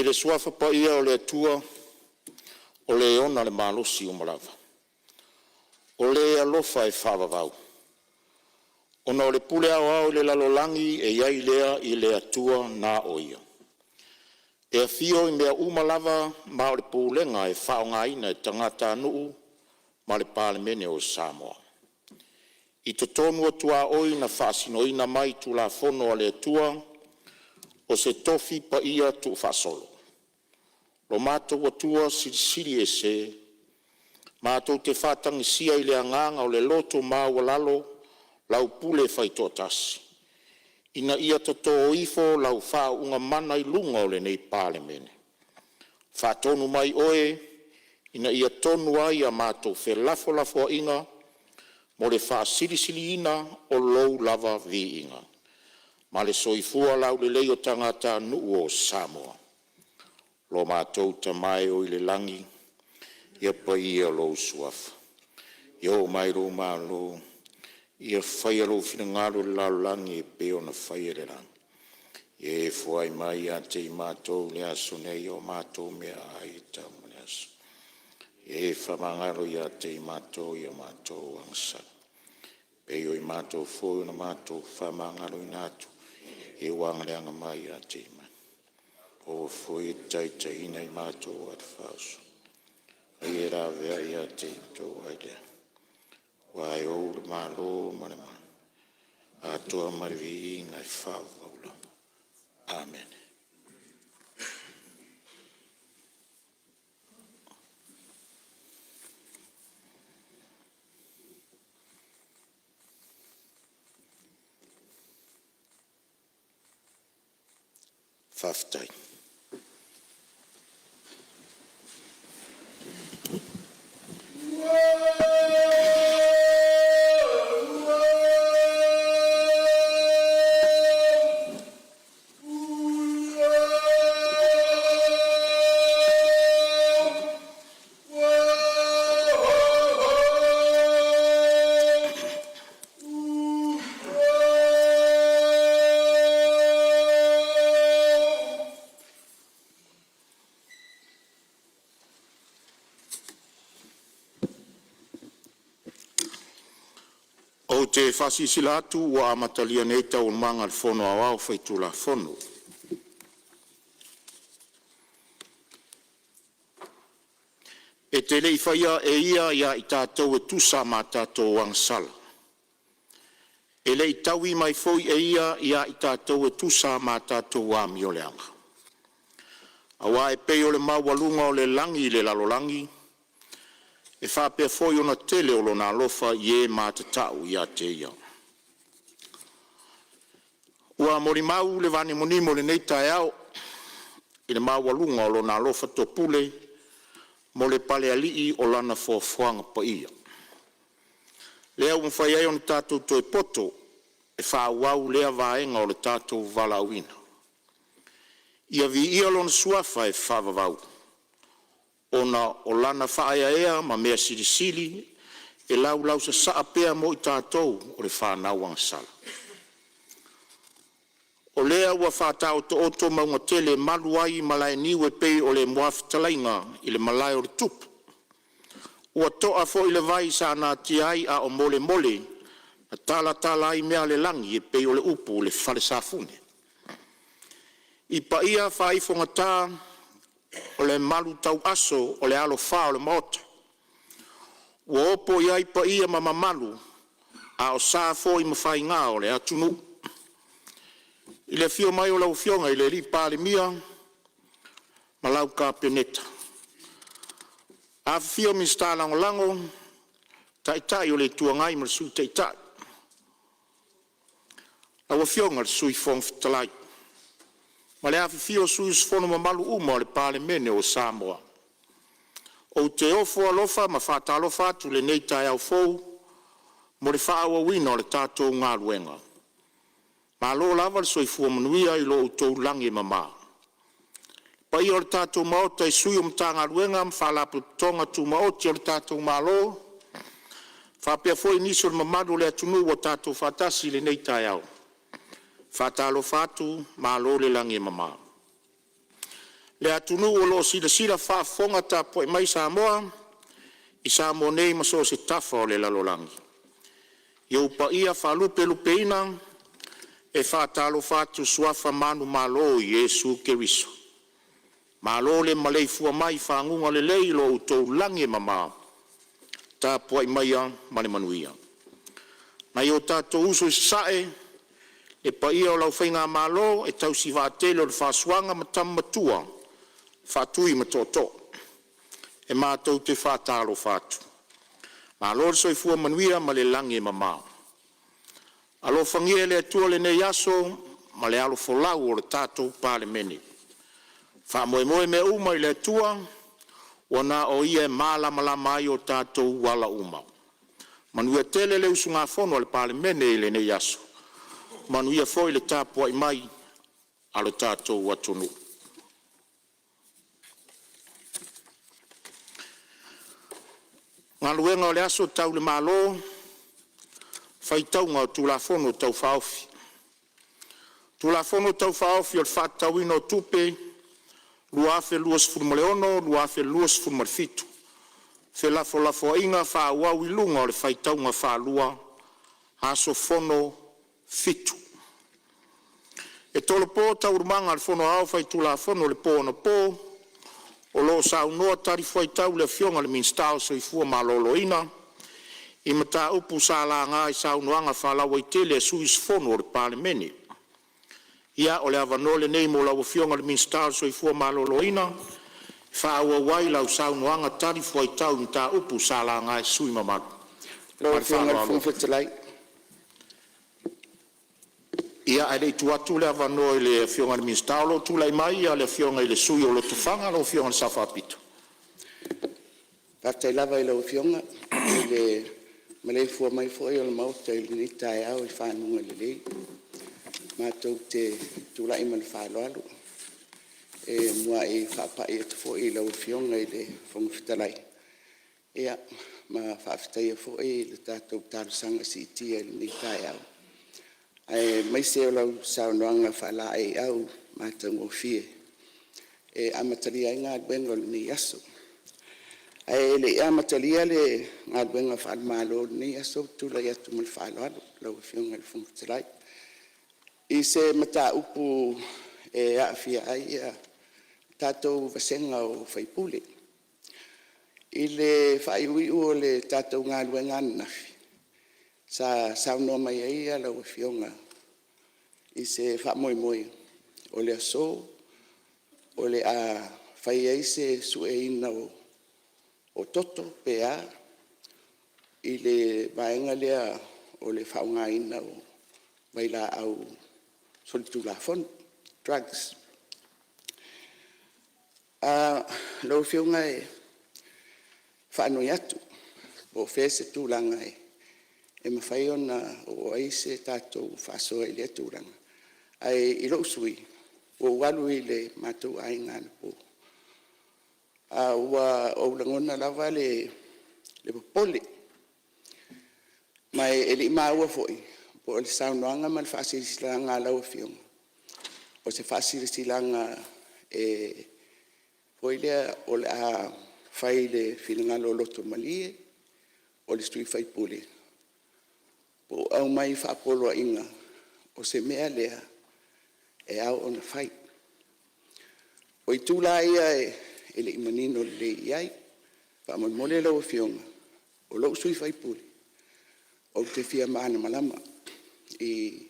I le Suafa paia o le Atua o Le ona le malosi uma lava, o Le e alofa e faavavau, ona o le pule aoao i le lalolagi e i ai lea i le Atua na o Ia, e afio i mea uma lava ma o le pulega e faaaogaina e tagatanuu ma le Palemene o Samoa. I totonu o tuaoi na faasinoina mai Tulafono a le Atua o se tofi paia tuufaasolo lo matou Atua Silisili Ese, matou te faatagisia i le agaga o le loto maualalo lau pule faitoatasi, ina ia totō ifo lau faauuga mana i luga o lenei Palemene. Faatonu mai Oe ina ia tonu ai a matou felafolafoaiga mo le faasilisiliina o Lou lava viiga ma le soifua laulelei o tagatanuu o Samoa. Lo matou Tama e oi le lagi, ia paia lou Suafa, ia oo mai lou Malo, ia faia lou finagalo i le lalolagi e pei ona faia i le lagi. Ia e foai mai ia te i matou i le aso nei o matou meaai e tau ma le aso. Ia e faamagalo ia te i matou i a matou agasala, e pei o i matou foi na matou faamagaloina atu i e ua agaleaga mai ia te i matou. Aua foi e te taitaiina i matou ai le faaoso, a ia laveai ia te tou ai lea, aua e ou le Malo ma le atoa ma le viiga e faavavau lava. Amene. Faafetai. Ou te faasilasila atu ua amatalia nei Taualumaga a le Fono Aoao Faitulafono. E te le i faia e Ia ia i tatou e tusa ma a tatou agasala, e le i taui mai foi e Ia ia i tatou e tusa ma a tatou amioleaga. Aua e pei o le maualuga o le lagi i le lalolagi, e faapea foi ona tele o Lona alofa i e matatau ia te Ia. Ua molimau le vanimonimo i lenei taeao i le maualuga o Lona alofa topule mo le Palealii o Lana foafoaga paia, lea ua mafai ai ona tatou toe poto e faaauau lea vaega o le tatou valaauina. Ia viia Lona Suafa e faavavau, ona o Lana faaeaea ma mea silisili e laulausasaa pea mo i tatou o le fanau agasala. O lea ua faataotooto mauga tele e malu ai malaeniu e pei o le muafetalaiga i le malae o le tupu. Ua toa foi le vai sa natia ai a o molemole ma talatala ai mea a le lagi e pei o le upu i le fale safune. I paia faaifogata o le malutauaso o le alofā o le Maota, ua opo'i ai paia ma mamalu a o sa foi ma faiga o le atunuu. I le afio mai o lau Afioga i le Palemia ma lau Kapeneta, afifio Minisita Lagolago, Taitai o le Itu Agai ma le Sui Taitai, lau Afioga i le Sui Fofoga Fetalai ma le afifio o sui usufono mamalu uma o le Palemene o Samoa. Ou te ofo alofa ma faatalofa atu i lenei taeao fou mo le faaauauina o le tatou galuega. Malo lava le soifua manuia i lo outou lagi e mama. Le paia o le tatou Maota i sui o Matagaluega ma Faalapotopotoga Tumaoti a le tatou Malo, faapea foi nisi o le mamalu o le atunuu ua tatou faatasi i lenei taeao, e faatalofa atu, malo le lagi e mama. le atunuu o lo o silasila faafofoga tapuai mai Samoa i Samoa nei ma so o se tafa o le lalolagi. I ou paia faalupelupeina, e faatalofa atu i suafa manumalo o Iesu Keriso. Malo le maleifua mai i faguga lelei o lo outou lagi e mama, tapuai maia ma le manuia. Nai o tatou uso i Sasae, le paia o lau Faigamalo e tausi vaatele o le Faasuaga ma Tama Matua, Faatui ma Tootoo, e matou te faatalofa atu. Malo le soifua manuia ma le lagi e mama. Alofagia e le Atua lenei aso ma le alofoolau o le tatou Palemene. Faamoemoe mea uma i le Atua ua na o Ia e malamalama ai o tatou ala uma. Manuia tele le usugafono a le Palemene i lenei aso, manuia foi le tapuai mai a lo tatou atunuu. Galuega Tau le Malo Faitauga o Tulafono Tau Faaofi Tulafono Tau Faaofi o le Faatatauina o Tupe 2023/2024, felafolafoaiga faaauau i luga o le faitauga faalua – Aso Fono 7. E tolopo Taualumaga a le Fono Aoao Faitulafono i le po anapo o lo o saunoa talifuaitau le Afioga i le Minisita o le Soifua Maloloina i mataupu sa laga i saunoaga faalauaitele a sui usufono o le Palemene. Ia, o le avanoa lenei mo lau Afioga i le Minisita o le Soifua Maloloina e faaauau ai lau saunoaga talifuaitau i mataupu sa laga e sui usufono mamalu. Lau Ma le Afioga i le faaaloalo. Fofoga Fetalai. Ia, ae le i tuu atu le avanoa i le Afioga i le Minisita, o lo o tulai mai le Afioga i le sui usufono mo Lotofaga, lau Afioga i le Sao Faapito. Faafetai lava i lau Afioga i le maleifua mai foi o le Maota i lenei taeao i faguga lelei. Matou te tulai ma le faaaloalo e muai faapai atu foi i lau Afioga i le Fofoga Fetalai ma faafetaia foi le tatou talosaga siitia i lenei taeao, aemaise o lau saunoaga faalaeiau matagofie e amatalia ai galuega o lenei aso. Ae le i amatalia le galuega faale-Malo i lenei aso, ou te tulai atu ma le faaaloalo lau Afioga i le Fofoga Fetalai i se mataupu e aafia ai le tatou vasega o sui usufono. I le faaiuiu o le tatou galuega ananafi, sa saunoa mai ai lau Afioga i se faamoemoe o le aso o le a fai ai se sueina o toto pe a i le vaega lea o le faaaogaina o vailaau solitulafono, drugs. Lau Afioga e faanoi atu po o fea se tulaga e mafai ona oo ai se tatou faasoa i lea tulaga. Ae i lou sui usufono, ua ou alu i le matou aiga anapo, ae ua ou lagona lava le popole, ma e le i maua foi po o le saunoaga ma le faasilasilaga a lau Afioga, o se faasilasilaga foi lea o le a fai i le finagalo loto malie o le sui usufono, po o aumai faapoloaiga o se mea lea e ao ona fai. O itu la ia e le i manino lelei i ai. Faamolemole lau Afioga, o lou sui usufono, ou te fia malamalama i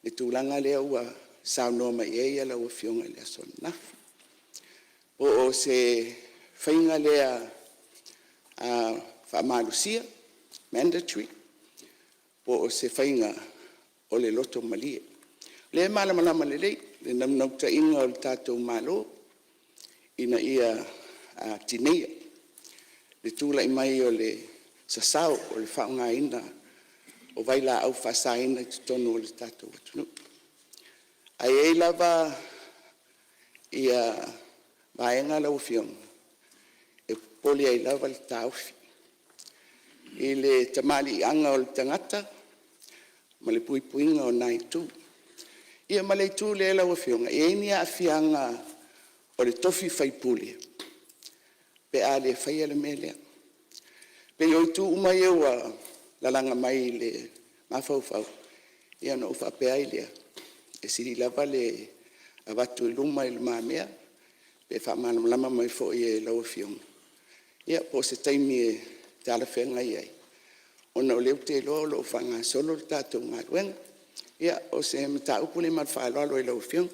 le tulaga lea ua saunoa mai ai lau Afioga i le aso ananafi. Po o se faiga lea faamalosia, mandatory po o se faiga o le loto malie. O lea e malamalama lelei le naunautaiga o le tatou Malo ina ia tineia le tulai mai o le sasao o le faaaogaina o vailaau faasaina i totonu o le tatou atunuu. Ae i ai lava vaega lau Afioga e popole ai lava le taofi i le tamaliiaga o le tagata ma le puipuiga o na itu. Ia ma le itu lea lau Afioga, e i ai ni aafiaga o le tofi faipule pe a le faia le mea lea. E pei o itu uma ia ua lalaga mai i le mafaufau, ia ona ou faapea ai lea, e sili lava le avatu i lumamea pe faamalamalama mai foi e lau Afioga, ia po o se taimi e talafeagai ai, ona o lea ou te iloa o lo o faagasolo le tatou galuega. Ia, o se mataupu lea ma le faaaloalo i lau Afioga.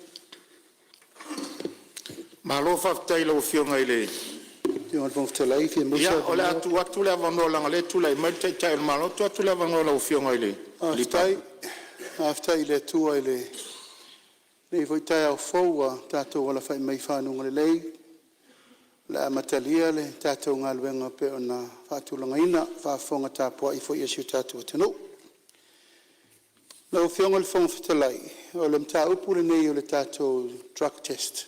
Malo faafetai i lau Afioga i le… Ia, o le a tuu atu le avanoa leaga o lea e tulai mai le Taitai o le Malo, tuu atu le avanoa i lau Afioga i le Palemia. Faafetai i le Atua i lenei foi taeao fou ua tatou alafai mai i fanuga lelei o le a amatalia le tatou galuega e pei ona faatulagaina, faafofoga tapuai foi a si o tatou atunuu. Lau Afioga i le Fofoga Fetalai, o le mataupu lenei o le tatou drug test,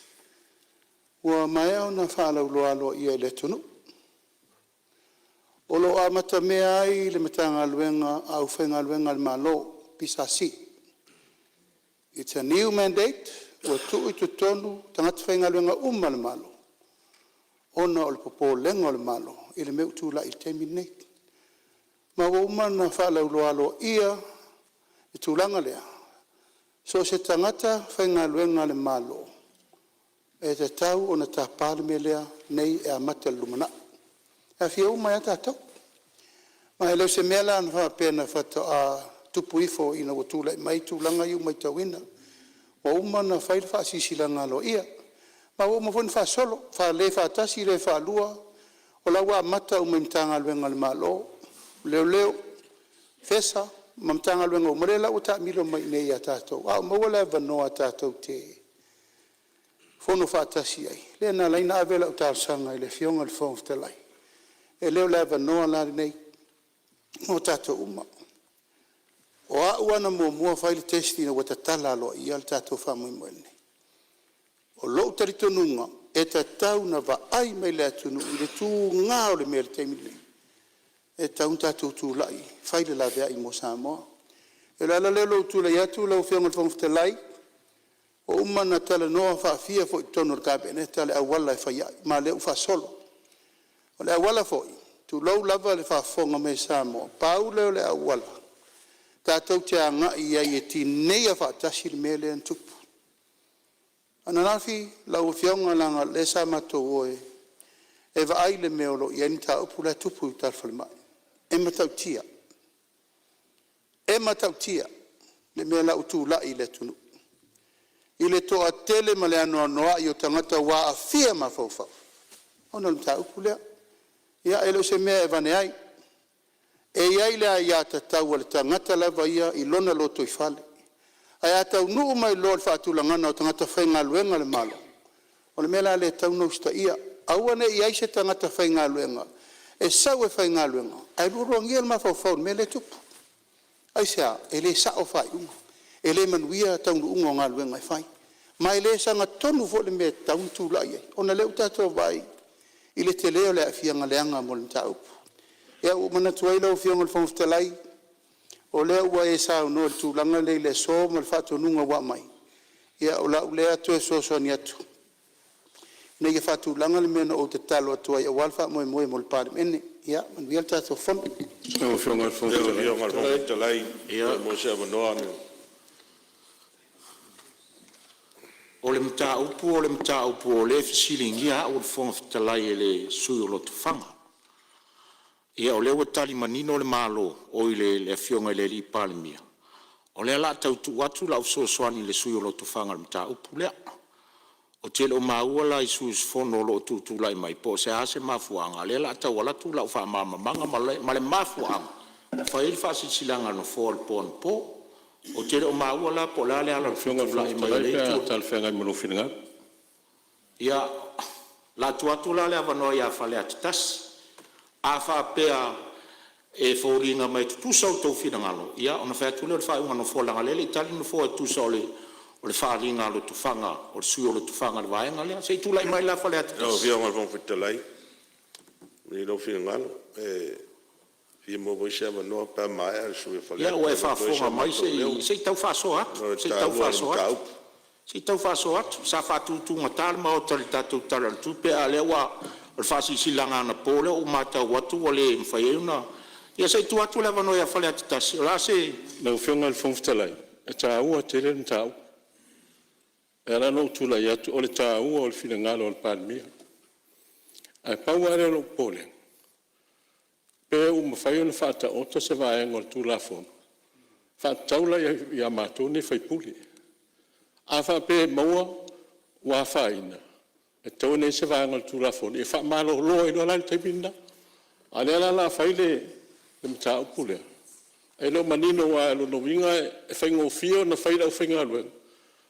ua maea ona faalauiloa aloaia i le atunuu. O lo o amatamea ai le Matagaluega a le Aufaigaluega a le Malo, PSC. It's a new mandate ua tuu i totonu tagata faigaluega uma a le Malo ona o le popolega o le Malo i le mea ua tulai i le taimi lenei. Ma ua uma ona faalauiloa aloaia le tulaga lea, so o se tagata faigaluega a le Malo, e tatau ona tapa le mea lea nei e amata i le lumanai, e aafia uma ai lava tatou. Ma e le o se mea la faapea faatoa tupu ifo ina ua tulai mai tulaga ia ua matauina. Ua uma ona fai le faasilasilaga aloaia, ma ua uma foi ona faasolo, le faatasi le faalua, o la ua amata uma i Matagaluega a le Malo, Leoleo, FESA ma Matagaluega uma, lea la ua taamilo mai i inei ia tatou. A o maua le avanoa tatou te fono faatasi ai, lea na ala ai ona ave lau talosaga i le Afioga i le Fofoga Fetalai, e le o le avanoa la lenei mo tatou uma. O au lava na muamua fai le test ina ua tatala aloaia le tatou faamoemoe lenei. O lou talitonuga e tatau ona vaai mai le atunuu i le tuga o le mea i le taimi lenei, e tatau ona tatou tulai e fai le laveai mo Samoa. O le ala lea o lou tulai atu lau Afioga i le Fofoga Fetalai, ua uma ona talanoa faafia foi i totonu o le Kapeneta le auala e fai ai, ma o lea ua faasolo. O le auala foi, tulou lava le faafofoga mai a Samoa, pau lea o le auala tatou te agai i ai e tineia faatasi le mea lea na tupu. Ananafi lau Afioga leaga o lea sa matou o e vaai le mea o lo o i ai le mataupu la e tupu i uta i le falemai. E matautia, e matautia le mea la ua tulai i le atunuu i le toatele ma le anoanoai o tagata ua aafia mafaufau ona o le mataupu lea. Ia e le o se mea e avane ai, e i ai le aiatatau a le tagata lava ia i lona lotoifale, ae a taunuu mai loa i le faatulagaga o tagata faigaluega a le Malo, o le mea la lea e tatau ona usitaia, aua ne i i ai se tagata faigaluega e sau e faigaluega ae lualuagia le mafaufau i le mea lea e tupu. Aisea? E le sao faaiuga, e le manuia taunuuga o galuega e fai, ma e le sagatonu foi le mea e tatau ona tulai ai, ona o lea ua tatou vaai i le tele o le aafiaga leaga mo le mataupu. Ia ua ou manatu ai lau Afioga i le Fofoga Fetalai, o lea ua e saunoa i le tulaga lea i le aso ma le faatonuga ua aumai, ia o lau lea toe fesoasoani atu ina ia faatulaga le mea na ou tatalo atu ai aua le faamoemoe mo le Palemene. Ia manuia le tatou Fono. Lau Afioga i le Fofoga Fetalai pe maua se avanoa. O le mataupu o le mataupu o lea e fesiligia au o le Fofoga Fetalai e le sui usufono o Lotofaga. Ia o lea ua tali manino le Malo, oi le Afioga i le Palemia, o lea o le a tau tuu atu lau fesoasoani i le sui usufono o Lotofaga i le mataupu lea. Ou te le o maua la i sui usufono o lo o tutulai mai po o se a se mafuaaga lea o le a tau alu atu lau faamalamalamaga ma le mafuaaga na fai ai le faasilasilaga a le Nofoa i le po anapo. Ou te le o maua la po o le a le ala o Lau le Afioga i le tutulai Fofoga mai o Fetalai lea pe a itu. talafeagai ma lou finagalo. Ia, o le a tuu atu la le avanoa ia Faleata 1. A faapea e foliga mai e tutusa outou finagalo, ia ona fai atu lea o le faaiuga a le Nofoa leaga o lea e le i tali le Nofoa e tusa o le faaaliga a Lotofaga, o le sui usufono o Lotofaga i le vaega lea. Se i tulai mai la Faleata Lau 1. Afioga i le Fofoga Fetalai, malie lou finagalo, e fia maua foi se avanoa pe a maea le sui usufono o Ia Faleata ua e e avatu ai so faafofoga mai matou leo se i tau faasoa ona atu, o le se i tau taua o le faasoa atu. mataupu. Se i tau faasoa atu. Sa faatutugata le Maota i le tatou Tala o le Tupe, a o lea ua o le faasilasilaga anapo lea ua matau atu ua le mafai ai ona… Ia se i tuu atu le avanoa ia Faleata 1. O le a se… Lau Afioga i le Fofoga Fetalai, e taua tele le mataupu. E ala ona ou tulai atu o le taua o le finagalo o le Palemia. Ae pau lava lea o lou popolega, pe ua mafai ona faataoto se vaega o le Tulafono e faatatau la ia matou nei sui usufono. A faapea e maua ua afaina, e tatau ona i ai se vaega o le Tulafono e faamalolo ai loa la i le taimi lena. A o lea la o le a fai le mataupu lea, e le o manino aua o lona uiga e faigofie ona fai e le aufaigaluega,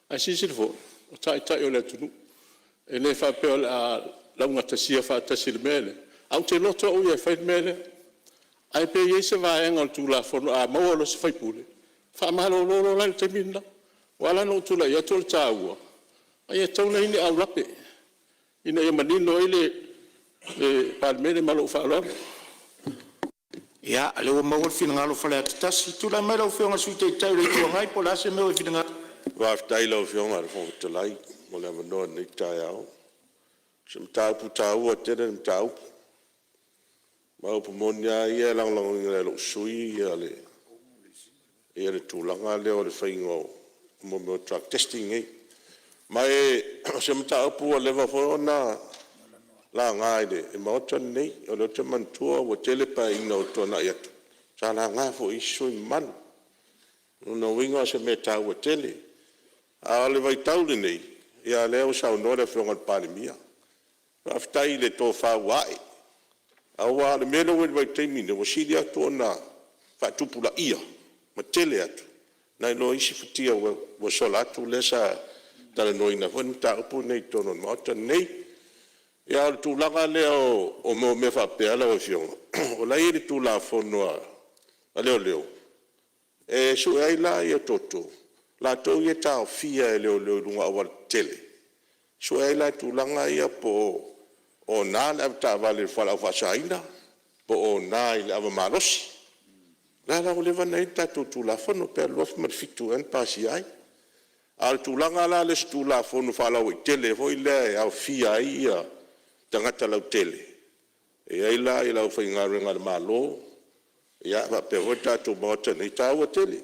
ae silasila foi, o Taitai o le atunuu. E le faapea o le a laugatasia faatasi i le mea lea, ae ou te loto au ia e fai le mea lea. Ae pe i ai se vaega o le Tulafono a maua loa e se sui usufono, faamalolo loa la i le taimi lena. Ua ala la ona ou tulai atu o le taua, e tatau ona i ai ni aulape ina ia manino ai le Palemene. Ma lou faaaloalo. Ia, o lea ua maua le finagalo o Faleata 1. Tulai mai lau Afioga i le Sui Taitai o le Itu Agai po o le a se mea ua e finagalo ai. Faafetai i lau Afioga i le Fofoga Fetalai mo le avanoa i lenei taeao. O se mataupu taua tele le mataupu. Ma o upu moni lava ia, e lagolagoina e lou sui usufono le tulaga lea o le faiga o mea o drug testing nei. Ma o se mataupu ua leva foi ona laga i le Maota lenei. O lea ou te manatua ua tele Paeaiga ua tuanai atu sa laga foi e isi sui usufono mamalu. O lona uiga o se mea e taua tele. A o le vaitau lenei, ia o lea ua saunoa le Afioga i le Palemia, faafetai i le tofa ua ae, aua o le mea lea ua i ai i le vaitaimi lenei, ua sili atu ona faatupulaia ma tele atu nai lo isi futia ua sola atu lea sa talanoaina foi le mataupu lenei i totonu o le Maota lenei. A o le tulaga lea o mea faapea lau Afioga, o la e i ai i le Tulafono a Leoleo, e sue ai la toto, latou ia e taofia e leoleo i luga o aualatetele, e sue ai la tulaga ia po o ona le avetaavale i le fualaau faasaina, po o ona i le ava malosi. O lea la ua leva ona i ai le tatou Tulafono, pe 2007 ea na pasia ai. A o le tulaga la lea i se Tulafono faalauaitele foi lea e aofia ai tagata lautele, e i ai la le aufaigaluega a le Malo, faapea foi le tatou Maota nei, e taua tele,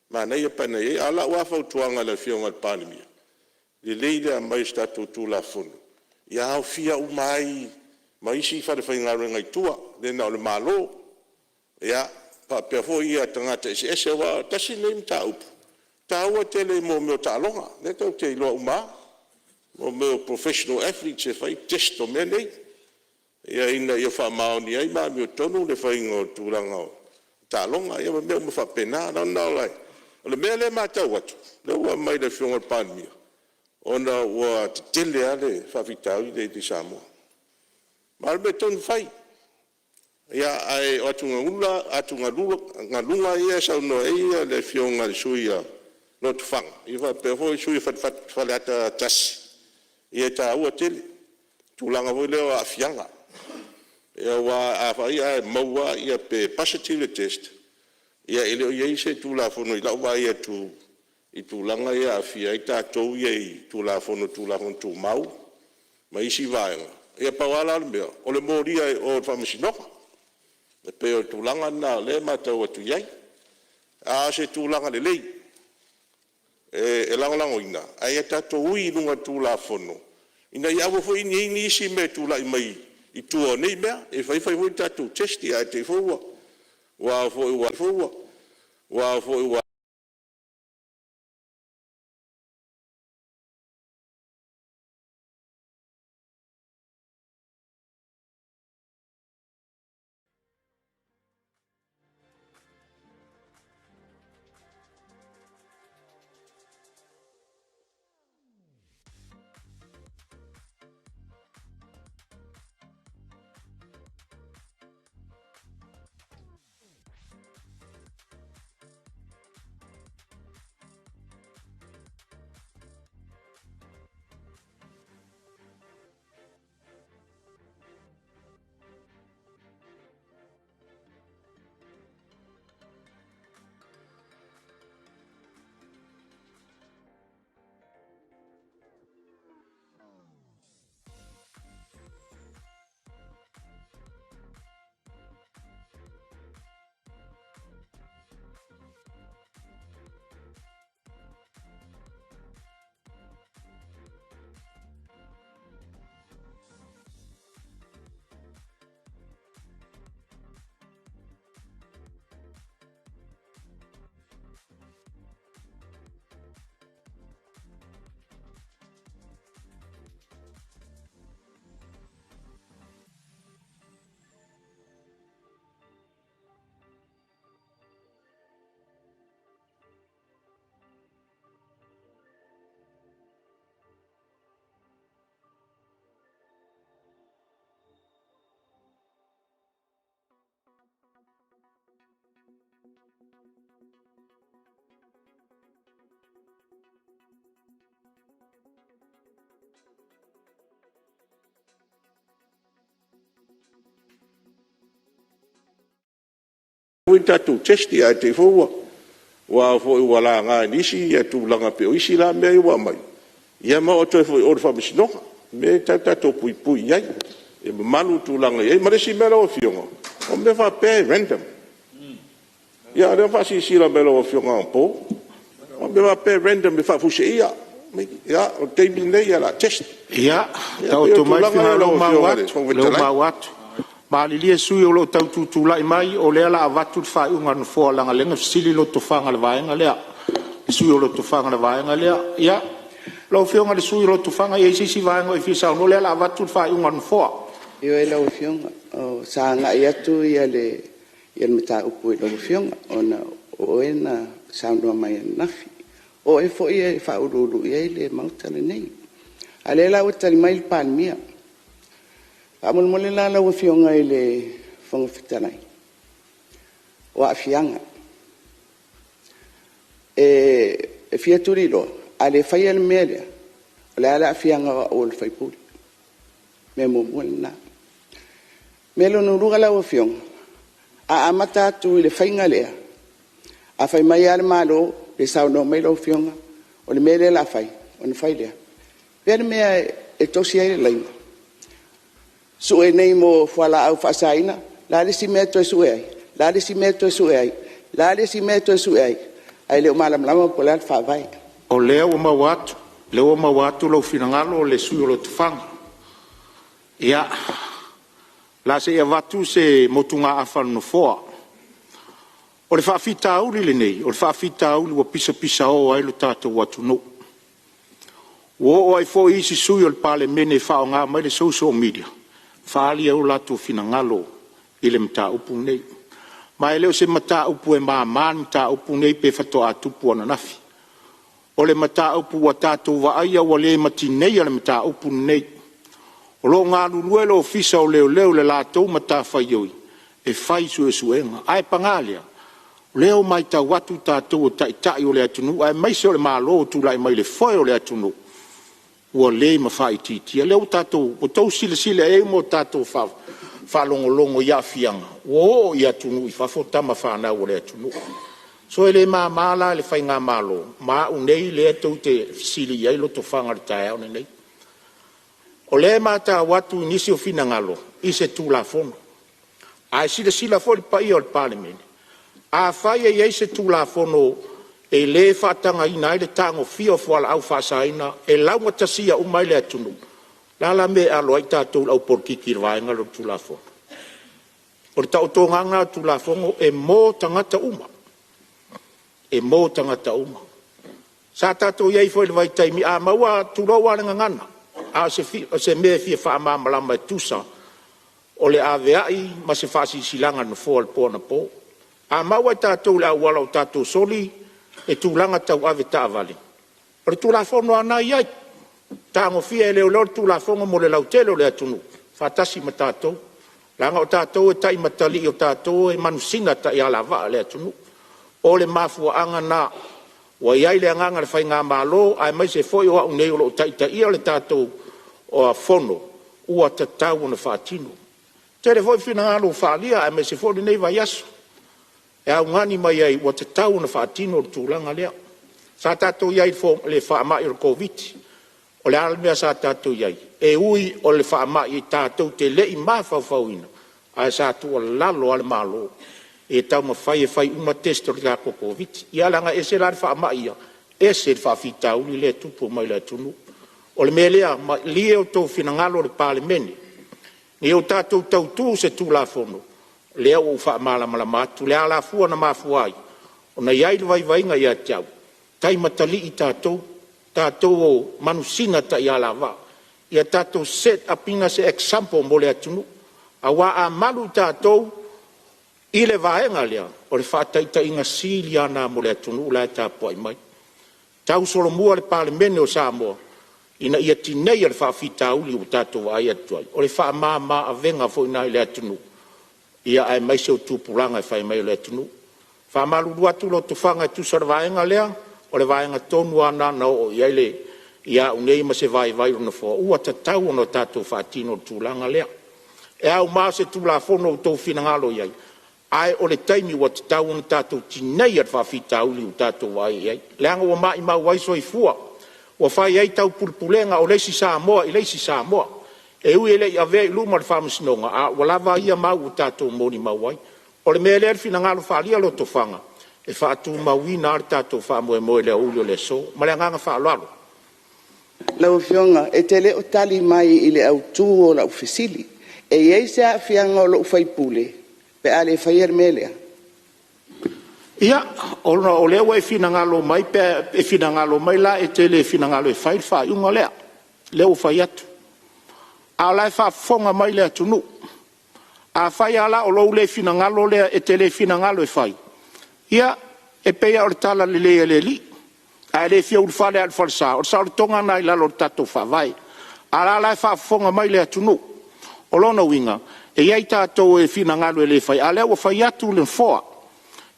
manaia pe ana i ai. A o lau lava fautuaga i le Afioga i le Palemia, lelei le aumai o se tatou Tulafono ia aofia uma ai ma isi falefaigaluega i tua, le na o le Malo, faapea foi tagata eseese. Aua tasi lenei mataupu e taua tele i mea o taaloga, lea tatou te iloa uma lava, mea o professional athletes e fai test o mea nei, ina ia faamaoni ai ma amiotonu le faiga o tulaga o taaloga, ia ma mea uma faapena. O le mea lea e matau atu, lea ua aumai e le Afioga i le Palemia, ona ua tetele lava le faafitauli lea i Samoa. Ma o le mea tonu e fai. Ae o atugaluga ia e saunoa i ai le Afioga i le sui usufono mo Lotofaga faapea foi le sui usufono mo Faleata 1, ia e taua tele le tulaga foi lea o aafiaga. Aua afai ae maua pe positive le test, ia e le o i ai se Tulafono i lau vaai atu i tulaga ia e aafia ai tatou ia i Tulafono o Tulafono Tumau ma isi vaega. Ia pau lava la le mea, o le molia i o i le Faamasinoga. E pei o le tulaga lena o lea e matau atu i ai. A o se tulaga lelei e lagolagoina, ae ia tatou ui i luga o le Tulafono ina ia aua foi ne i i ai nisi mea e tulai mai i tua o nei mea. E fai fai foi tatou test ae te i foi ua foi ona tatou test ae te i foi ua laga e nisi tulaga pei o isi la mea ia ua aumai, ia ma oo atu ai foi i o i le Faamasinoga. O mea ia e tatau ona tatou puipui i ai, ia mamalu le tulaga e i ai. Ma le isi mea lau Afioga, o mea faapea e random. Ia o lea ua faasilasila mai e lau Afioga anapo, o mea faapea e random e faafuaseia. Ia, o le taimi lenei o le a test. Ia, E pei o taoto mai le tulaga ia finagalo lau o lea Afioga i le ua Fofoga Fetalai. maua atu. Malilie sui usufono o lo o tau tutulai mai, o lea o le a avatu le faaiuga a le Nofoa leaga o lea na fesili Lotofaga i le vaega lea, le sui usufono o Lotofaga i le vaega lea. Ia, lau Afioga i le sui usufono o Lotofaga, e i ai se isi vaega o e fia saunoa? O lea o le a avatu le faaiuga a le Nofoa. Ioe lau Afioga, sa agai atu le mataupu i lau Afioga ona o oe na saunoa mai ananafi. O oe foi e faauluulu i ai le Maota lenei. A o lea la ua tali mai le Palemia. Faamolemole la lau Afioga i le Fofoga Fetalai, o aafiaga. E fia tuliloa, a le faia le mea lea, o le a le aafiaga o au o le sui usufono? Mea muamua lena. O le mea lona lua lau Afioga, a amata atu i le faiga lea, a fai mai lava le Malo pe saunoa mai lau Afioga o le mea lea o le a fai, ona fai lea. O fea le mea e tosi ai le laina? Sue nei mo fualaau faasaina, o le a le isi mea e toe sue ai? O le a le isi mea e toe sue ai? O le a le isi mea e toe sue ai? Ae le o malamalama po o le a le faavae. O lea ua maua atu, o lea ua maua atu lou finagalo le sui usufono o Lotofaga. Ia, o le a se i avatu se motugaafa a le Nofoa. O le faafitauli lenei, o le faafitauli ua pisapisao ai lo tatou atunuu. Ua oo ai foi isi sui usufono o le Palemene e faaaoga mai le social media e faaali ai o latou finagalo i le mataupu lenei. Ma e le o se mataupu e mama le mataupu lenei pe faatoa tupu ananafi. O le mataupu ua tatou vaaia ua le ma tineia le mataupu lenei. O lo o galulue le Ofisa o Leoleo i le latou matafaioi e fai suesuega. Ae paga lea, o lea ua matau atu tatou o taitai o le atunuu aemaise o le Malo o tulai mai i le foe o le atunuu, ua le ma faaitiitia. O lea ua outou silasila i ai ma tatou faalogologo i aafiaga ua oo i atunuu i fafo tama fanau a le atunuu. So e le mama la i le faigamalo ma au nei lea tou te fesili i ai Lotofaga i le taeao lenei. O lea e matau atu i nisi o finagalo i se Tulafono, ae silasila foi le paia o le Palemene, afai e i ai se Tulafono e le faatagaina ai le tagofia o fualaau faasaina e laugatasia uma ai le atunuu, o le a la le mea e alo ai tatou le au polokiki i le vaega lea o le Tulafono? O le taotoga lava lena o le Tulafono e mo tagata uma, e mo tagata uma. Sa tatou i ai foi i le vaitaimi a maua, tulou lava le gagana, a o se mea e fia faamalamalama e tusa o le aveai ma se faasilasilaga a le Nofoa i le po anapo. A maua e tatou i le auala o tatou soli le tulaga tau avetaavale, o le Tulafono lava lena e i ai, e tagofia e leoleo le Tulafono mo le lautele o le atunuu faatasi ma tatou, leaga o tatou e taimatalii o tatou e manusina taialavaa a le atunuu. O le mafuaaga lena ua i ai le agaga o le faigamalo aemaise foi o au nei o lo o taitaia le tatou Fono, ua tatau ona faatino. E tele foi finagalo ua faaalia aemaise foi lenei vaiaso e augani mai ai ua tatau ona faatino le tulaga lea. Sa tatou i ai i le faamai o le Koviti-19, o le a le mea sa tatou i ai? E ui o le faamai tatou te le i mafaufauina, ae sa tuualalo lava le Malo e taumafai e fai uma test o le tatou Koviti-19. Ia leaga e ese la le faamai ia, ese le faafitauli lea e tupu mai le atunuu. O le mea lea, malie outou finagalo le Palemene, ia o tatou tautu se Tulafono, lea ua ou faamalamalama atu le alafua na mafua ai ona i ai le vaivaiga ia te au, taimatalii tatou, o tatou o manusina taialavaa. Ia tatou set up ina se example mo le atunuu, aua a malu tatou i le vaega lea, o le faataitaiga sili lava lena mo le atunuu la e tapuai mai. Tausolomua i le Palemene o Samoa ina ia tineia le faafitauli ua tatou vaai atu ai, o le faamama-avega foi lena i le atunuu aemaise o tupulaga e fai mai o le atunuu. E faamalulu atu Lotofaga e tusa o le vaega lea, o le vaega tonu lava lena na oo i ai au nei ma se vaivai o le Nofoa, ua tatau ona tatou faatino le tulaga lea. E au ma se Tulafono ua outou finagalo i ai, Ae o le taimi ua tatau ona tatou tineia le faafitauli ua tatou vaai i ai, leaga ua maumau ai soifua, ua fai ai taupulepulega o le isi Samoa i le isi Samoa. E ui e le i avea i luma o le Faamasinoga, a ua lava ia mau ua tatou molimau ai. O le mea lea i le finagalo faaalia o Lotofaga, e faatumauina lava le tatou faamoemoe i le aoauli o le aso. Ma le agaga faaaloalo. Lau Afioga e te le o tali mai i le autu o lau fesili. E i ai se aafiaga o lou sui usufono pe a le faia le mea lea? Ia, ona o lea ua e finagalo mai pe a e finagalo mai la e te le finagalo e fai le faaiuga lea, lea ua fai atu. A o la e faafofoga mai le atunuu. Afai lava la o lou le finagalo lea e te le finagalo e fai, ia, e pei lava o le talalelei a le Alii, a e le fia ulufale lava i le falesa, o le saolotoga lena i lalo o le tatou Faavae. A o la e faafofoga mai le atunuu. O lona uiga, e i ai tatou e finagalo e le fai, a o lea ua fai atu le Nofoa,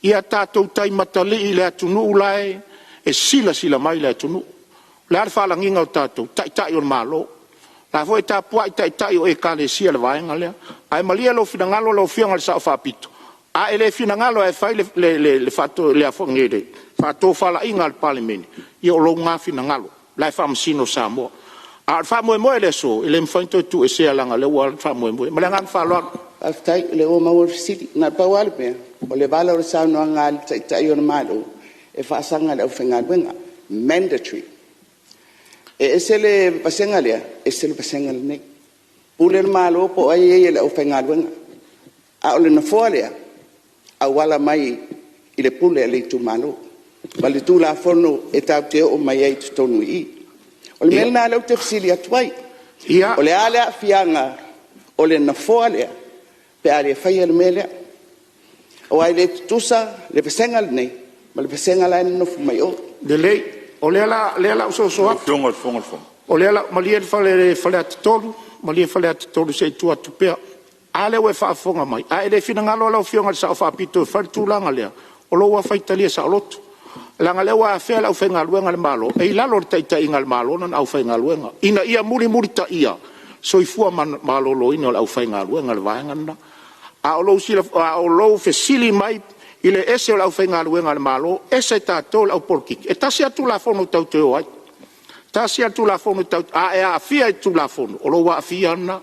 ia tatou taimatalii i le atunuu la e silasila mai le atunuu. O le a le faalagiga o tatou? O Taitai o le Malo. O la e foi e tapuai Taitai o Ekalesia i le vaega lea. Ae malie lou finagalo lau Afioga i le Sao Faapito, a e le finagalo lava e fai le faatofalaiga a le Palemene, ia o lou lena finagalo, o la e faamasino Samoa. A o le faamoemoe i le aso, e le mafai ona toe tuuesea leaga o lea ua alu le faamoemoe. Ma le agaga faaaloalo. Faafetai o lea ua maua le fesili. Na o le pau lava le mea, o le vala o le saunoaga a le Taitai o le Malo, e faasaga i le aufaigaluega, mandatory. E ese le vasega lea, ese le vasega lenei. Pule le Malo po o ai e ia i le aufaigaluega, a o le nofoa lea, e auala mai i le pule a le itumalo ma le Tulafono e tatou te oo mai ai i totonu i i. O le mea lena lea ou te fesili atu ai. O le a le aafiaga o le nofoa lea pe a le faia le mea lea? Aua e le tutusa le vasega lenei ma le vasega la e nonofo mai o. Lelei, o lea o le a ou soso atu. Lau Afioga i le Fofoga Fetalai. Malie Faleata 3 se i tuu atu pea. A lea ua e faafofoga mai, a e le finagalo lau Afioga i le Sao Faapito e fai le tulaga lea, o lou lava faitalia saoloto, leaga o lea ua afea le aufaigaluega a le Malo, e i lalo o le taitaiga a le Malo lana aufaigaluega, ina ia mulimulitaia soifua maloloina o le aufaigaluega, le vaega lena. A o lou fesili mai i le ese o le aufaigaluega a le Malo ese tatou le au polokiki, e tasi lava le Tulafono tatou te o ai. Tasi lava le Tulafono, a e aafia i le Tulafono, o lou aafia lava lena.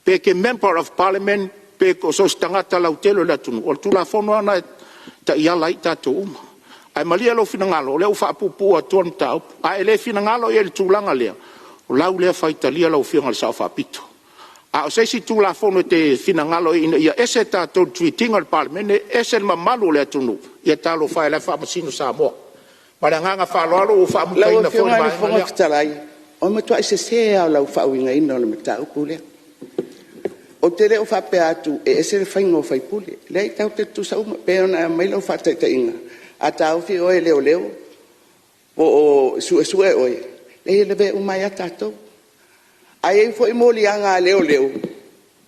Pe e te Member of Parliament pe so o se tagata lautele o le atunuu, o le Tulafono lava lena e taiala ai i tatou uma. Ae malie lou finagalo, o lea ua faapuupuu atu le mataupu. A e le finagalo i ai i le tulaga lea, o lau lea faitalia lau Afioga i le Sao Faapito. A o se isi Tulafono e te finagalo ai ina ia ese tatou i le treat ina o le Palemene ese le mamalu o le atunuu, ia talofa e o la e faamasino Samoa. Ma le agaga faaaloalo ua faamutaina foi le Lau Afioga i le vaega Fofoga lea. Fetalai, o le matuai sese lava o lau faauigaina o le mataupu lea. Ou te le o faapea atu e ese le faiga o sui usufono. E leai, tatou te tutusa uma. E pei ona e aumai lau faataitaiga, a taofi oe e leoleo po o suesue oe, leai e lavea uma ai lava tatou. A i ai foi moliaga a leoleo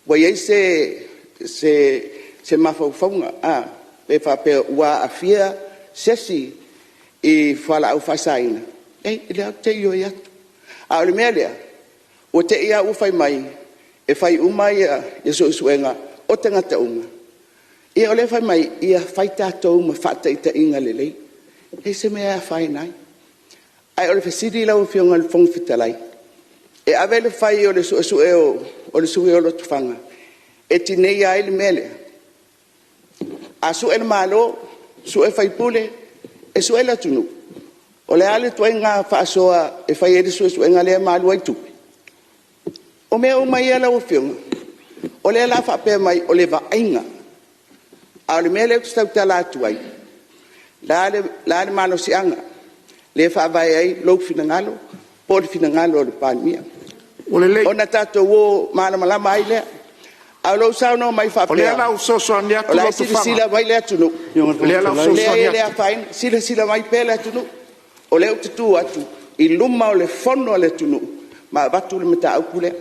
ua i ai se mafaufauga pe faapea ua aafia se isi i fualaau faasaina, leai o lea ou te ioe atu. A o le mea lea, ua te i lava ua fai mai e fai uma suesuega o tagata uma, ia o lea e fai mai, ia fai tatou ma faataitaiga lelei. E leai se mea e afaina ai. Ae o le fesili lau Afioga i le Fofoga Fetalai, e ave le fai o le suesue o le sui usufono o Lotofaga e tineia ai le mea lea? A sue le Malo, sue sui usufono, e sue le atunuu? O le a le ituaiga faasoa e fai ai le suesuega lea ma alu ai tupe? O mea uma ia lau Afioga, o lea o le a faapea mai o le vaaiga, a o le mea lea ou te tautala atu ai, o le a le malosiaga lea e faavae ai lou finagalo po o le finagalo o le Palemia? Ua lelei. Ona tatou o malamalama ai lea. A o lou saunoa mai O lea faapea o le a ou fesoasoani o atu la e Lotofaga. silasila mai le atunuu, O lea o le a ou leai fesoasoani e le atu. afaina. Silasila mai pea le atunuu, o lea ou te tu atu i luma o le Fono a le atunuu ma avatu le mataupu lea.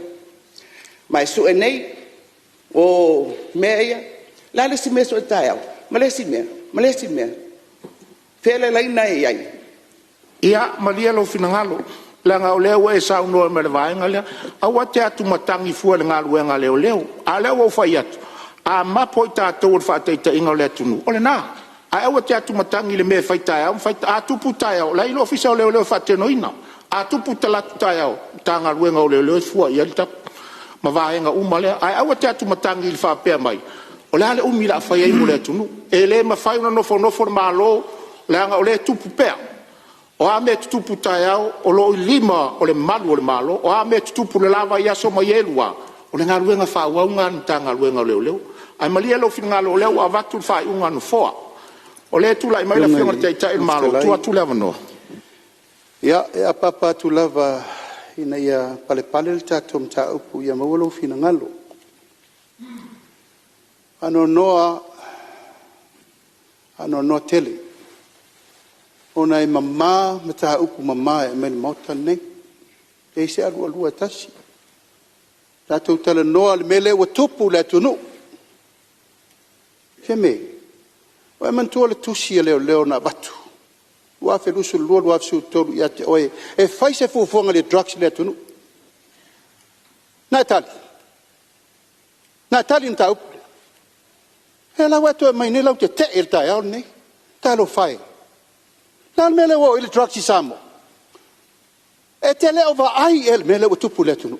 Ma e sue nei o mea ia. O le a le isi mea e sue taeao? Ma le isi mea, ma le isi mea. O fea le laina e i ai? Ia malie lou finagalo, leaga o lea ua e saunoa mai i le vaega lea. Aua e te atumatagi fua i le galuega a leoleo, a o lea ua ou fai atu, A mapo i tatou o le faataitaiga o le atunuu, o lena. Ae aua e te atumatagi i le mea e fai taeao ma fai… A tupu taeao, o la e i ai le Ofisa o Leoleo e faatinoina. A tupu talaatu taeao, o le Matagaluega o Leoleo e fua i ai le tapu ma vaega uma lea. Ae aua e te atumatagi i le faapea mai o le a le umi o le a fai ai mo le atunuu. E le mafai ona nofonofo le Malo leaga o lea e tupu pea. O a mea e tutupu taeao, o lo o i lima o le malu o le Malo. O a mea e tutupu i le la vaiaso ma ia lua, o le galuega faaauau lena a le Matagaluega o Leoleo. Ae malie lou finagalo o lea ua avatu le faaiuga a le Nofoa. O lea e tulai mai le Afioga i le Taitai o le Malo, tuu atu le avanoa. Ia, e apaapa atu lava ina ia palepale le tatou mataupu ia maua lou finagalo. E faanoanoa lava, faanoanoa tele ona e mama mataupu mama e aumai i le Maota lenei, e leai se alualua e tasi. Tatou talanoa i le mea lea ua tupu i le atunuu. Fiame, ua e manatua le tusi a leoleo na avatu 2022/2023 ia te oe e fai se fuafuaga i le drugs i le atunuu? Na e tali? Na e tali i le mataupu lea? O lea la ua e toe aumai nei lau tetee i le taeao lenei. Talofa e! O le a le mea lea ua oo i ai le drugs i Samoa? E te le o vaai ea i le mea lea ua tupu i le atunuu?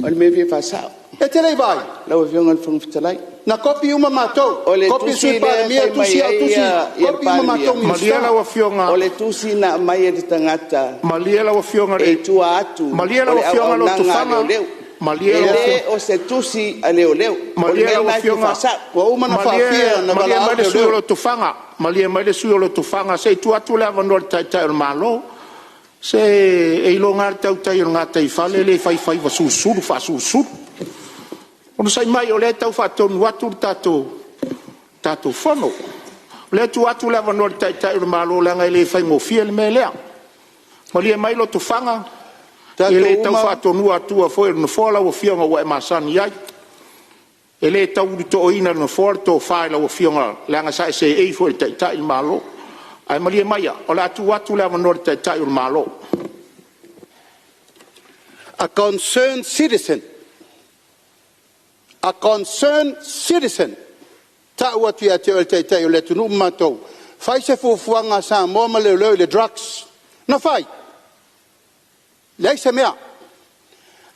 O le mea e fia faasao. E te le i vaai? Lau Afioga i le Fofoga Fetalai. Na kopi uma matou, O le kopi le tusi Sui lea e Palemia, fai mai tusi au, ai tusi, le kopi uma matou Palemia, Malie Minisita. lau Afioga, o le tusi na aumai e le tagata malie lau Afioga i e le… i tua atu Malie o lau le Afioga auaunaga a Lotofaga, leoleo. malie E lau le o se tusi a leoleo. O le Malie mea lau lena e fia Afioga, faasao. Ua uma ona faafia ona malie valaau mai le sui usufono o leoleo. Lotofaga, malie mai le sui usufono o Lotofaga, se i tuu atu le avanoa i le Taitai o le Malo. Se e iloga lava le tautai o le gataifale e le fai faiva sulusulu faasulusulu. Onosai mai o lea e tau faatonu atu le tatou Fono. O lea e tuu atu le avanoa i le Taitai o le Malo leaga e le faigofie le mea lea. Malie mai Lotofaga, e le Tatou tau uma, faatonuina atua foi e le Nofoa lau Afioga ua e masani ai. E le tau ulutooina e le Nofoa le tofa i lau Afioga leaga sa e seei foi i le Taitai le Malo. Ae malie maia o le a tuu atu le avanoa i le Taitai o le Malo. A concern citizen, a concern citizen tau atu ia te oe o le Taitai o le atunuu ma matou, fai se fuafuaga a Samoa ma Leoleo i le drugs. Na fai? Leai se mea.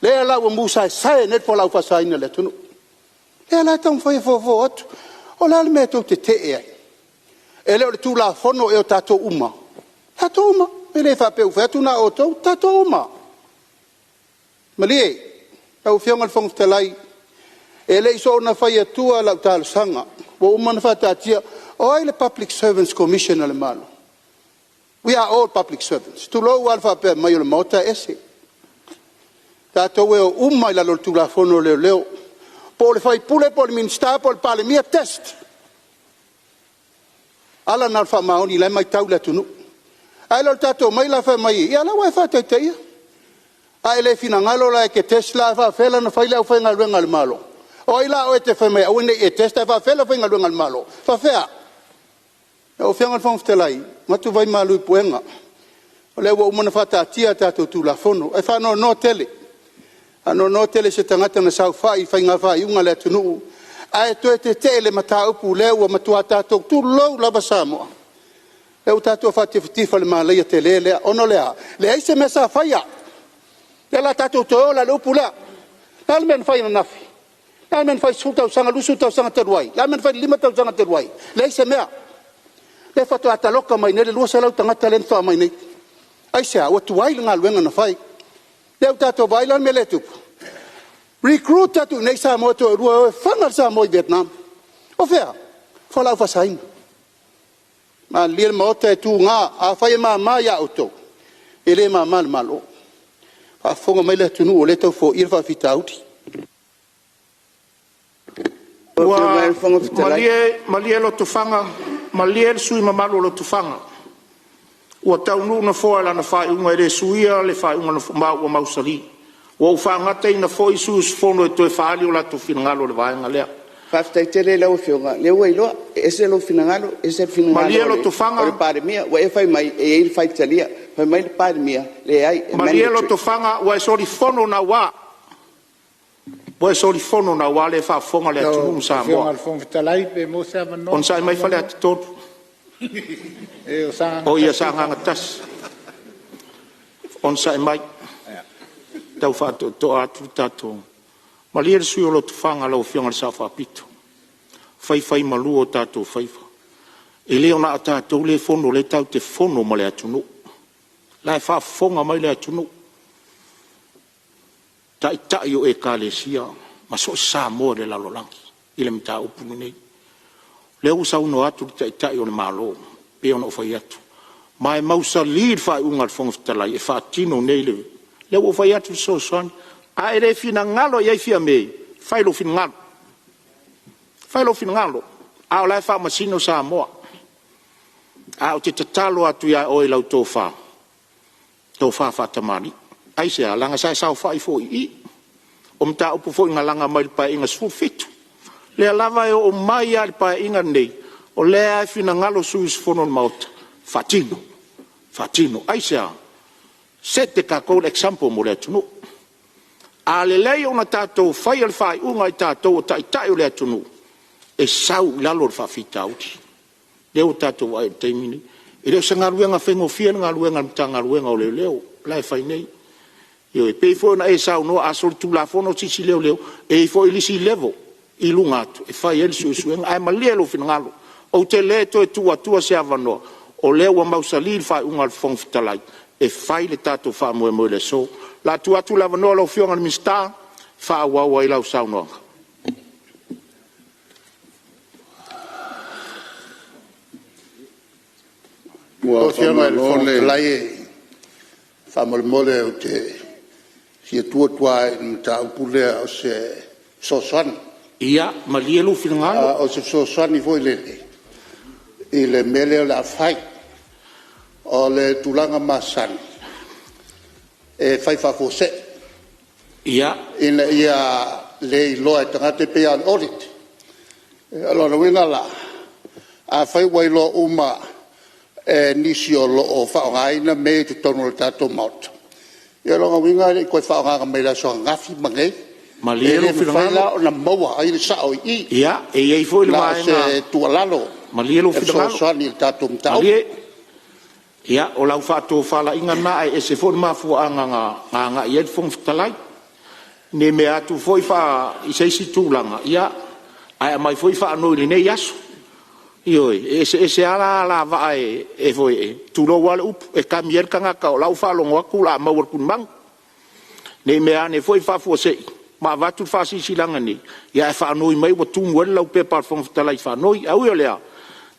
Lea la ua musaesae ai nei le fualaau faasaina i le atunuu. Lea la e taumafai e fofo atu. O le a le mea tou te tetee ai? E le o le Tulafono ea o tatou uma? Tatou uma. E le faapea ua fai atu na o outou, tatou uma. Malie lau Afioga i le Fofoga Fetalai, e le i soona fai atua lau talosaga ua uma ona faataatia. O ai le Public Servants Commission a le Malo? We are all public servants, tulou lava le faapea mai o le Maota e ese. Tatou e o uma lava i lalo o le Tulafono o Leoleo, po o le sui usufono po o le Minisita po o le Palemia, test. O ala na o le faamaoni o la e matau le atunuu. Ae le o le tatou omai la fai mai, ia o la ua e faatautaia. A e le finagalo la e te test la, e faapefea la ona fai le aufaigaluega a le Malo? O ai la oe e te fai mai e aua ne i e test ae faapefea le aufaigaluega a le Malo? E faapefea? Lau Afioga i le Fofoga Fetalai, e avatu vai malu i puega, o lea ua uma ona faataatia a tatou Tulafono. Ae faanoanoa tele, faanoanoa tele i se tagata na saofai i faiga faaiuga a le atunuu ae toe tetee i le mataupu lea ua matua tatou, tulou lava Samoa, lea ua tatou faatifatifa i le malaia tele lea. Ona o le a? Leai se mea sa faia. O lea o le a tatou toe o la i le upu lea. O le a le mea na fai ananafi? O le a le mea na fai i le 10 tausaga, 20 tausaga talu ai? O le a le mea na fai i le 5 tausaga talu ai? Leai se mea. O lea faatoa taloka mai nei le 200 tagata lea na faatoa omai nei. Aisea? Ua tuai le galuega na fai. Lea ua tatou vaai la i le mea lea e tupu? Recruit atu i inei Samoa e toalua e o e fana le Samoa i Vietnam. O fea? O fualaau faasaina. Malilie le Maota e tuga, afai e mama ia outou, e le mama i le Malo. Faafofoga mai le atunuu o lea e tau foia le faafitauli. Lau Afioga i Ua le Fofoga Fetalai… malie, malie Lotofaga, malie le sui usufono mamalu o Lotofaga, ua taunuu le Nofoa i lana faaiuga e le suia le faaiuga a le Nofoa ma ua mausali. Ua ou faagataina foi sui usufono e toe faaali o latou finagalo i le vaega lea. Faafetai tele i lau Afioga o lea ua iloa, e ese lou finagalo ese le Malie finagalo o le Lotofaga, Palemia. Ua e fai mai e i ai le faitalia, fai mai le Palemia, leai e malie mandatory. Lotofaga, ua e solifono naua. Ua e solifono aua o lea e faafofoga le atunuu ma Samoa. Onosai mai Faleata 3. Oi Sagaga 1, onosai mai tau faatoatoa atu le tatou… Malie le sui usufono o Lotofaga lau Afioga i le Sao Faapito, faifaimalua o tatou faiva. E le na o tatou lea e fono o lea tatou te fono ma le atunuu. O la e faafofoga mai le atunuu, Taitai o Ekalesia ma so o se Samoa i le lalolagi i le mataupu lenei. O lea ua saunoa atu le Taitai o le Malo e pei ona ou fai atu, ma e mausali le faaiuga a le Fofoga Fetalai e faatino nei le… Lea ua ou fai atu e fesoasoani. A e le finagalo i ai Fiame, fai lou finagalo, fai lou finagalo, a o la e faamasino Samoa. Ae ou te tatalo atu ia oe i lau tofa, tofa faatamalii. Aisea? Leaga sa e saofai foi i i, o mataupu foi na laga mai le Paeaiga XVII, lea lava e oo mai lava i le Paeaiga lenei, o lea lava e finagalo sui usufono o le Maota, faatino, faatino. Aisea? Set e tatou le example mo le atunuu. A lelei ona tatou faia le faaiuga e tatou o taitai o le atunuu, e sau i lalo le faafitauli. Lea ua tatou vaai i ai i le taimi lenei. E le o se galuega faigofie le galuega a le Matagaluega o Leoleo la e fai nei. Ioe. E pei foi ona e saunoa a solitulafono se isi leoleo, e i ai foi le isi level i luga atu e fai ai le suesuega. Ae malie lou finagalo, ou te le toe tuu atua se avanoa, o lea ua mausali le faaiuga a le Fofoga Fetalai e fai le tatou faamoemoe i le aso. O le a tuu atu le avanoa i lau Afioga i le Minisita e faaauau ai lau saunoaga. Lau Afioga i le Fofoga Fetalai, faamolemole ou te fia tu atu lava i le mataupu lea o se fesoasoani. Ia malie lou finagalo. O se fesoasoani foi lele i le mea lea o le a fai. O le tulaga masani e fai faafuasei. Ia. Ina ia le iloa e tagata, e pei lava o le audit. O lona uiga la, afai ua iloa uma e nisi o lo o faaaogaina mea ia i totonu o le tatou Maota, ia o lona uiga e le i toe faaaogaina mai le aso ananafi ma nei. Malie E lou le mafai finagalo. la ona maua ai le sao i i. Ia, e i ai foi le Na o vaega… se tuualalo Malie lou e finagalo. fesoasoani i le tatou mataupu. Malie, ia o lau faatofalaiga lena ae ese foi le mafuaaga na agai i ai le Fofoga Fetalai. Ne i meaane foi i se isi tulaga, ae aumai foi faanoi i lenei aso. Ioe. E eseese lava alavaa e tulou lava le upu, e kami ai le tagata o la e ua faalogo atu o le a maua i le tulimanu. Ne i meaane foi faafuasei ma avatu le faasilasilaga nei, ae faanoi mai ua tumu ai le laupepa a le Fofoga Fetalai i faanoi. Ae ui o lea,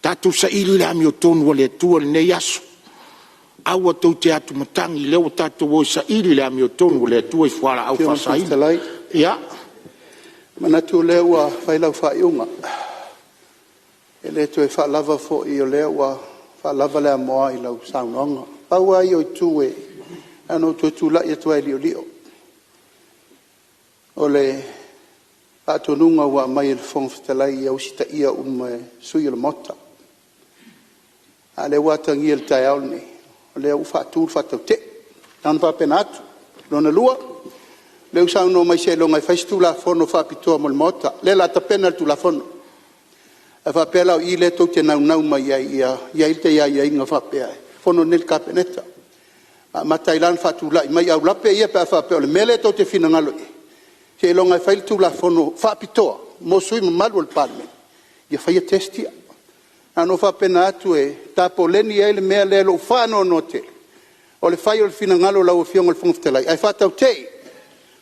tatou saili le amiotonu a le Atua i lenei aso. Aua tou te atumatagi, o lea ua tatou o e saili le amiotonu a le Atua i fualaau Lau Afioga i le Fofoga faasaina. Fetalai, Ia. e manatu o lea ua fai lau faaiuga. E le toe faalava foi o lea ua faalava le amoa i lau saunoaga. Pau lava ia o itu na ona ou toe tulai atu lava e liolio, o le faatonuga ua aumai e le Fofoga Fetalai ia usitaia uma e sui usufono o le Maota. A o lea ua atagia i le taeao lenei, o lea ua faatu le faatautee. Na ona faapena atu. Lona lua, o lea ua saunoa mai seiloga e fai se Tulafono faapitoa mo le Maota. O lea o le a tapena le Tulafono. A faapea la o i lea tou te naunau mai ai ia i ai aiaiga faapea, e fono nei le Kapeneta, amata ai la ona faatulai mai aulape ia pe a faapea o le mea lea tou te finagalo i ai, seiloga e fai le Tulafono faapitoa mo sui usufono mamalu o le Palemene ia faia test ia. Na ona ou faapena atu e tapoleni ai le mea lea i lou faanoanoa tele, o le fai o le finagalo o lau Afioga i le Fofoga Fetalai, ae faatautee,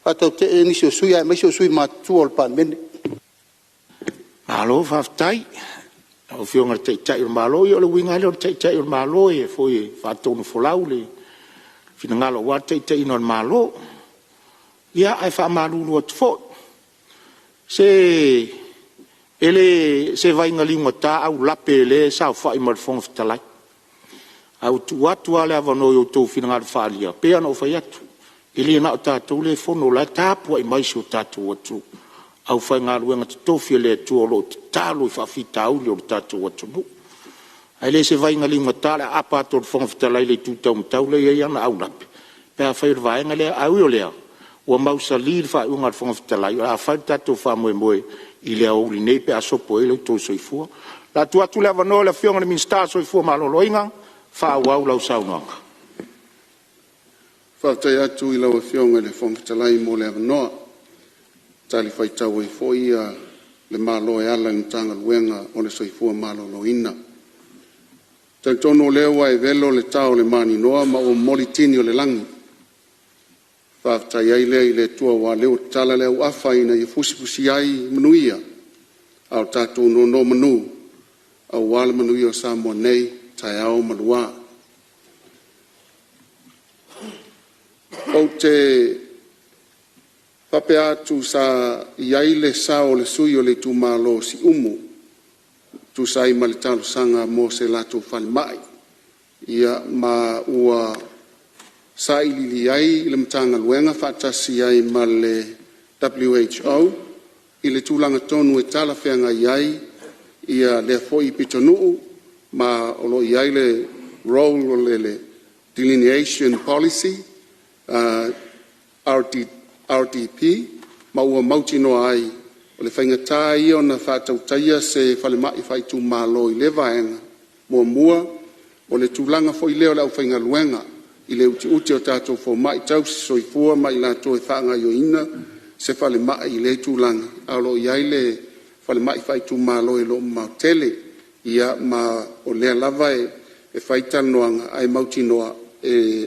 faatautee nisi o sui usufono aemaise o sui usufono matutua o le Palemene. Malo faafetai i lau Afioga i le Taitai o le Malo. Ia o le uiga lava lea o le Taitai o le Malo e faatonufolau le finagalo aua le taitaiga o le Malo. Ia, ae faamalulu atu foi, se e le o se vaiga liugata aulape o lea e saofai ma le Fofoga Fetalai. Ae ua tuu atu lava le avanoa i outou finagalo faaalia, e pei lava ona ou fai atu, e le na o tatou lea e fono, o la e tapuai mai si o tatou atunuu, aufaigaluega totofi a le Atua o lo o tatalo i faafitauli o le tatou atunuu. Ae le o se vaiga liugata le aapa atu o le Fofoga Fetalai i le itu taumatau lea e i ai ana aulape pe afai o le vaega lea. Ae ui o lea, Ua mausali le faaiuga a le Fofoga Fetalai o le a fai le tatou faamoemoe i le aoauli nei pe a sopo ai lo outou soifua. O le a tuu atu le avanoa i le Afioga i le Minisita o le Soifua Maloloina e faaauau lau saunoaga. Faafetai atu i lau Afioga i le Fofoga Fetalai mo le avanoa e talifuaitau ai foi le Malo e ala i le Matagaluega o le Soifua Maloloina. E talitonu o lea ua e velo le tao o le maninoa ma ua momoli tini o le lagi, ona faafetai ai lea i le Atua aua o lea ua tatala le auafa ina ia fusifusi ai manuia a o tatou nonomanu aua le manuia o Samoa nei, taeao ma lua. Ou te faapea atu sa i ai le sao o le sui usufono o le itumalo o Siumu e tusa ai ma le talosaga mo se latou falemai. Ia ma ua sailiili i ai le Matagaluega faatasi ai ma le WHO i le tulaga tonu e talafeagai ai lea foi pitonuu, ma o lo o i ai le role o le Delineation Policy RDP ma ua mautinoa ai o le faigata ia ona faatautaia se falemai faaitumalo i lea vaega. Muamua, o le tulaga foi lea o le aufaigaluega i le utiuti o tatou fomai tausisoifua ma i latou e faagaoioiga se falemai i lea tulaga, ae o lo o i ai le falemai faaitumalo e le o mamao tele. Ia ma o lea lava e fai talanoaga ae mautinoa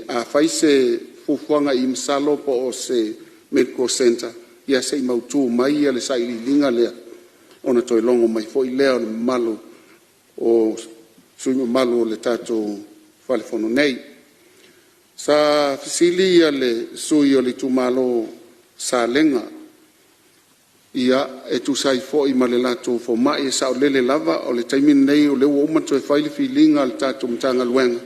a fai se fuafuaga i i, masalo po o se medical centre, ia se i mautu mai le sailiiliga lea ona toe logo mai foi lea o le mamalu o sui usufono mamalu o le tatou Fale Fono nei. Sa fesili le sui usufono o le itumalo o Salega e tusa ai foi ma le latou fomai. E saolele lava, o le taimi lenei o lea ua uma ona toe fai le filiga a le tatou Matagaluega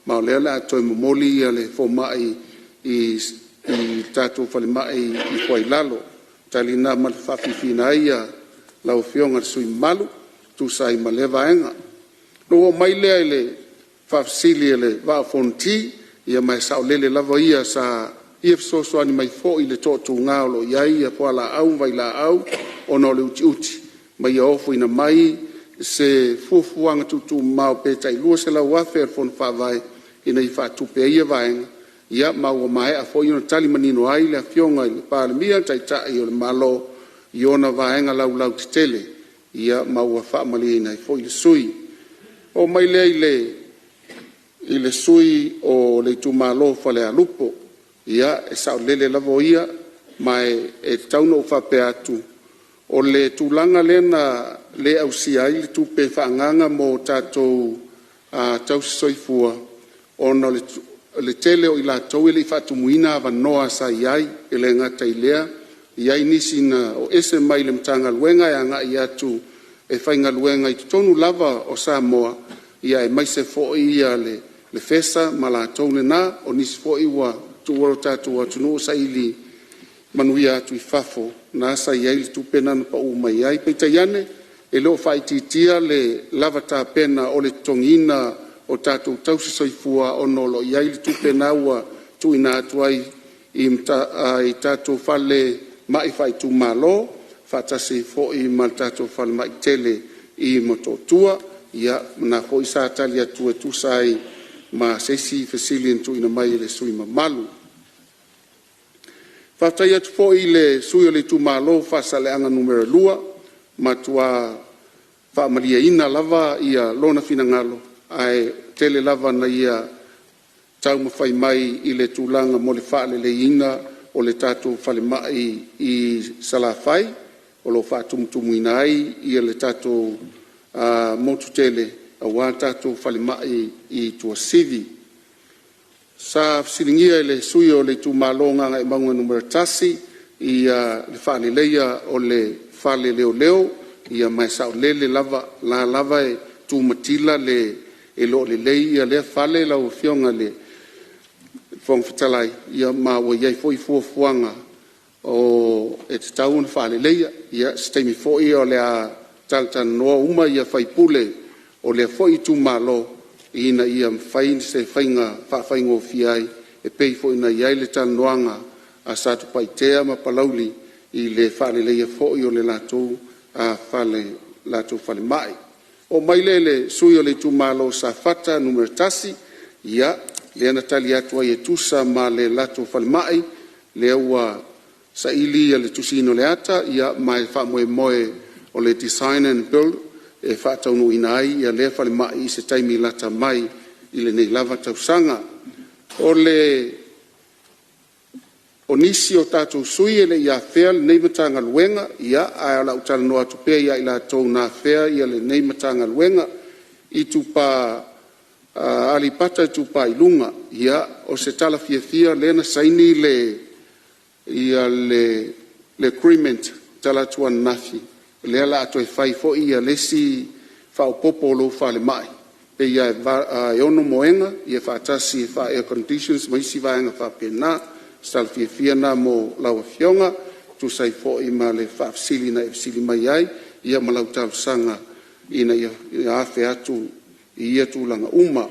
ma o lea o le a toe momoli le fomai i le tatou falemai i Foailalo. O le tali lena e faafiafiaina ai lau Afioga i le sui usufono mamalu e tusa ai ma lea vaega. Ona ou oo mai lea i le faafesili a le Vaa o Fonoti, ia ma e saolele lava ia sa fia fesoasoani mai foi i le toatuga o lo o i ai fualaau ma vailaau ona o le utiuti, ma ia ofoina mai se fuafuaga tuutuumamao pe tai $200,000 a le Fono Faavae ina ia faatupe ai ia vaega, ia ma ua maea foi ona tali manino ai le Afioga i le Palemia, le Taitai o le Malo i ona vaega laulautetele, ma ua faamalieina ai foi le sui usufono. Ona oo mai lea i le sui usufono o le itumalo o Falealupo. Ia, e saolele lava o ia, ma e tatau ona ou faapea atu, o le tulaga lea na le ausia ai le tupe faaagaaga mo tatou tausisoifua, ona o le tele o i latou e le i faatumuina avanoa sa i ai. E le gata i lea, e i ai nisi na o ese mai le Matagaluega e agai atu e faigaluega i totonu lava o Samoa, aemaise foi le FESA ma latou na. O nisi foi ua tuua le tatou atunuu saili manuia atu i fafo, lena sa i ai le tupe lena na pau mai ai. Peitai ane, e le o faaitiitia le lava tapena o le totogiina o tatou tausisoifua ona o lo o i ai le tupe lena ua tuuina atu ai i tatou falemai faaitumalo faatasi ai foi ma le tatou falemai tele i Motootua. Ia, o lena foi sa tali atu e tusa ai ma se isi fesili na tuuina mai e le sui usufono mamalu. Faafetai atu foi i le sui usufono o le itumalo o Faasaleleaga 2, ua matua faamalieina lava lona finagalo, ae tele lava ina ia taumafai mai i le tulaga mo le faaleleiina o le tatou falemai i Salafai o lo o faatumutumuina ai le tatou motu tele aua tatou falemai i Tuasivi. Sa fesiligia e le sui usufono o le itumalo o Gagaemauga 1 le faaleleia o le fale leoleo, ia ma e saolele lava, o la e lava e tu matila e le o lelei lea fale lau Afioga i le Fofoga Fetalai, ma ua i ai foi fuafuaga e tatau ona faaleleia. Ia, o se taimi foi o le a talatalanoa uma sui usufono o lea foi itumalo ina ia mafai se faiga e faafaigofie ai e pei foi ona i ai le talanoaga a Satupaitea ma Palauli i le faaleleia foi o le latou falemai. O'o mai lea i le sui usufono o le itumalo Safata 1, ia lea na tali atu ai e tusa ma le latou falemai, lea ua saili le tusiina o le ata ma e faamoemoe o le design and build e faataunuuina ai lea falemai i se taimi lata mai i lenei lava tausaga. O nisi o tatou sui usufono e le i afea lenei Matagaluega, ia ae o le a ou talanoa atu pea ia i latou na afea lenei Matagaluega. Aleipata Itupa i Luga, ia o se tala fiafia lea na saini le agreement tala atu ananafi lea o le a toe fai foi le isi faaopoopo o lou falemai, pei lava e 6 moega faatasi faa-air-conditions ma isi vaega faapena. O se tala fiafia lena mo lau Afioga e tusa ai foi ma le faafesili na e fesili mai ai ma lau talosaga ina ia afe atu i ia tulaga uma.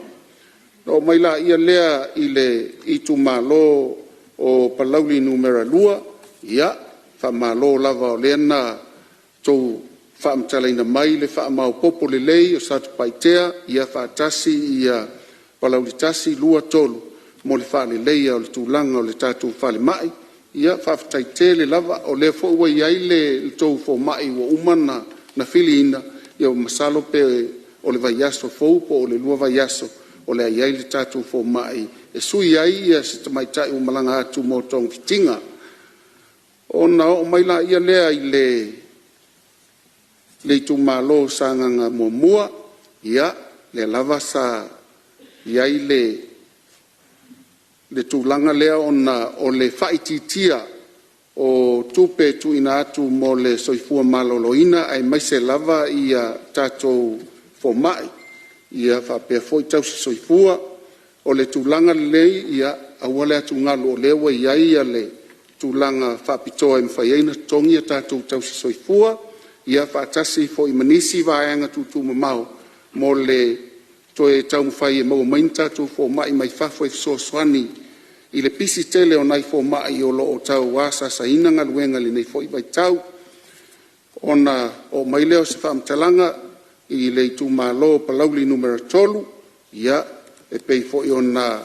Ona oo mai lea i le itumalo o Palauli 2, ia, faamalo lava o lea na outou faamatalaina mai le faamaopoopo lelei o Satupaitea faatasi Palauli 1, 2, 3 mo le faaleleia o le tulaga o le tatou falemai. Ia faafetai tele lava. O lea foi ua i ai le tou fomai ua uma ona filiina, ia masalo pe o le vaiaso fou po o le lua vaiaso o le a i ai le tatou fomai e sui ai se tamaitai ua malaga atu mo togafitiga. Ona oo mai lea i le itumalo o Sagaga 1, ia, lea lava sa i ai le tulaga lea ona o le faaitiitia o tupe e tuuina atu mo le soifua maloloina aemaise lava tatou fomai, faapea foi tausisoifua. O le tulaga lelei, ia aua le atugalu o lea ua i ai le tulaga faapitoa e mafai ai ona totogi a tatou tausisoifua, faatasi ai foi ma nisi vaega tuutuumamao mo le toe taumafai e maua mai ni tatou fomai mai fafo e fesoasoani i le pisi tele o nai fomai o lo o tau asaasaina galuega i lenei foi vaitau. Ona oo mai lea o se faamatalaga i le itumalo o Palauli 3, ia, e pei foi ona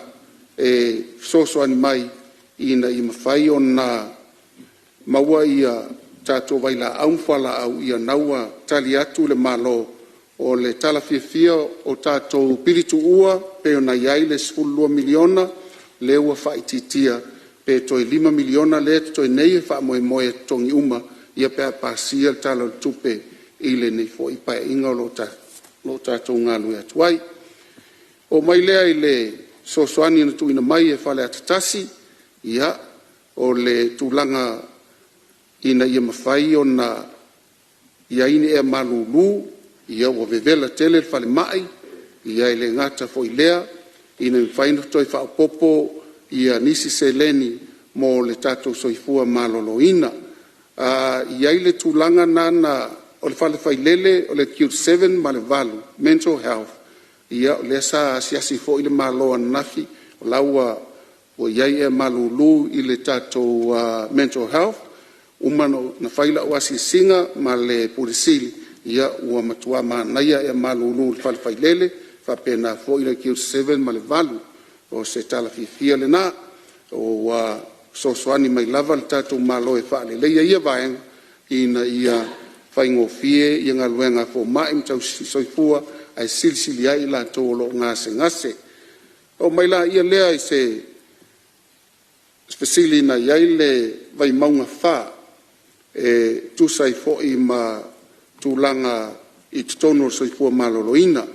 e fesoasoani mai ina ia mafai ona maua tatou vailaau ma fualaau, ia lena ua tali atu le Malo. O le tala fiafia o tatou pili tuua pei ona i ai le $12 miliona lea ua faaitiitia pe toe $5 miliona lea e totoe nei e faamoemoe e totogi uma pe a pasia le Tala o le Tupe i lenei foi Paeaiga o lo o tatou galulue atu ai. O'o mai lea i le fesoasoani na tuuina mai e Faleata 1, ia, o le tulaga ina ia mafai ona i ai ni ea malulu, ua vevela tele le falemai, e le gata foi i lea ina ia mafai ona toe faaopoopo nisi seleni mo le tatou soifua maloloina. E i ai le tulaga lena o le fale failele o le Acute 7 ma le 8 Mental Health, ia o lea sa asiasi foi le Malo ananafi o la ua i ai ea malulu i le tatou Mental Health. Ua uma ona fai lau asiasiga ma le Pule Sili, ua matua manaia ea malulu i le fale failele faapena foi le Acute 7 ma le 8. O se tala fiafia lena, ua fesoasoani mai lava le tatou Malo e faaleleia ia vaega ina ia faigofie galuega a fomai ma tausisoifua ae silisili ai i latou o lo o gasegase. Ona oo mai lea i se fesili na i ai le Vaimauga 4 e tusa ai foi ma tulaga i totonu o le soifua maloloina.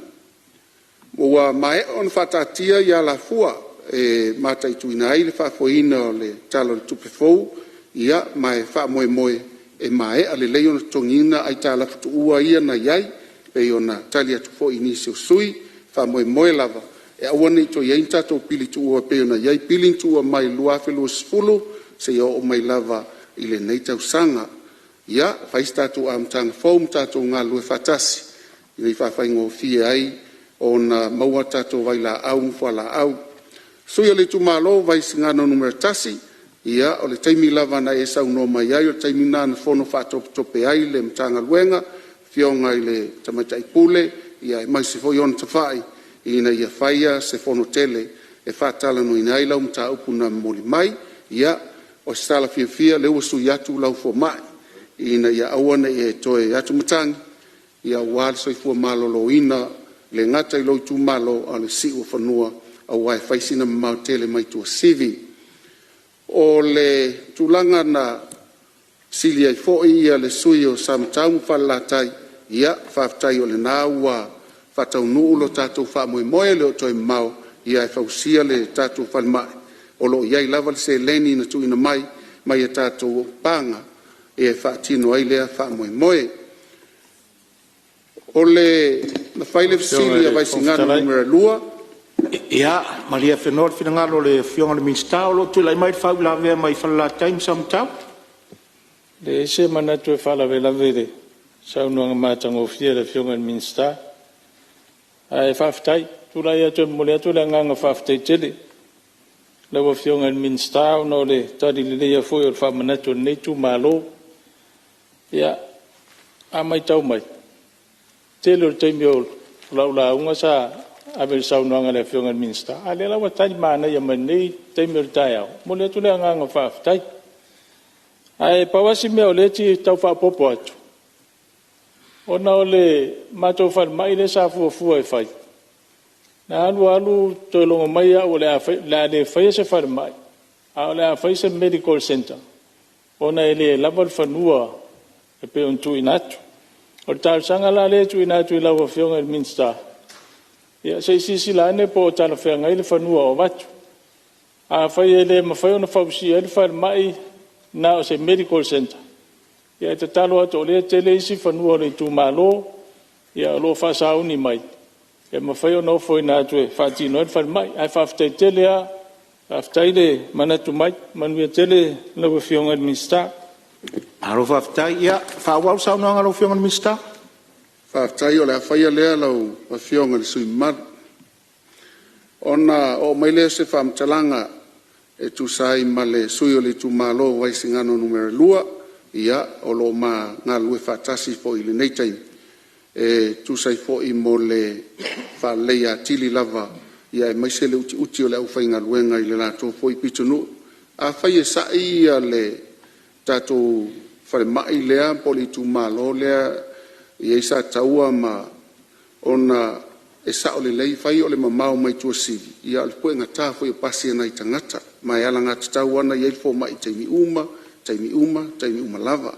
Ua maea ona faataatia alafua e mataituina ai le faafoeina o le Tala o le Tupe fou, ma e faamoemoe e maea lelei ona totogiina aitalafu tuua ia na i ai e pei ona tali atu foi i nisi o sui usufono. E faamoemoe lava e aua ne i toe i ai ni tatou pili tuua e pei ona i ai pili na tuua mai le 2020 seia oo mai lava i lenei tausaga. Ia fai se tatou amataga fou ma tatou galulue faatasi ina ia faafaigofie ai ona maua tatou vailaau ma fualaau. Le sui usufono o le itumalo o Vaisigano Nu.1, Ia, o le taimi lava na e saunoa mai ai o le taimi lena na fono faatopetope ai le Matagaluega, Afioga i le Tamaitai Pule aemaise foi ona tafai ina ia faia se fonotele e faatalanoaina ai lau mataupu na momoli mai. Ia, o se tala fiafia o lea ua sui atu lau fomai ina ia aua ne i e toe atumatagi aua le soifua maloloina e le gata i lou itumalo a o le siuofanua aua e fai sina mamao tele mai Tuasivi. O le tulaga na fesili ai foi le sui usufono o Samatau ma Falelatai, ia faafetai o lena ua faataunuu lo tatou faamoemoe e le o toe mamao e fausia le tatou falemai. O lo o i ai lava le seleni na tuuina mai mai a tatou paga e faatino ai lea faamoemoe. Na fai le fesili a Vaisigano 2… Ia malie afenoa le finagalo o le Afioga i le Minisita o lo o tulai mai le faauilavea mai Falelatai ma Samatau. E leai se manatu e faalavelave i le saunoaga matagofie a le Afioga i le Minisita, ae faafetai. E tulai atu e momoli atu le agaga faafetai tele i lau Afioga i le Minisita ona o le tali lelei foi o le faamanatu o lenei itumalo. Ia, a maitau mai, o le tele o le taimi o lau lauga sa ave i le saunoaga a le Afioga i le Minisita, a o lea la ua tali manaia mai i lenei taimi o le taeao. E momoli atu le agaga faafetai. Ae pau lava si mea o lea e fia tau faaopoopo atu, ona o le matou falemai lea sa fuafua e fai, na alu alu toe logo mai au o le a le faia se falemai, ae o le a fai se medical centre ona e le lava le fanua e pei ona tuuina atu. O le talosaga la lea e tuuina atu i lau Afioga i le Minisita, ia se i silasila ane po o talafeagai le fanua o avatu. Afai e le mafai ona fausia ai le falemai na o se medical centre, ia e tatalo atu o lea e tele isi fanua o le itumalo o lo o faasauni mai e mafai ona ofoina atu e faatino ai le falemai. Ae faafetai tele lava, faafetai le manatu mai. Manuia tele lau Afioga i le Minisita. Malo faafetai. Ia faaauau le saunoaga a lau Afioga i le Minisita. Faafetai o le a faia lea lau Afioga i le sui usufono mamalu. Ona oo mai lea o se faamatalaga e tusa ai ma le sui usufono o le itumalo o Vaisigano 2, ia, o lo o ma galulue faatasi foi i lenei taimi e tusa ai foi mo le faaleleia atili lava aemaise le utiuti o le aufaigaluega i le latou foi pitonuu. Afai e sa'i le tatou falemai lea po o le itumalo lea e i ai Sataua ma… ona e sao lelei, e fai o le mamao mai Tuasivi, ae o le puegata foi o pasi a nai tagata, ma e alagatatau lava ona i ai le fomai i taimi uma, taimi uma, taimi uma lava.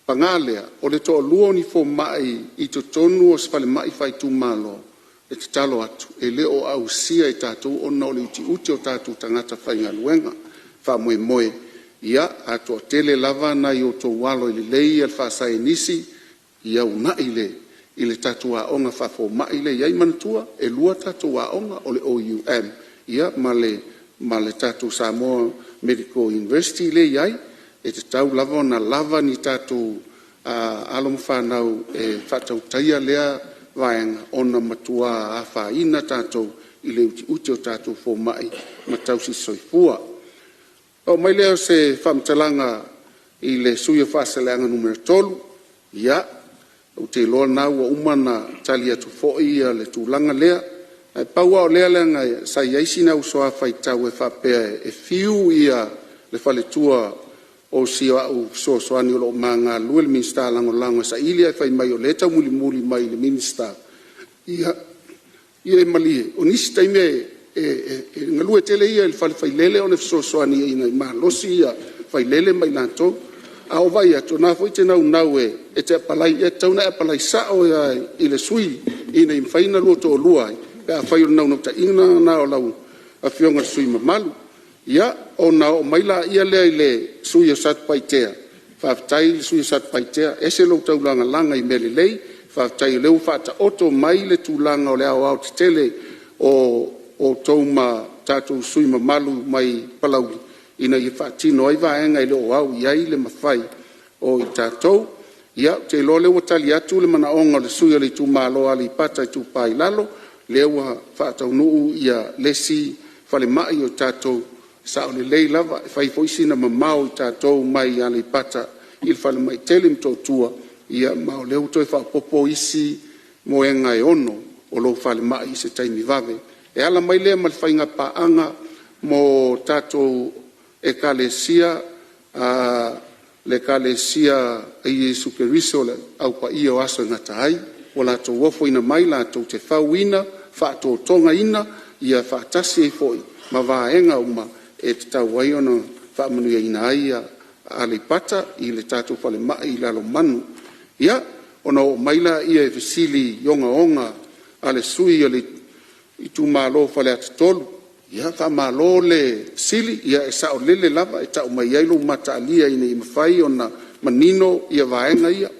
Paga lea, o le toalua o ni fomai i totonu o se falemai faaitumalo, e tatalo atu, e le o ausia e tatou ona o le utiuti o tatou tagata faigaluega. Faamoemoe, ia, a toatele lava nai outou alo e lelei le faasaienisi, ia uunai i le tatou aoga faafomai lea e i ai. Manatua, e lua tatou aoga, o le OUM ma le tatou Samoa Medical University lea e i ai. E tatau lava ona lava ni tatou alo ma fanau e faatautaia lea vaega, ona e matua afaina tatou i le utiuti o tatou fomai ma tausisoifua. Ona oo mai lea o se faamatalaga i le sui usufono mo Faasaleleaga 3, ia, ou te iloa o lena ua uma ona tali atu foi le tulaga lea. Ae pau lava o lea leaga sa i ai sina uso a faitau e faapea e fiu le faletua o si au fesoasoani o lo o ma galulue, le Minisita Lagolago e saili ae fai mai o lea e taumulimuli mai i le Minisita, ia malie, o nisi taimi e galue tele ia i le fale failele ona e fesoasoani ina ia malosi failele ma i latou. A ou vaai atu o lena foi e te naunau e te apalai, ia e tatau ona e apalai sao lava i le sui ina ia mafai ona oulua toalua ai, pe afai o le naunautaiga lena o lau Afioga i le sui usufono mamalu. Ia, ona oo mai lea i le sui usufono mo Satupaitea, faafetai le sui usufono mo Satupaitea, e ese lou taulagalaga i mea lelei, faafetai o lea ua faataoto mai le tulaga o le aoaotetele o outou ma tatou sui usufono mamalu mai Palauli ina ia faatino ai vaega e le o au i ai le mafai o i tatou. Ia, ou te iloa o lea ua tali atu le manaoga o le sui usufono o le itumalo o Aleipata Itupa i Lalo, lea ua faataunuu le isi falemai o tatou Sao lelei lava, e fai foi sina mamao i tatou mai Aleipata i le falemai tele i Motootua, ia ma o lea ua toe faaopoopo isi moega e 6 o lou falemai i se taimi vave. E ala mai lea ma le faigapaaga mo tatou Ekalesia, le Ekalesia a Iesu Keriso o le Au Paia o Aso e Gata ai, ua latou ofoina mai latou te fauina, faatotogaina faatasi ai foi ma vaega uma e tatau ai ona faamanuiaina ai Aleipata i le tatou falemai i Lalomanu. Ia, ona oo mai lea i fesili ogaoga a le sui usufono o le itumalo o Faleata 3. Ia faamalo le fesili, e saolele lava e tau mai ai lou mataalia ina ia mafai ona manino vaega ia.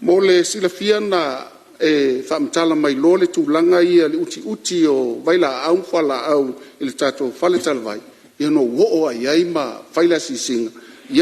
Mo le silafia na e faamatala mai loa le tulaga lea i le utiuti o vailaau ma fualaau i le tatou faletalavai, ia ona ou oo lava i ai ma fai le asiasiga,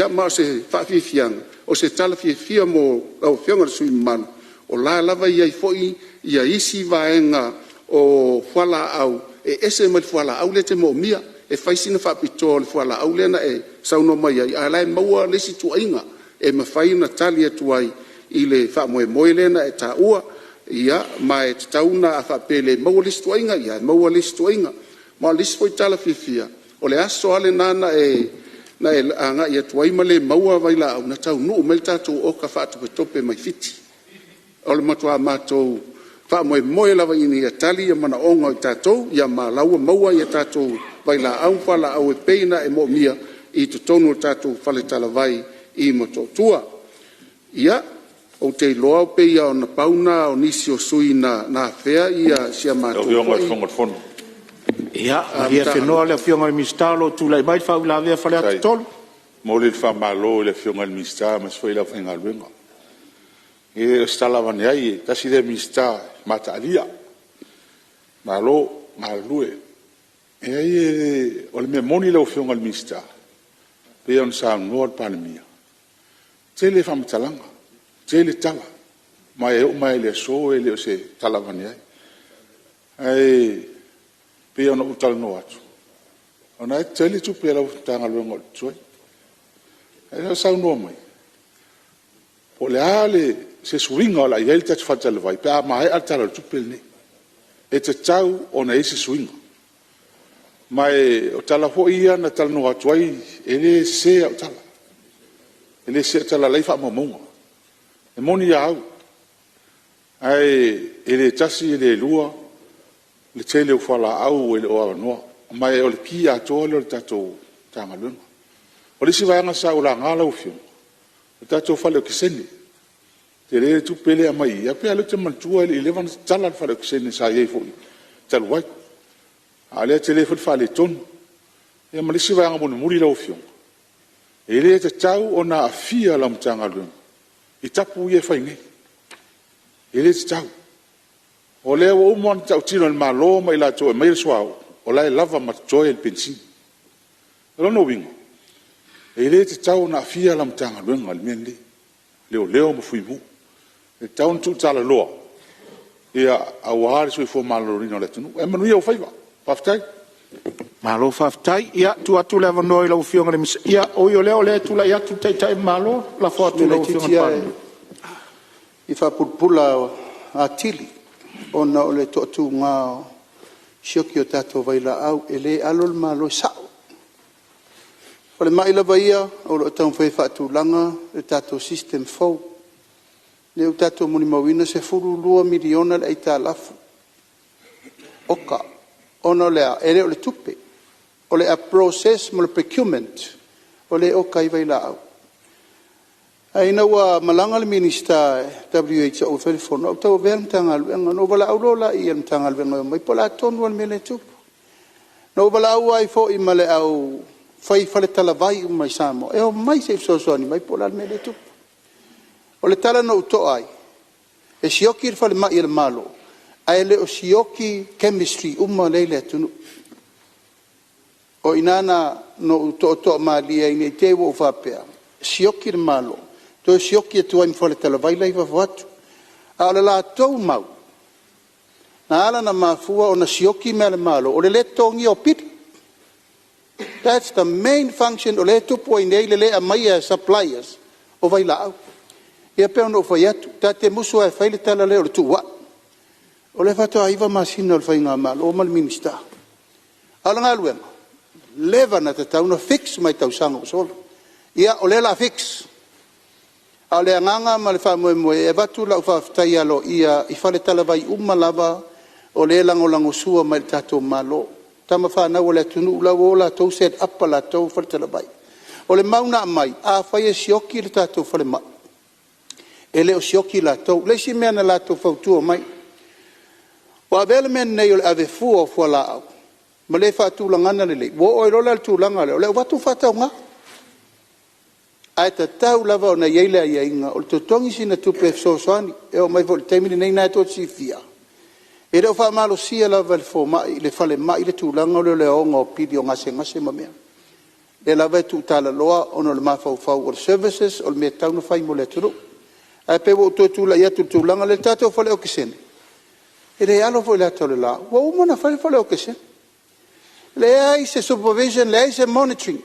ma o se faafiafiaga, o se tala fiafia mo lau Afioga i le sui usufono mamalu, o la e lava e i ai foi isi vaega o fualaau e ese mai le fualaau lea e te moomia. E fai sina faapitoa o le fualaau lea na e saunoa mai ai, a o la e maua le isi ituaiga e mafai ona tali atu ai i le faamoemoe lea na e taua. Ia, ma e tatau ona, a faapea e le maua le isi ituaiga, ia e maua le isi ituaiga. Ma o le isi foi tala fiafia, o le aso lava lena na e agai atu ai ma le maua vailaau, na taunuu mai le tatou oka faatopetope mai Fiti. O le matua matou faamoemoe lava ina ia tali manaoga o tatou, ma o la ua maua tatou vailaau ma fualaau e pei ona e moomia i totonu o le tatou faletalavai i Motootua. Ia, ou te iloa e pei lava ona pau lena o nisi o sui usufono na afea si a matou Lau Afioga i le foi Fofoga o le Fono. Ia, malie afenoa le Afioga i le Minisita o lo o tulai mai le faauilavea a Faleata 3. Faafetai. E momoli le faamalo i le Afioga i le Minisita aemaise foi le aufaigaluega. E le o se tala avane ai, tasi lea Minisita mataalia, malo galulue. E leai o le mea moni lau Afioga i le Minisita, pei ona saunoa le Palemia, e tele faamatalaga, tele tala, ma e oo mai lava i le aso e le o se tala avane ai. Ae pei ona ou talanoa atu, o lena e tele tupe a lau Matagaluega o lo o totoe. A o lea e saunoa mai, po o le a se suiga o le a i ai le tatou faletalavai pe a maea le Tala o le Tupe lenei. E tatau ona i ai se suiga. Ma o tala foi ia na talanoa atu ai, e le sese au tala, e le sese au tala o la e i ai faamaumauga. E moni a au, ae le tasi e le lua le tele o fualaau e le o avanoa, ma o le ki atoa lea o le tatou Matagaluega. O le isi vaega sa ou laga lau Afioga, o le tatou fale okesene. E tele le tupe lea e aumai i i, ae pei lava o lea ou te manatua e le i leva ona tatala le fale okesene sa i ai foi talu ai, a o lea e tele foi le faaletonu. Ia ma le isi vaega mulimuli lau Afioga, e le tatau ona aafia lau Matagaluega i tapu ia e fai nei, e le tatau. O lea ua uma ona tautino e le Malo ma i latou e aumaia le suauu, o la e lava ma totoe le penisini. O lona uiga, e le tatau ona aafia lau Matagaluega i le mea lenei, Leoleo ma Fuimu. E tatau ona tuutalaloa aua le soifua maloloina o le atunuu. Ae manuia ou faiva. Faafetai. Malo faafetai. Ia, e tuu atu le avanoa i lau Afioga i le Minisita. Ia, ui o lea o lea e tulai atu le Taitai o le Malo, lafo atu i lau O si Afioga mea i le laitiiti Palemia. lava e fia faapulapula atili ona o le toatuga o sioki o tatou vailaau, e le alo le Malo, e sao. O le falemai lava ia o lo o taumafai e faatulaga le tatou system fou. O lea ua tatou molimauina e $12 miliona le aitalafu, oka. Ona o le a? E le o le tupe, o le process ma le procurement o lea e oka ai vailaau. Ae ina ua malaga le Minisita WHO e fai le fono, ae ou tauavea le Matagaluega. Ona ou valaau loa lea i le Matagaluega e omai, po o le a tonu lava le mea lea e tupu. Na ou valaau ai foi ma le au fai faletalavai uma i Samoa, e omai se i fesoasoani mai po o le a le mea lea e tupu. O le tala na ou to'a ai, e sioki le falemai a le Malo, ae le o sioki chemistry uma lea e i le atunuu. O i ina na ou toatoa malie ai ne i te i ua ou faapea, sioki le Malo, toe sioki atu ai ma faletalavai la e i fafo atu. A o le latou mau, na ala ona mafua ona sioki mea a le Malo, o le le totogia o pili. That's the main function o lea e tupu ai nei le le aumaia e suppliers o vailaau. Ia pei ona ou fai atu, ta te musu lava e fai le tala lea o le tuuai. O lea faatoa 9 masina o le faigamalo ma le Minisita, a o le galuega, ua leva ona tatau ona fix mai tausaga ua sola. Ia o lea o le a fix. A o le agaga ma le faamoemoe e avatu lau faafetai aloaia i faletalavai uma lava o lea e lagolagosua mai i le tatou Malo, tama fanau a le atunuu la ua o latou set up a latou faletalavai. O le mau na aumai, afai e sioki le tatou falemai, e le o sioki latou. O le isi mea na latou fautua mai, ua avea le mea lenei o le ave fua o fualaau ma le faatulagaga lelei, ua oo ai loa la i le tulaga lea o le avatu faatauga. Ae tatau lava ona i ai le aiaiga o le totogi sina tupe e fesoasoani. E oo mai foi i le taimi lenei o lena tou te silafia, e le o faamalosia lava e le fomai le falemai le tulaga lea o le aoga o pili o gasegase ma mea. O lea lava e tuutalaloa ona o le mafaufau o le services o le mea e tatau ona fai mo le atunuu. Ae pei ua ou toe tulai atu i le tulaga lea. O le tatou fale okesene, e le alo foi i le ata o le la, ua uma ona fai le fale okesene, leai se supervision leai se monitoring.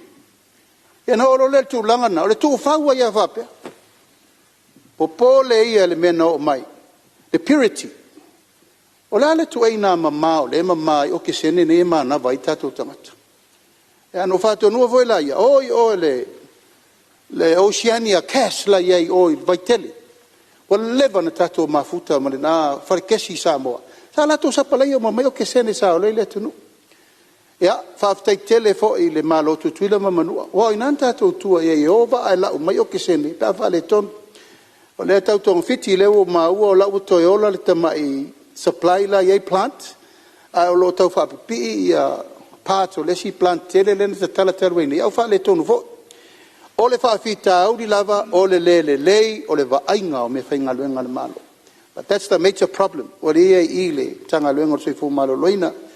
Ia ona oo loa lea i le tulaga lena o le tuufau ai lava faapea. Popole ia i le mea na oo mai, le purity. O le a le ituaiga mama o lea e mama ai okesene nei e manava ai tatou tagata? Ia ona ou faatonuina foi lea, o i o i le Oceania Cast la e i ai i o i Vaitele. Ua leva ona tatou mafuta ma lena fale kesi i Samoa, sa latou sapalaia uma mai okesene e sa ola ai le atunuu. Ia, faafetai tele foi i le Malo o Tutuila ma Manua, aua o i ina na tatou tua i ai e o vaa e lau mai okesene pe a faaletonu. O lea e tau togafiti, o lea ua ou maua o la e ua toe ola le tamai supply la e i ai plant, ae o lo o tau faapipii parts o le isi plant tele lea na tatala talu ai nei, a ua faaletonu foi. O le faafitauli lava o le le lelei o le vaaiga o meafaigaluega a le Malo. But that's the major problem o lea e i ai i i le Matagaluega o le Soifua Maloloina. O le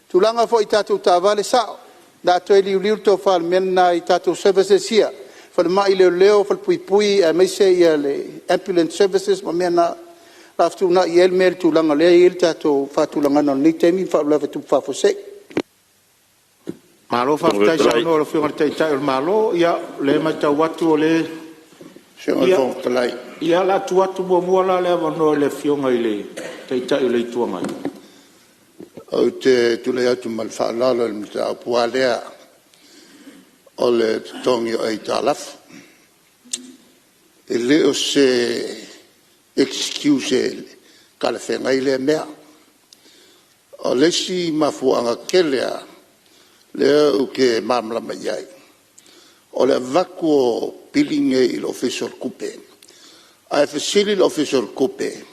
tulaga foi i tatou taavale, e sao, o le a toe liuliu le tofa i le mea lena i tatou services ia, falemai, leoleo, falepuipui aemaise le ambulance services ma mea na. O le a fetuunai i ai le mea i le tulaga o lea e i ai le tatou faatulagaga o lenei taimi ma faalavelave tutupu faafuasei. Malo faafetai saunoa i lau Afioga i le Taitai o le Malo. Ia, o lea e matau atu o lea… Ia, o le a tuu atu muamua la le avanoa i le Afioga i le Taitai o le Itu Agai. Ou te tulai atu ma le faaaloalo i le mataupu lava lea o le totogi o aitalafu. E le o se excuse talafeagai lea mea. O le isi mafuaaga tele lava lea ou te malamalama i ai, o le avatu o pili nei i le Ofisa o le Tupe, ae fesili le Ofisa o le Tupe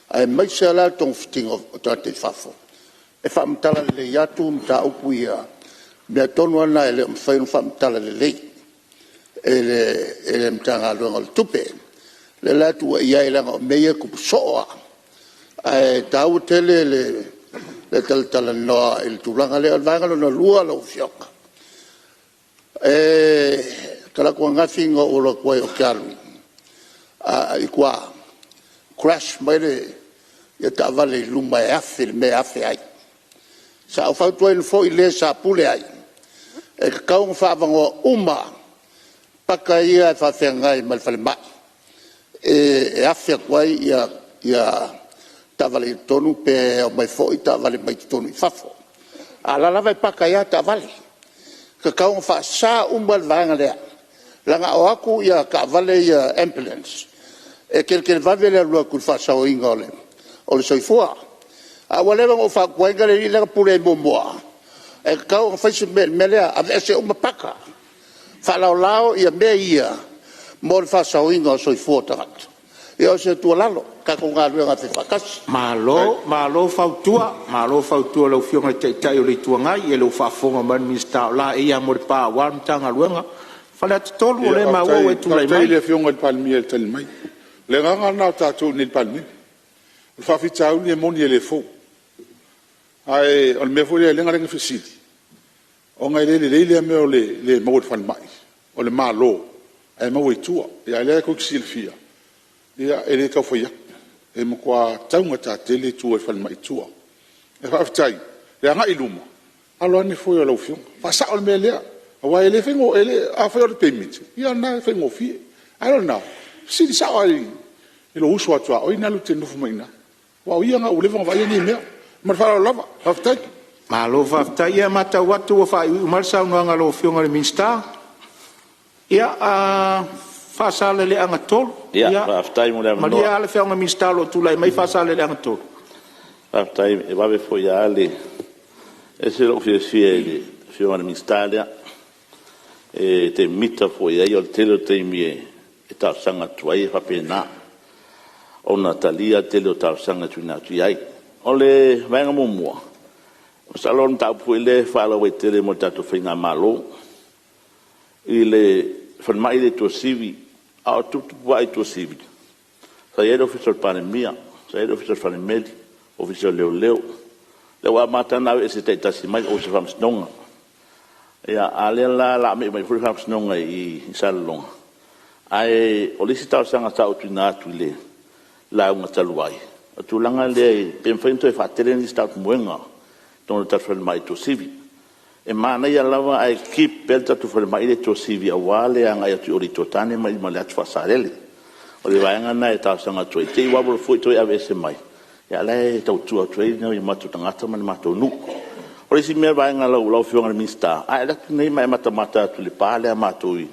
aemaise lava la le togafitiga o tagata i fafo, e faamatala lelei atu mataupu ia, mea tonu lava na e le o mafai ona faamatala lelei e le Matagaluega o le Tupe. O lea la e tuuaia ai leaga o mea ia e tupu soo lava, ae taua tele le talatalanoa i le tulaga lea. O le vaega lona lua lau Afioga, o talaatu ananafi na ou alu atu ai ou te alu i tua, crash mai le taavale i luma e afe i le mea e afe ai. Sa ou fautuaina foi le sa pule ai, e tatau ona faaavanoa uma paka ia e faafeagai ma le falemai e afe atu ai taavale i totonu pe omai foi taavale mai totonu i fafo. A o la e lava e paka ai lava taavale. E tatau ona faasa uma le vaega lea, leaga a o atu taavale ia ambulance, e televaveve le alu atu i le faasaoina o le soifua. Ae ua leva ona ou fautuaina le alii lea na pule ai muamua, e tatau ona fai se mea i le mea lea, aveese uma paka, faalaolao mea ia mo le faasaoina o soifua o tagata. Ia o se tuualalo, tatou galuega e faifaatasi. Malo, malo fautua. Malo fautua i lau Afioga i le Taitai o le Itu Agai. Ia o lea ua faafofoga mai le Minisita o laei lava mo le pa aua le Matagaluega. Faleata 3, o lea e maua ua e tulai mai. Faafetai i le Afioga i le Palemia i le tali mai. O le agaga lena o tatou i inei i le Palemene. O le faafitauli e moni e le fou. Ae o le mea foi lea e ala ai ona fesili, ona e le lelei lea mea o le le maua e le falemai o le Malo ae maua i tua. A o lea tou te silafia, e le tau fai atu, e matua taugata tele tua i falemai i tua. Ae faafetai i le agai i luma, alo ane foe o lau Afioga, faasao le mea lea. Aua e le faigofie, afai o le payment, ia o lena e faigofie. A le o lena, fesili sao lava i lou uso a tuaoi lena e te nofo mai i ina, aua o ia lena ua leva ona vaaia nei mea. Ma le faaaloalo lava. Faafetai. Malo faafetai. Ia e matau atu ua faaiuiu mai le saunoaga a lau Afioga i le Minisita. Ia, Faasaleleaga 3. Ia faafetai mo le avanoa. Malie lava le Afioga i le Minisita o lo o tulai mai Faasaleleaga 3. Faafetai, e vave foi lava le... E ese lou fiafia i le Afioga i le Minisita lea, e te mita foi i ai, o le tele o taimi e talosaga atu ai e faapena ona talia le tele o talosaga e tuuina atu i ai. O le vaega muamua, masalo o le mataupu foi lea e faalauaitele mo le tatou faigamalo i le falemai lea i Tuasivi. A o tuputupua'i i Tuasivi, sa i ai le Ofisa o le Palemia, sa i ai le Ofisa o le Falemeli, Ofisa o Leoleo. Lea ua amata ona aveese taitasi mai le Ofisa o Faamasinoga. A o lea la o le a me'i mai foi le Faamasinoga i Salelologa. Ae o le isi talosaga sa ou tuuina atu i le lauga talu ai, o le tulaga lea pe mafai ona toe faatele nisi tautumuega i totonu o le tatou falemai i Tuasivi. E manaia lava ae keep pea le tatou falemai lea i Tuasivi aua le agai atu i o i le Itu o Tane ma le Atu Faa-Salele. O le vaega lena e talosaga atu ai i te i ua alu alu foi toe aveese mai, a o la e tautua atu ai nai o matou tagata ma le matou nuu. O le isi vaega lau Afioga i le Minisita, a e alu atu nei ma e matamata atu i le pa lea a matou i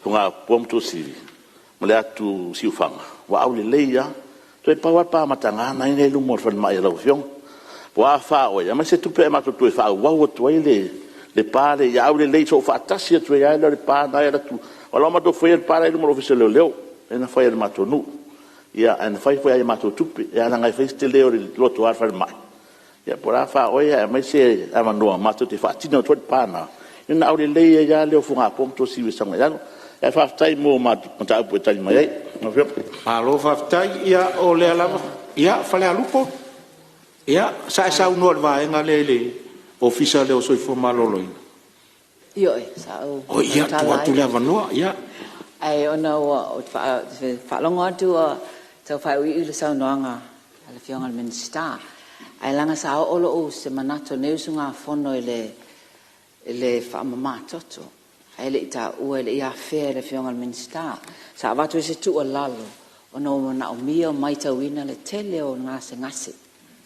Fogapoa ma Tuasivi ma le atu Siufaga, ua aulelei lava. Toe pau lava le pa mataga lena e i luma o le falemai a lau Afioga. Ua a fa oe, aumai se tupe ae matou toe faaauau atu ai le pa lea ia aulelei soofaatasi atu ai lava lea o le pa lena e alu atu. O la ua matou faia le pa la e i luma o le Ofisa o Leoleo lea na fai e le matou nuu, ae na fai foi lava i a matou tupe, ae leaga e fai si tele o le alu atu o le falemai. Ia po o le a fa oe ae aumai se avanoa matou te faatino atu ai le pa lena, ia ona aulelei ai lava lea o Fogapoa ma Tuasivi e sau agai i lalo. Ae faafetai mo mataupu e tali mai ai lau Afioga. Malo faafetai. Ia o lea lava… Ia, Falealupo, sa e saunoa i le vaega lea i le Ofisa lea o le Soifua Maloloina. Ioe, sa ou Ia, e tuu atu le avanoa. tautala ai, ae ona ou te faalogo atu ua tau faaiuiu le saunoaga a le Afioga i le Minisita, ae leaga sa oo se manatu o lenei usugafono i le faamamatoto, ae le i taua e le i afea e le Afioga i le Minisita. Sa avatu ai se tuualalo ona ua manaomia, ua maitauina le tele o gasegase,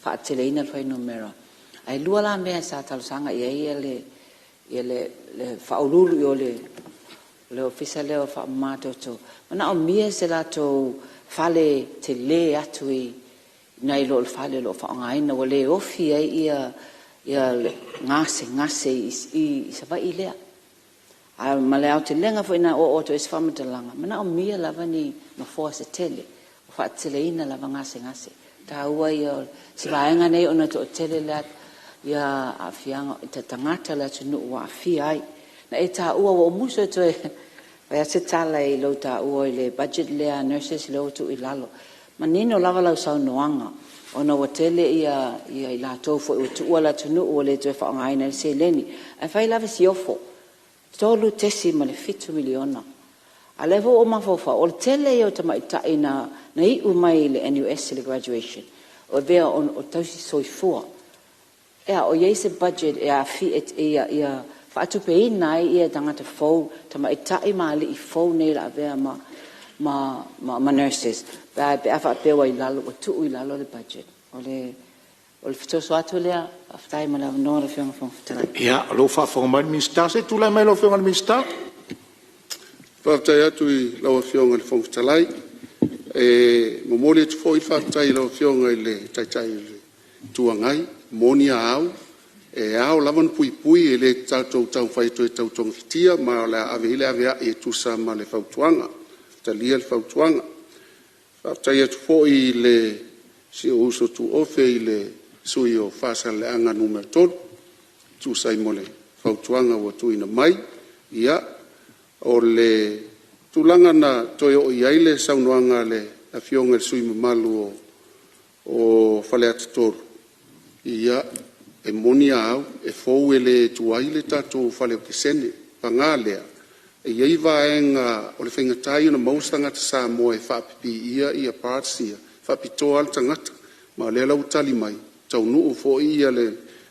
faateteleina le fuainumera. Ae lua la mea sa talosaga i ai le Faauluulu i o i le Ofisa lea o Faamamatoto, e manaomia se latou fale tele atu nai lo le fale o lo o faaaogaina, ua le ofi ai gasegase i Savaii lea. Ma le aotelega foi na oo atu ai se faamatalaga, e manaomia lava ni nofoa se tele ua faateteleina lava gasegase. O le taua ia o si vaega nei ona e toatele aafiaga o tagata o le atunuu ua aafia ai. Na e taua, ua ou musu e toe fai atu se tala i lou taua i le budget lea a nurses lea ua tuu i lalo. E manino lava lau saunoaga ona ua tele i latou foi ua tuua le atunuu ua le toe faaaogaina ai le seleni. Ae fai lava si ofo, $3.7 miliona. A o lea foi ua ou mafaufau o le tele ia o tamaitai na iu mai i le NUS i le graduation ua avea o tausisoifua. O i ai se budget ia faatupeina ai tagata fou, tamaitai ma alii fou nei o le a avea ma nurses pe a faapea ua tuu i lalo le budget? O le fesoasoani atu lea. Faafetai mo le avanoa lau Afioga i le Fofoga Fetalai. Ia, o lea ua faafofoga mai le Minisita. Se i tulai mai lau Afioga i le Minisita. Faafetai atu i lau Afioga i le Fofoga Fetalai. E momoli atu foi le faafetai i lau Afioga i le Taitai o le Itu Agai. E moni a au, e ao lava ona puipui, e le tatou te taumafai e toe tau togafitia, ma o le a ave i ai le aveai e tusa ma le fautuaga. E talia le fautuaga. Faafetai atu foi i si ou uso tuofe i le sui usufono mo Faasaleleaga 3 e tusa ai ma le fautuaga ua tuuina mai. Ia, o le tulaga na toe oo i ai le saunoaga a le Afioga i le sui usufono mamalu o Faleata 3, ia, e moni lava au, e fou e le tuai le tatou fale o Pesene. Paga lea, e i ai vaega o le faigata ia ona maua se tagata Samoa e faapipiia parts ia, e faapitoa lava le tagata. Ma o lea la ua tali mai, ua taunuu foi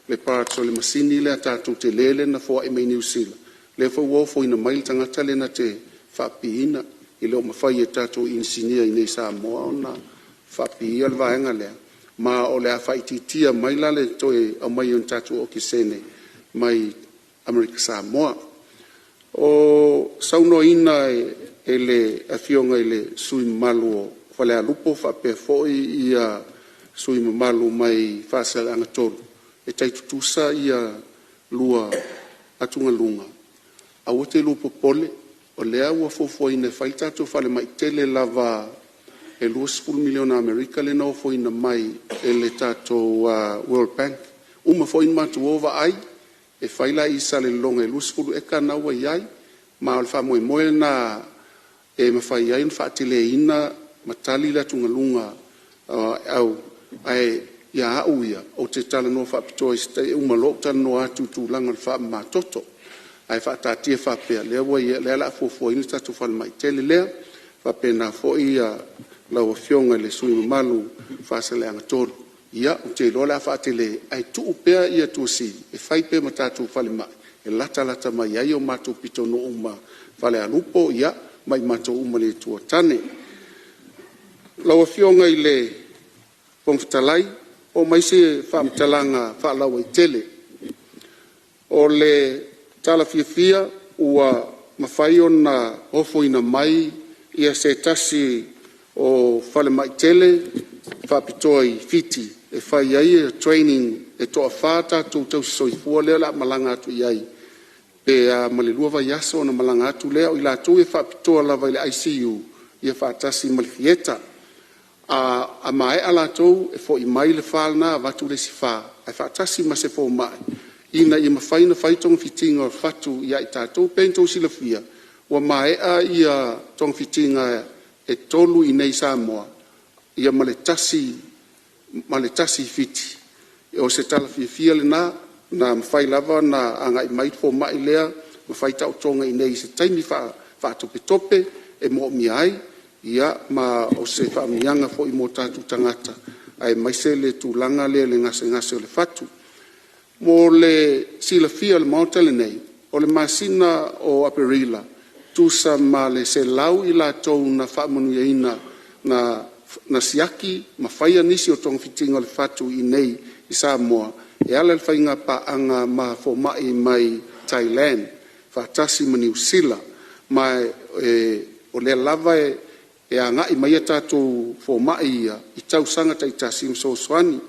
le parts o le masini lea tatou tele lea na foai mai Niu Sila, Lea foi ua ofoina mai le tagata lea na te faapipiina, e le o mafai e tatou inisinia i inei i Samoa ona faapipiia le vaega lea, ma o le a faaitiitia mai la le toe aumai o ni tatou okesene mai Amerika Samoa. O saunoaina e le Afioga i le sui usufono mamalu o Falealupo faapea foi sui usufono mamalu mai Faasaleleaga 3, e tai tutusa lua atugaluga, aua te lua popole, o lea ua fuafuaina e fai le tatou falemai tele lava e $20 miliona Amerika lea na ofoina mai e le tatou World Bank. Ua uma foi ona matou o vaai, e fai la i Salelologa i le 20 eka lena ua i ai, ma o le faamoemoe lena e mafai ai ona faateleina ma tali le atugaluga. Ae ia au ia, ou te talanoa faapitoa i se taimi e uma loa ou talanoa atu i le tulaga o le faamamatoto, ae faataatia faapea, o lea o le a fuafuaina le tatou falemai tele lea. E faapena foi lau Afioga i le sui usufono mamalu mo Faasaleleaga 3, ia ou te iloa o le a faatele ae tuu pea Tuasivi e fai pea ma tatou falemai e latalata mai ai o matou pitonuu ma Falealupo ma i matou uma i le Itu o Tane. Lau Afioga i le Fofoga Fetalai, oo mai se faamatalaga faalauaitele. O le tala fiafia ua mafai ona ofoina mai se tasi o falemai tele faapitoa i Fiti e fai ai trainings, e toafa tatou tausisoifua lea o le a malaga atu i ai pe a ma le 2 vaiaso ona malaga atu lea. O i latou ia e faapitoa lava i le ICU faatasi ma le Theatre. A maea latou e foi mai le 4 lena avatu le isi 4 ae faatasi ma se fomai ina ia mafai ona fai togafitiga o fatu ia i tatou. E pei ona outou silafia ua maea togafitiga e 3 i inei i Samoa ma le tasi i Fiti. O se tala fiafia lena, na mafai lava ona agai mai le fomai lea ma fai taotoga i inei i se taimi faatopetope e moomia ai, ma o se faamanuiaga foi mo tatou tagata aemaise le tulaga lea i le gasegase o le fatu. Mo le silafia e le Maota lenei, o le masina o Aperila, e tusa ma le 100 i latou na faamanuiaina na siaki ma faia nisi o togafitiga o le fatu i inei i Samoa e ala i le faigapaaga ma fomai mai Thailand faatasi ma Niu Sila. Ma o lea lava e agai mai a tatou fomai ia i tausaga taitasi ma fesoasoani.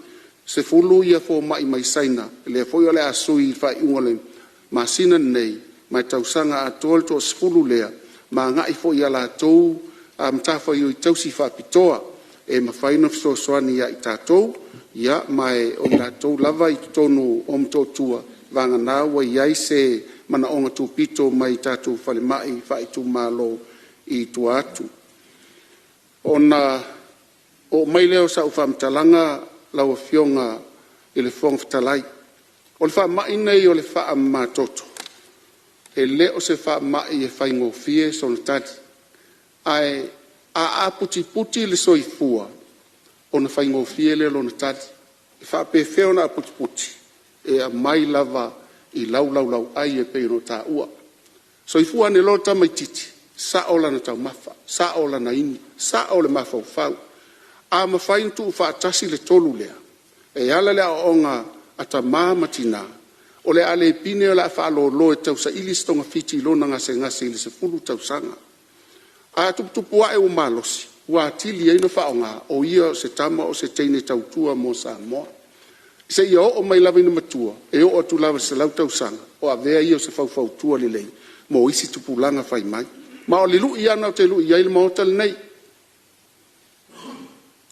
E 10 fomai mai Saina lea foi o le a sui i le faaiuga o le masina lenei ma e tausaga atoa le toasefulu lea ma agai foi i a latou matafaioi tausi faapitoa e mafai ona fesoasoani ia i tatou. Ma o i latou lava e i totonu o Motootua, vagana ua i ai se manaoga tupito mai tatou falemai faaitumalo i tua atu. Ona oo mai lea o sau faamatalaga lau Afioga i le Fofoga Fetalai, o le faamai lenei o le faamamatoto, e le o se faamai e faigofie sona tali, ae a aputiputi le soifua ona faigofie lea o lona tali. E faapefea ona aputiputi? E aumai lava i lau laulauai e pei ona taua. Soifua ane loa le tamaitiiti, sao lana taumafa, sao lana inu, sao le mafaufau. A mafai ona tuufaatasi le tolu lea e ala i le aoaoga a tama ma tina, o le a le pine o le a faalolo e tausaili se togafiti i lona gasegase i le 10 tausaga. Ae a tuputupu ae ua malosi, ua atili ai ona faaaoga o ia o se tama a o se teine tautua mo Samoa, seia oo mai lava ina matua, e oo atu lava i le 100 tausaga o avea ia o se faufautua lelei mo isi tupulaga fai mai. Ma o le lui lava lena ou te lui ai le Maota lenei,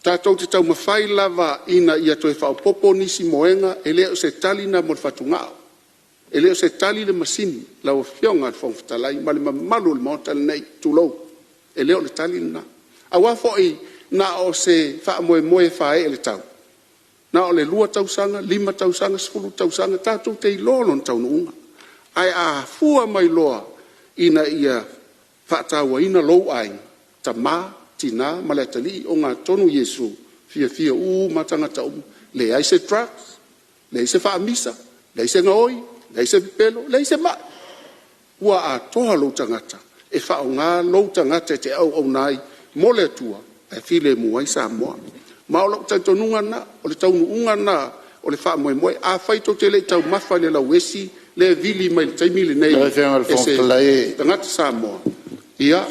tatou te taumafai lava ina ia toe faaopoopo nisi moega, e le o se tali lena mo le fatugao, e le o se tali le masini lau Afioga i le Fofoga Fetalai ma le mamalu o le Maota lenei, tulou, e le o le tali lena. Aua foi na o se faamoemoe e faaee i le tau, na o le 2 tausaga, 5 tausaga, 10 tausaga, tatou te iloa lona taunuuga. Ae a fua mai loa ina ia faatauaina lou aiga, tama, tina ma le atalii ogatotonu Iesu, e fiafia uma lava tagata uma, leai se drugs, leai se faamisa, leai se gaoi, leai se pepelo, leai se mai. Ua atoa lou tagata e faaaoga lou tagata e te auauna ai mo le Atua ae filemu ai Samoa. Ma o lou talitonuga lena, o le taunuuga lena o le faamoemoe. Afai tou te le i taumafa i le lauesi lea e vili mai i le taimi lenei Lau Afioga i le e Fofoga se Fetalai… tagata Samoa, ia,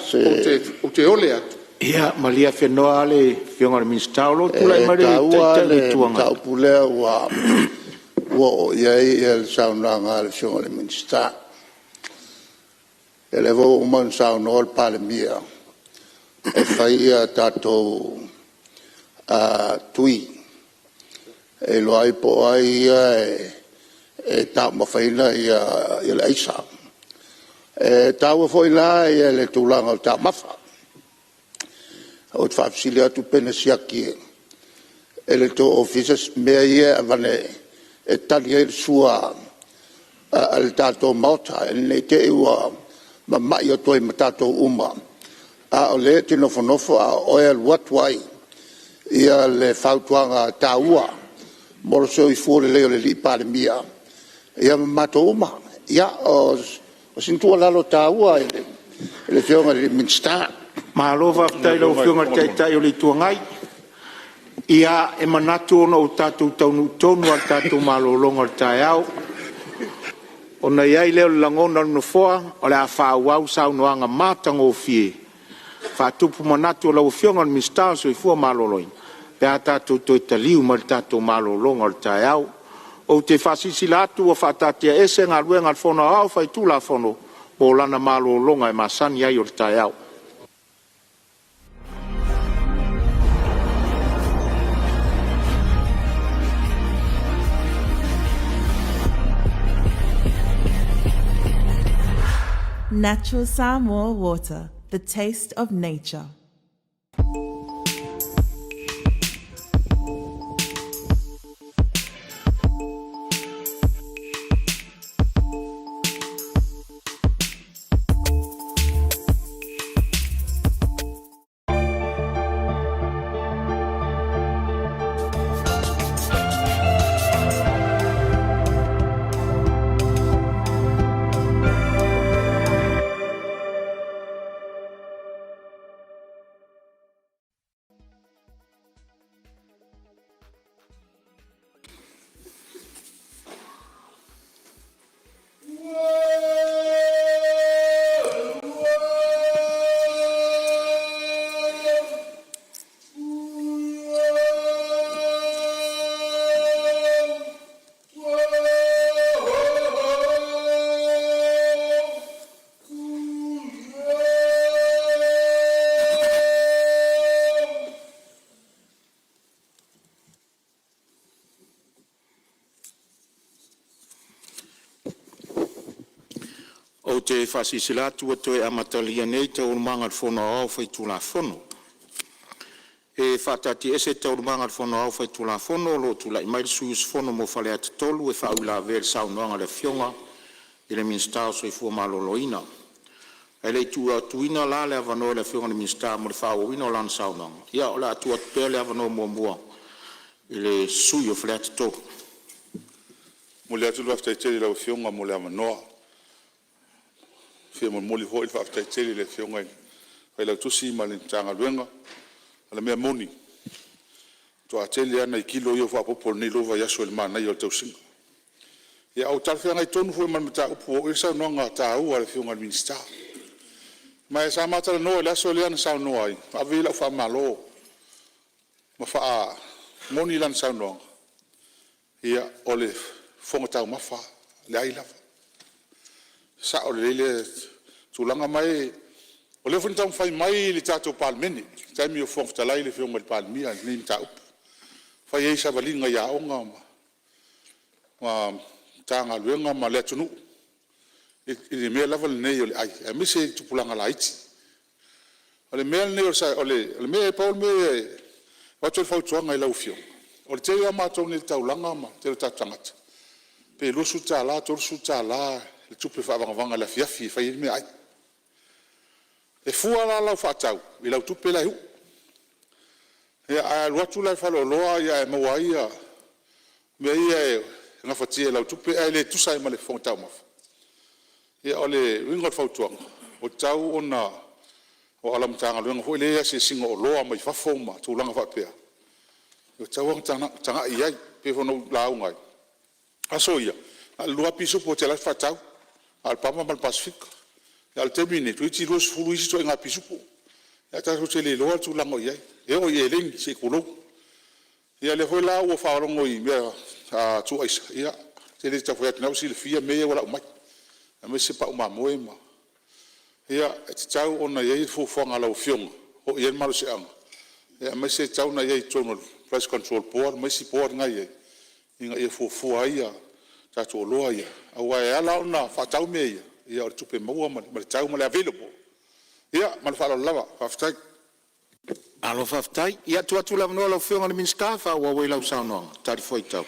ou te ole atu. Ia malie afenoa le Afioga i le Minisita o lo o tulai E mai le taua Taitai o le le Itu Agai. mataupu lea ua oo i ai le saunoaga a le Afioga i le Minisita. Ia o lea foi ua uma ona saunoa le Palemia e fai a tatou tui e iloa ai po o ai ia e taumafaina le aisa. E taua foi la le tulaga o taumafa. Ou te faafesili atu pe na siaki e le tou Ofisa mea ia e aveane e tali ai le sua a le tatou Maota, ina ne i te i ua mamai atu ai ma tatou uma, a o lea e te nofonofo a o oe e alu atu ai le fautuaga taua mo le soifua lelei o le Palemia ma matou uma. Ia, o sina tuualalo taua i le Afioga i le Minisita. Malo faafetai i lau Afioga i le Taitai o le Itu Agai. Ia, e manatu ona ua tatou taunuu tonu lava i le tatou malologa o le taeao, ona i ai lea o le lagona o le Nofoa o le a faaauau saunoaga matagofie faatupu manatu a lau Afioga i le Minisita o le Soifua Maloloina pe a tatou toe taliu mai le tatou malologa o le taeao. Ou te faasilasila atu ua faataatiaese Galuega a le Fono Aoao Faitulafono mo lana malologa e masani ai o le taeao. Natural Samoa Water, the taste of nature. Ou te faasilasila atu ua toe amatalia nei Taualumaga a le Fono Aoao Faitulafono. E faataatiaese Taualumaga a le Fono Aoao Faitulafono o lo o tulai mai le sui usufono mo Faleata 3 e faauilavea i le saunoaga a le Afioga i le Minisita o le Soifua Maloloina. Ae le i tuuina la le avanoa i le Afioga i le Minisita mo le faaauauina o lana saunoaga, ia o le a tuu atu pea le avanoa muamua i le sui usufono mo Faleata 3. E momoli atu le faafetai tele i lau Afioga mo le avanoa. E fia momoli foi le faafetai tele i le Afioga i le Failautusi ma le Matagaluega. O le mea moni, e matua tele lava nai kilo ia ua faaopoopo i lenei 2 vaiaso i le manaia o le tausiga. Ia ae ua talafeagai tonu foi ma le mataupu ua oo i ai le saunoaga taua a le Afioga i le Minisita. Ma sa ma talanoa i le aso lea na saunoa ai ma ave ai lau faamalo ma faamoni lana saunoaga, ia o le fofoga taumafa lava, le ai lava. E sao lelei lea tulaga. Ma o lea foi na taumafai mai le tatou Palemene i le taimi o Fofoga Fetalai le Afioga i le Palemia i lenei mataupu, fai ai savaliga i aoga ma Matagaluega ma le atunuu i le mea lava lenei o le ai, aemaise tupulaga laiti. O le mea lenei o le mea pau le mea e avatu ai le fautuaga i lau Afioga, o le tele lava o matou nei i le taulaga ma le tele o tatou tagata, pe $20, $30 le tupe faavagavaga i le afiafi e fai ai le meaai. E fua la lau faatau i lau tupe la e uu. Ia a e alu atu la i le faleoloa ae maua ai mea ia e gafatia e lau tupe ae le tusa ai ma le fofoga taumafa, Ia o le uiga o le fautuaga, ua tatau ona… aua o lau Matagaluega foi lea e i asiasiga o oloa mai fafo ma tulaga faapea, ua tatau lava ona tagai i ai. E pei foi ona ou lauga ai, o aso ia, na o le lua lava pisupo e te alu atu faatau, na o le Pama ma le Pasefika. A o le taimi lenei, toeitiiti 20 isi ituaiga pisupo, ae tatou te le iloa le tulaga o i ai, e oo i eleni se i tulou. Ia o lea foi la ua faalogo i mea tuu aisa, ia ou te le tau fai atu o lena ua silafia mea ia ua lau mai, aemaise pau mamoe ma… Ia, e tatau ona i ai le fuafuaga a lau Afioga, oo i ai le malosiaga, aemaise e tatau ona i ai i totonu o le Price Control Board ma isi board na e i ai, ina ia fuafua ai tatou oloa ia, aua e ala ona faatau mea ia, o le tupe maua ma le tau ma le available. Ia ma le faaaloalo lava. Faafetai. Malo faafetai. Ia, e tuu atu le avanoa i lau Afioga i le Minisita e faaauau ai lau saunoaga e talifuaitau.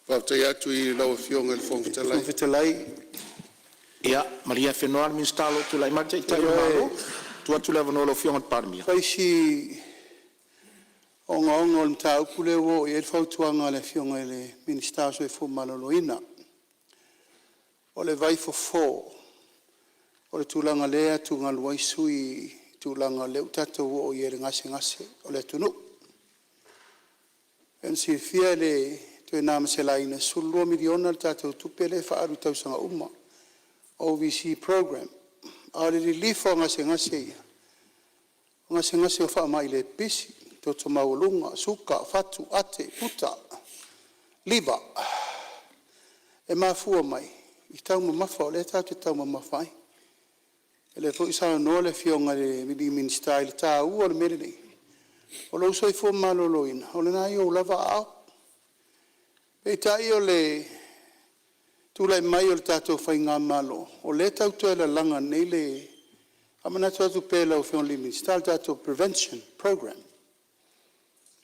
Faafetai atu i lau Afioga i le Fofoga Fetalai. Ia malie afenoa le Minisita o lo o tulai mai le Taitai o le Malo. Tuu atu le avanoa i lau Afioga i le Palemia. Fai si ogaoga o le mataupu lea ua oo i ai le fautuaga a le Afioga i le Minisita o le Soifua Maloloina. O le vaifofo o le tulaga o lea e atugalu ai sui usufono i le tulaga o lea ua tatou oo i ai i le gasegase o le atunuu. E pei ona silafia e le toe na ma se laina, e $12 miliona le tatou tupe lea e faaalu i tausaga uma, OVC program. A o le lilifa o gasegase ia, o gasegase o faamai le pipisi, toto maualuga, suka, fatu, ate, puta, liver. E mafua mai i taumamafa o lea tatou te taumamafa ai. O lea foi ua saunoa le Afioga i le Minisita i le taua o le mea lenei, o lou soifua maloloina o lena e i ou lava aao. Peitai o le tulai mai o le tatou faigamalo, o lea e tau toe lalaga nei le… faamanatu atu pea i lau Afioga i le Minisita, le tatou prevention program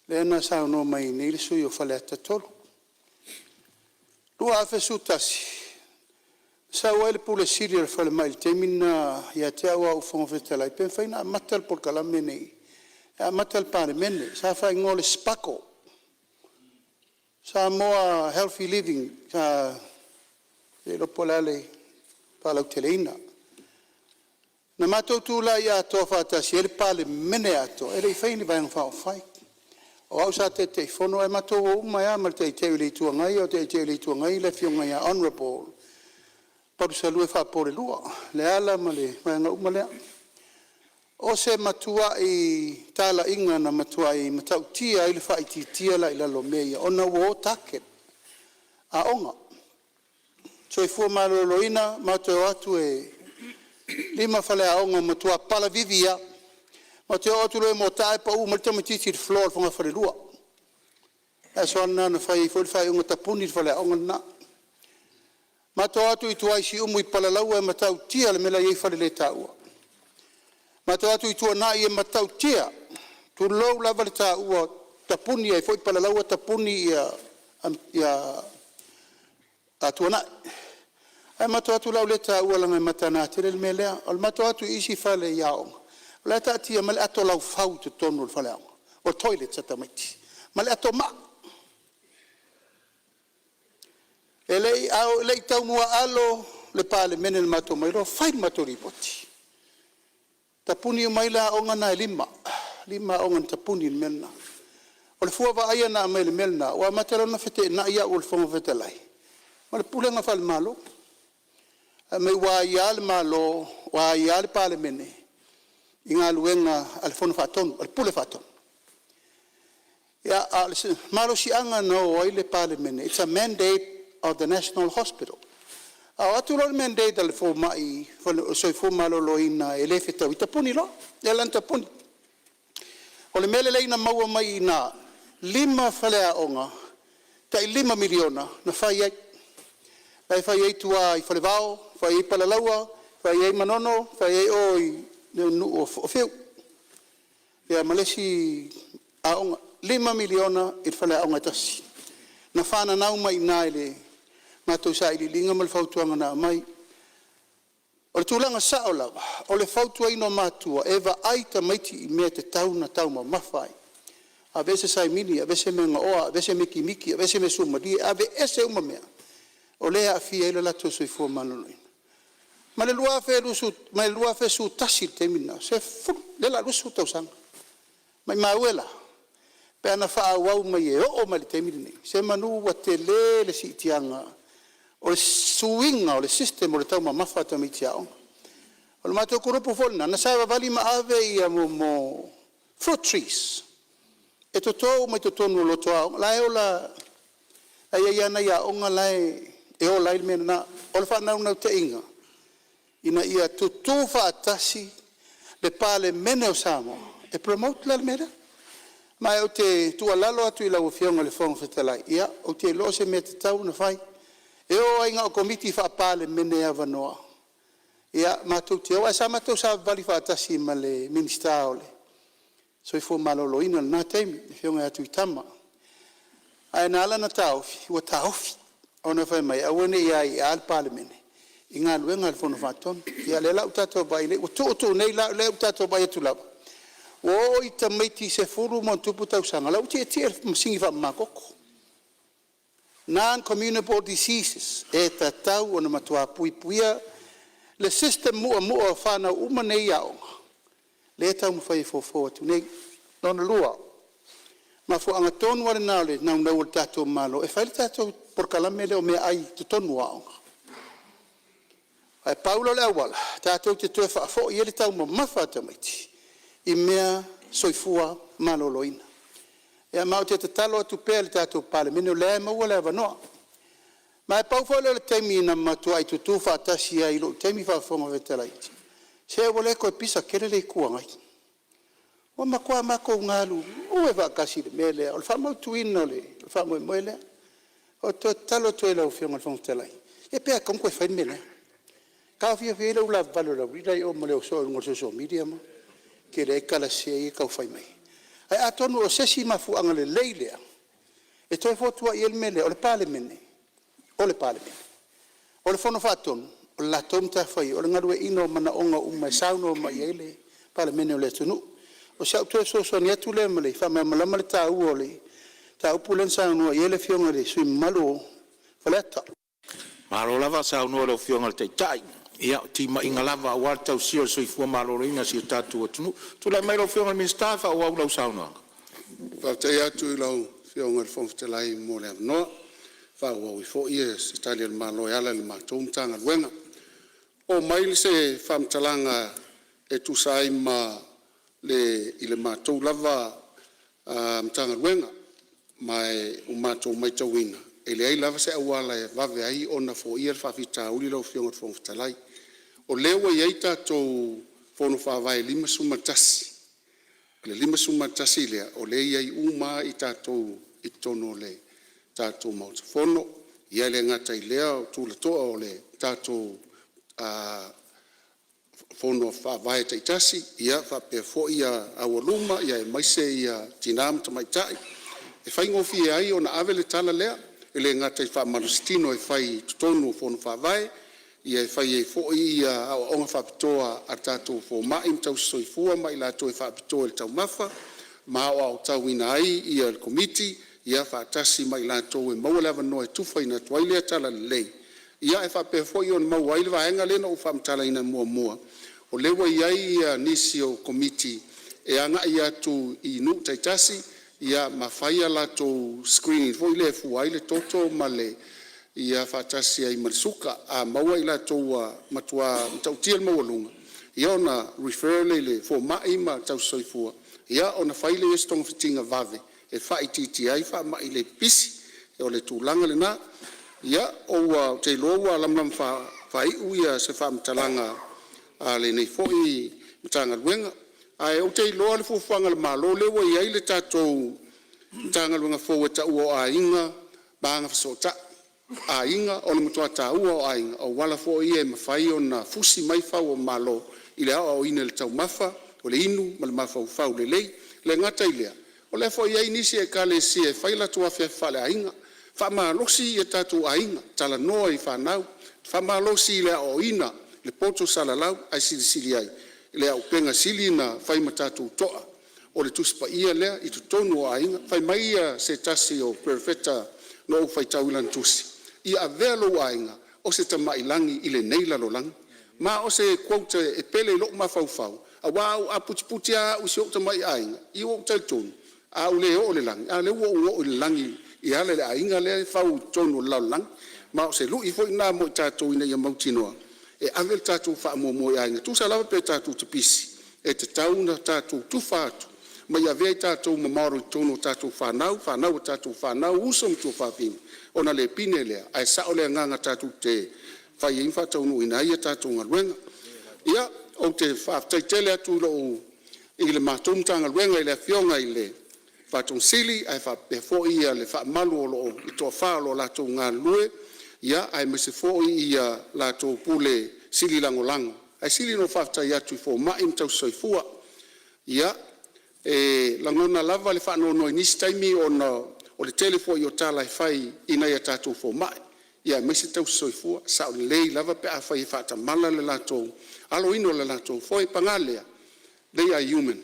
lea na saunoa mai ai nei le sui usufono mo Faleata 3. 2011, sau ai le Pule Sili o le Falemai i le taimi lena ia te au a o ou Fofoga Fetalai, pe mafai ona amata le polokalame lenei e amata i le Palemene. Sa faaigoa o le SPAGHL, Samoa Healthy Living, e le iloa po o le a le faalauteleina. Na matou tulai atoa faatasi ai le Palemene atoa, e le i faia ni Vaega Faaupufai, o au sa Taitaifono ae matou o uma ai lava ma le Taitai o le Itu Agai, a o Taitai o le Itu Agai le Afioga ia Hon Palusalua Faapoulelua Leala ma le vaega uma lea. O se matuai talaiga na matuai matautia ai le faaitiitia la i lalo o mea ia ona ua o target aoga. Soifua Maloloina, matou te o atu e 5 faleaoga na matua palavivi lava. Matou te o atu loa e mortar e pau mai le tamaitiiti i le floor o le fogafalelua. O le aso lava lena na fai ai foi le faaiuga e tapuni le faleaoga lena. Matou o atu i tua i Siumu i Palalaua, e matautia le mea la e i ai faleletaua. Matou o atu i Tuanai e matautia, tulou lava le taua, e tapuni ai foi Palalaua tapuni Tuanai. Ae matou te o atu la ua le taua leaga e mataga tele le mea lea. O le matou o atu i isi fale i aoga, o la e taatia mai le ato laufau i totonu o le faleaoga, o toilets a tamaiti, ma le ato maa. E le i taumuaalo le Palemene i le matou omai loa fai le matou lipoti, tapuni uma ai la aoga na e lima, e lima aoga na tapuni i le mea lena. O le fua vaaia na aumai i le mea lena, ua amata loa ona feteenai au o le Fofoga Fetalai ma le pulega faale-Malo. Fai mai ua aia le Malo, ua aia le Palemene i galuega a le Fono Faatonu, o le Pule Faatonu. Ia, a o le malosiaga na o ai le Palemene, it's a mandate of the National Hospital. A o atu loa le mandate a le fomai o le soifua maloloina e le fetaui, tapuni loa. Lea la na tapuni. O le mea lelei na maua mai i ina, e 5 faleaoga tai $5 miliona na fai ai. La e fai ai tua i Falevao, fai ai Palalaua, fai ai Manono, fai ai o i le nuu o Fiu ia ma le isi aoga. E $5 miliona i le faleaoga e tasi na fananau mai i ina i le matou sailiiliga ma le fautuaga na aumai. O le tulaga sao lava, o le fautuaina o matua e vaai tamaiti i mea e tatau ona taumamafa ai, aveese saimini, aveese mea gaoa, aveese mikimiki, aveese mea suamalie, aveese uma mea o lea e aafia ai le latou soifua maloloina. Mai le 2011 i le taimi lena, lea o le a 20 tausaga. Maimau e la, pe ana faaauau mai e oo mai i le taimi lenei, semanu ua tele le siitiaga o le suiga o le system o le taumamafa a tamaiti aoga. O le matou kulupu foi lena na savavali ma ave mea o fruit trees e toto uma i totonu o loto aoga, la e ola, la e i ai lava nai aoga la e ola ai le mea lena. O le faanaunautaiga, ina ia tutu faatasi le Palemene o Samoa e promote la le mea lea. Ma ou te tuualalo atu i lau Afioga i le Fofoga Fetalai, ia, ou te iloa o se mea tatau ona fai. E oo lava ina o Komiti Faa-Palemene avanoa matou te o, ae sa matou savavali faatasi ma le Minisita o le Soifua Maloloina i lena taimi, le Afioga ia Tuitama. Ae na ala ona taofi, ua taofi ona fai mai e aua ne i aia le Palemene i galuega a le Fono Faatonu. Ia o lea la ua tatou vaai nei, ua tuu tuu nei la, o lea ua tatou vaai atu lava, ua oo i tamaiti e 10+ tausaga o la e ua tietie i le masini faamamatoto, non-communable diseases. E tatau ona matua puipuia le system muamua o fanau uma nei i aoga, lea e taumafai e fofo atu nei. Lona lua, o le mafuaaga tonu lava lena o le naunau o le tatou Malo e fai le tatou polokalame lea o meaai i totonu o aoga. Ae pau lea o le auala tatou te toe faafoi ai le taumamafa o tamaiti i mea soifua maloloina. Ia ma ou te tatalo atu pea i le tatou Palemene, o lea lava e maua le avanoa. Ma e pau foi lea o le taimi na matuai tutu faatasi ai i lou taimi faa-Fofoga Fetalai, se ua le toe pisa tele le Itu Agai, ua matua matou galulue faatasi i le mea lea o le faamautuina o le faamoemoe lea. Ou te toe tatalo atu ai i lau Afioga i le Fofoga Fetalai, ia pe le tatau ona toe fai le mea lea, taofiofi ai le ulavavale o le aulila i o ma le o soo i luga o le social media ma tele ai tala sese ia e tau fai mai. Ae atonu o se isi mafuaaga lelei lea e toe fotuai ai le mea lea, o le Palemene, o le Palemene. O le Fono Faatonu, o le latou matafaioi o le galueaiina o manaoga uma e saunoa mai i ai le Palemene o le atunuu. O si au toe fesoasoani atu lea e faamalamalama le taua o le mataupu lea na saunoa i ai le Afioga i le sui usufono mamalu o Faleata. Malo lava saunoa i lau Afioga i le Taitai, ia o timaiga lava aua le tausia o le soifua maloloina o si o tatou atunuu. Tulai mai lau Afioga i le Minisita e faaauau lau saunoaga. Faafetai atu i lau Afioga i le Fofoga Fetalai mo le avanoa e faaauau ai foi se Tali a le Malo e ala i le matou Matagaluega. Oo mai se faamatalaga e tusa ai ma le matou lava Matagaluega, ma ua matou matauina e leai lava se auala e vave ai ona foia le faafitauli lau Afioga i le Fofoga Fetalai. O lea ua i ai tatou Fono Faavae e 51, o le 51 lea o lea e i ai uma lava tatou i totonu o le tatou Maota Fono. E le gata i lea o tulatoa o le tatou Fono Faavae taitasi faapea foi aualuma aemaise tina ma tamaitai. E faigofie ai ona ave le tala lea, e le gata i faamalositino e fai i totonu o Fono Faavae, e fai ai foi aoaoga faapitoa a tatou fomai ma tausisoifua ma i latou e faapitoa i taumafa ma aoaotauina ai le Komiti faatasi ma i latou e maua le avanoa e tufaina atu ai lea talalelei, ae faapea foi ona maua ai le vaega lea na ou faamatalaina muamua, o lea ua i ai nisi o Komiti e agai atu i nuu taitasi ma fai a latou screening foi lea e fua ai le toto ma le faatasi ai ma le suka. A maua i latou ua matua matautia le maualuga, ia ona refer lea i le fomai ma tausisoifua ona fai lea o se togafitiga vave e faaitiitia ai faamai le pipisi. O le tulaga lena. Ou te iloa ua lamalama faaiu se faamatalaga a lenei foi Matagaluega. Ae ou te iloa le fuafuaga a le Malo lea ua i ai le tatou Matagaluega fou e taua o Aiga ma Agafesootai. Aiga, o le matua taua lava o aiga, o auala foi ia e mafai ona fusi mai fau o malo i le aoaoina i le taumafa, o le inu ma le mafaufau lelei. E le gata i lea, o lea foi e i ai nisi ekalesia e fai a latou afiafi faaleaiga, faamalosi o tatou aiga, talanoa i fanau, faamalosi i le aoaoina i le poto salalau. Ae silasila i ai i le auupega sili ona fai ma tatou toa, o le Tusi Paia lea i totonu o aiga. Fai mai se tasi o Perofeta na ou faitau i lana tusi, “Ia avea lou aiga o se tamalagi i lenei lalolagi.” Ma o se quota e pele i lou mafaufau aua a putiputi a au i si ou tamaitai aiga, ia ua ou talitonu a ou le oo i le lagi a o lea ua ou oo i le lagi e ala i le aiga lea e fau i totonu o le lalolagi. Ma o se lui foi lena mo i tatou ina ia mautinoa e ave le tatou faamuamua i aiga, e tusa lava pe tatou te pisi, e tatau ona tatou tufa atu ma ia avea i tatou ma model i totonu o tatou fanau, fanau a tatou fanau, uso ma tuafafine, ona le pine lea. Ae sao le agaga tatou te fai ai ma faataunuuina ai a tatou galuega. Ia, ou te faafetai tele atu i le matou Matagaluega i le Afioga i le Ofisa Sili ae faapea foi le faamalu o lo o le toafa o lo o latou galulue, aemaise foi latou Pule Sili Lagolago. Ae sili ona ou faafetai atu i fomai ma tausisoifua. Ia, e lagona lava le faanoanoa i nisi taimi ona o le tele foi o tala e fai i nai a tatou fomai aemaise tausisoifua. E sao lelei lava pe afai e faatamala le latou aloina o le latou foe. Paga lea, they are human.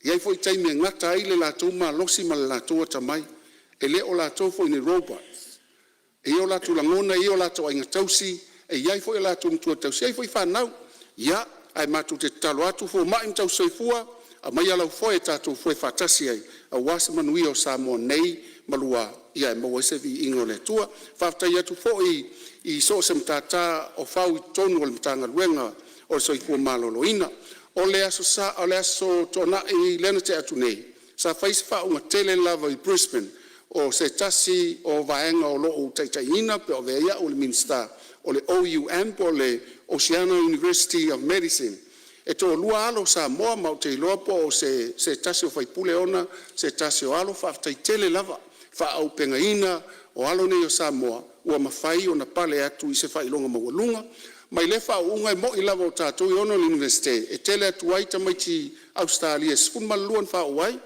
E i ai foi taimi e gata ai le latou malosi ma le latou atamai. E le o latou foi ni robots. E i ai o latou lagona, e i ai o latou aiga tausi, e i ai foi a latou matua tausi, e i ai foi fanau. Ia, ae matou te tatalo atu fomai ma tausisoifua, aumaia lau foe tatou foe faatasi ai aua se manuia o Samoa nei ma lua, ae maua ai se viiga o le Atua. Faafetai atu foi i so o se matata o fau i totonu o le Matagaluega o le Soifua Maloloina. O le Aso Sa o le Aso Toonai lea na tea atu nei, sa fai se faauuga tele lava i Brisbane o se tasi o vaega o lo o ou taitaiina pe ua avea ai au o le Minisita, o le OUM po o le Oceania University of Medicine. E toalua alo o Samoa ma ou te iloa po o se tasi o sui usufono ona se tasi o alo. Faafetai tele lava i le faaauupegaina o alo nei o Samoa ua mafai ona pale atu i se faailoga maualuga. Ma i lea faauuga e moni lava o tatou e ona le Iunivesite, e tele atu ai tamaiti Ausetalia e 12 na faaoo ai,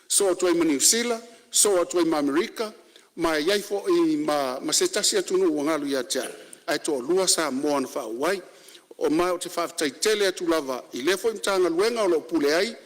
sosoo atu ai ma Niu Sila, sosoo atu ai ma Amerika ma e i ai foi ma se tasi atunuu ua galo ia te au, ae toalua Samoa na faaoo ai. Ma ou te faafetai tele atu lava i lea foi Matagaluega o lo o pule ai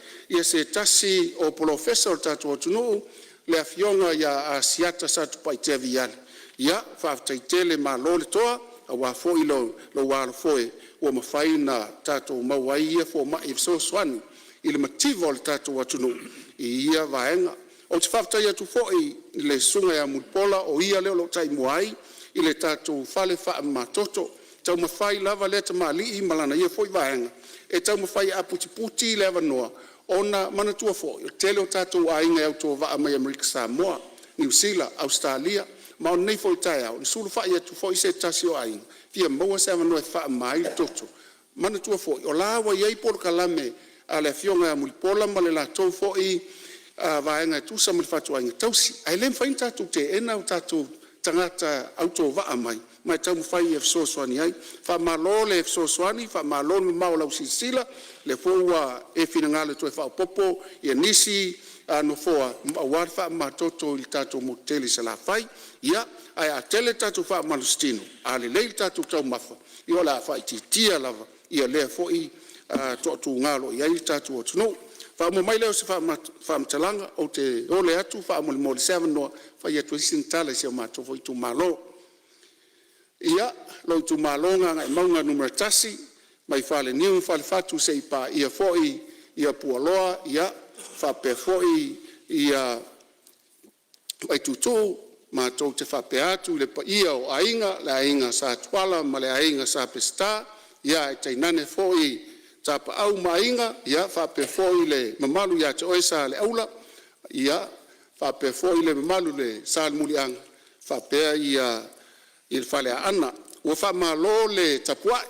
se tasi o Polofesa o le tatou atunuu, le Afioga ia Asiata Satupaitea Viali. Ia faafetai tele malo le toa aua foi lou alofoe ua mafai ona tatou maua ai ia fomai e fesoasoani i le mativa o le tatou atunuu i ia vaega. Ou te faafetai atu foi i le Susuga ia Mulipola o ia lea o lo o taimua ai i le tatou fale faamamatoto. E taumafai lava lea tamalii ma lana ia foi vaega e taumafai e aputiputi le avanoa, ona manatua foi o le tele o tatou aiga e autovaa mai Amerika Samoa, Niu Sila, Ausetalia. Ma o lenei foi taeao na sulufai atu foi se tasi o aiga e fia maua se avanoa e faamama ai le toto. Manatua foi o la ua i ai polokalame a le Afioga ia Mulipola ma le latou foi vaega e tusa ma le fatuaiga tausi, ae le mafai ona tatou teena o tatou tagata autovaa mai ma e taumafai e fesoasoani ai. Faamalo le fesoasoani, faamalo le mamao o lau silasila, o lea foi ua e finagalo e toe faaopoopo nisi nofoa aua le faamamatoto i le tatou motu tele i Salafai. Ia, ae a tele tatou faamalositino, a lelei a tatou taumafa, ia o le a faaitiitia lava lea foi toatuga o lo o i ai le tatou atunuu. Faauma mai lea o se faamatalaga, ou te ole atu faamolemole i se avanoa e fai atu ai sina tala i si o matou foi itumalo. Ia, lou itumalo Gagaemauga 1, mai Faleniu ma Falefatu seia paia foi ia Pua'aloa faapea foi ia Vaituutuu. Matou te faapea atu i le paia o Aiga, le Aiga Sa Tuala ma le Aiga Sa Peseta, ae tainane foi Tapaau ma Aiga, faapea foi le mamalu ia te oe Saleaula, faapea foi le mamalu i le Salemuliaga faapea le Faleaana. Ua faamalo le tapuai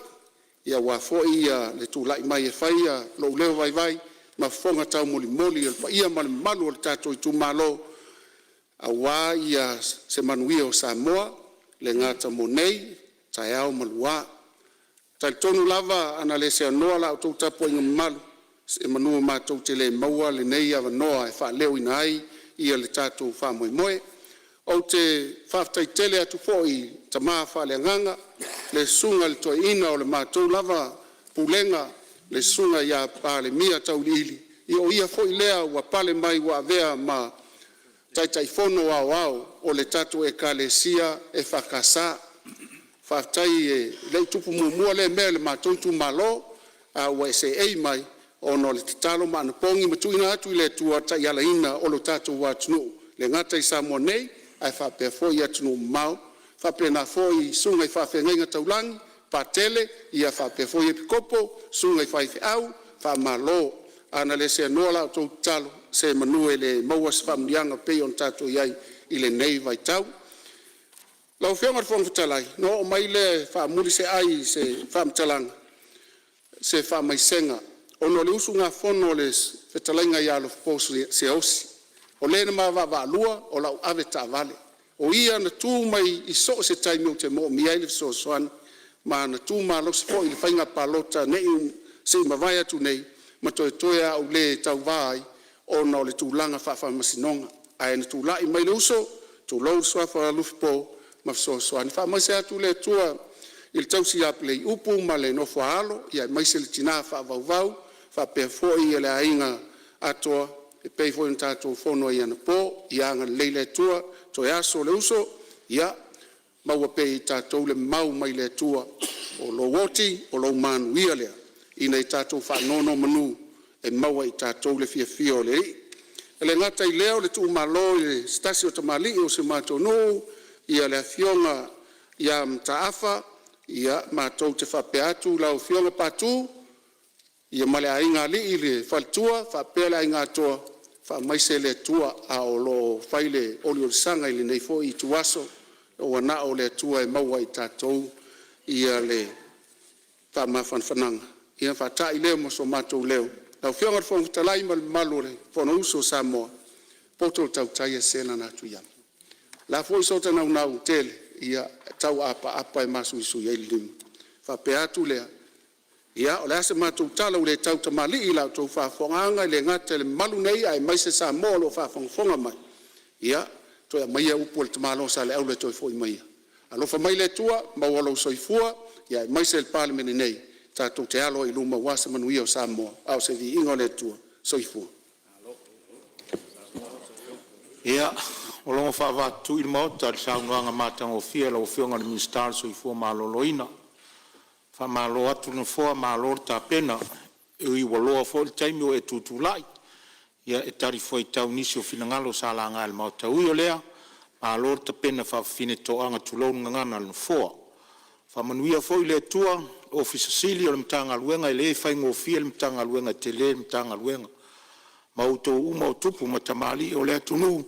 aua foi le tulai mai e fai lou leo vaivai ma fofoga taumolimoli o le paia ma le mamalu o le tatou itumalo aua se manuia o Samoa e le gata mo nei, taeao ma lua. E talitonu lava ana le seanoa la outou tapuaiga mamalu, semeamanu matou te le maua lenei avanoa e faaleoina ai le tatou faamoemoe. Ou te faafetai tele atu foi i tama faaleagaga le susuga i le toeaina o le matou lava pulega, le susuga ia Palemia Tauiliili, o ia foi lea ua pale mai ua avea ma Taitaifono Aoao o le tatou Ekalesia EFKS. Faafetai e le i tupu muamua lea mea i le matou itumalo, a ua e seei mai ona o le tatalo ma anapogi na tuuina atu i le Atua e taialaina o le tatou atunuu e le gata i Samoa nei ae faapea foi atunuu mamao, faapena foi susuga i faafeagaiga taulagi, Patele faapea foi Epikopo, susuga i faifeau, faamalo. A na le seanoa la outou tatalo, semanu e le maua se faamanuiaga e pei ona tatou i ai i lenei vaitau. Lau Afioga i le Fofoga Fetalai, ona oo mai lea e faamuli se ai i se faamatalaga, se faamaisega ona o le usugafono a le fetalaiga ia Alofi Siaosi, o le na ma vaavaalua o lau avetaavale. O ia na tu mai i so o se taimi ou te moomia ai le fesoasoani, ma na tu malosi foi i le faiga palota na se i mavae atu nei, ma toetoe lava ou le tauva ai ona o le tulaga faafaamasinoga. Ae na tulai mai le uso, tulou le suafa o Alofi Po, ma fesoasoani. Faamaise atu le Atua i le tausi ia Tuiaupu ma le nofo a alo aemaise le tina faavauvau faapea foi le aiga atoa e pei foi ona tatou fono ai anapo. Ia agalelei le Atua, toe aso o le uso, ia maua pea e i tatou le mau mai le Atua, o lou oti o lou manuia lea, ina ia tatou faanonomanu e maua e i tatou le fiafia o le Alii. E le gata i lea o le tuumalo o se tasi o tamalii o si o matou nuu, le afioga ia Mataafa. Matou te faapea atu lau afioga Patu ma le aiga alii le faletua faapea le aiga atoa, faamaise le Atua a o lo o fai le oliolisaga i lenei foi ituaso. Ua na o le Atua e maua e i tatou le faamafanafanaga ona faatai lea ma so matou leo. Lau Afioga i le Fofoga Fetalai ma le mamalu o le Fonousu a Samoa, e poto le tautai ae sese lana atu i ama. O le a foi so ta naunau tele, ia e tau apaapa e masuisui ai le lima. Ona faapea atu lea, ia o le a se matou tala ua le tautamalii i la outou faafofogaaga, e le gata i le mamalu nei aemaise Samoa o lo o faafogafoga mai, ia, toe aumaia upu a le tamaloa Saleaula e toe foi mai ai. Alofa mai le Atua maua lou soifua aemaise le Palemene nei, tatou te alo ai i luma aua se manuia o Samoa a o se viiga o le Atua. Soifua. Ia, ua logo faavaatui le Maota i le saunoaga matagofie a lau Afioga i le Minisita o le Soifua Maloloina. Faamalo atu le nofoa malo le tapena. E ui ua loa foi le taimi ua e tutulai e talifuaitau i nisi o finagalo sa laga e le Maota, ae ui o lea, malo le tapena faafafine toaga tulou le gagana a le Nofoa. Faamanuia foi le Atua i le Ofisa Sili o Pulega o le Matagaluega, e le faigofie le Matagaluega, e tele le Matagaluega. Ma outou uma o tupu ma tamalii o le atunuu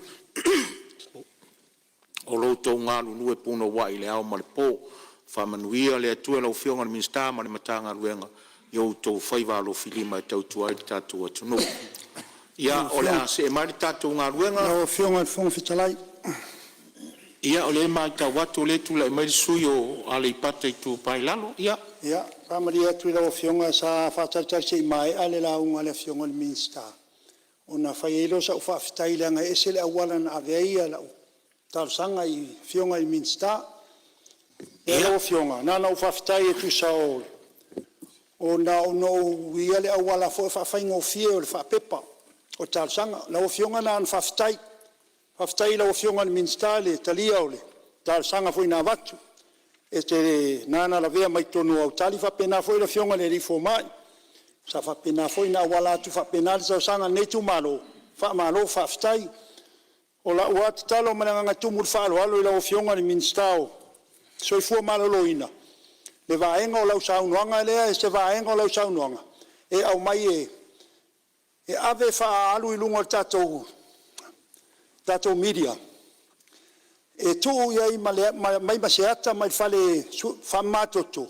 o lo o outou galulue punouai i le ao ma le po. Faamanuia le Atua i lau Afioga i le Minisita ma le Matagaluega i o outou faiva alofilima e tautua ai lo tatou atunuu. Ia o le a see mai le tatou galuega. Lau Afioga i le Fofoga Fetalai. Ia o lea e matau atu o lea e tulai mai le sui usufono mo Aleipata Itupa i Lalo. Ia, Ia, e faamalie atu i lau Afioga sa faatalitali se i maea le lauga a le Afioga i le Minisita ona fai ai lea o sau faafetai leaga e ese le auala na ave ai lau talosaga i Afioga i Minisita. Lau Afioga na ona ou faafetai e tusa o… ona ou uia le auala foi lea faafaigofie o le faapepa o talosaga. Lau Afioga na ona faafetai, faafetai i lau Afioga i le Minisita i le talia o le talosaga foi na avatu. E te… na ona lavea mai totonu o au tali faapena foi le Afioga i le Fomai, sa faapena foi ona auala atu faapena le talosaga a lenei itumalo, faamalo faafetai. O lau lava tatalo ma le agaga e tumu i le faaaloalo i lau Afioga i le Minisita o le Soifua Maloloina, le vaega o lau saunoaga lea, se vaega o lau saunoaga e aumai e ave e faaalu i luga o le tatou media e tuu i ai aumai ma se ata mai le fale faamamatoto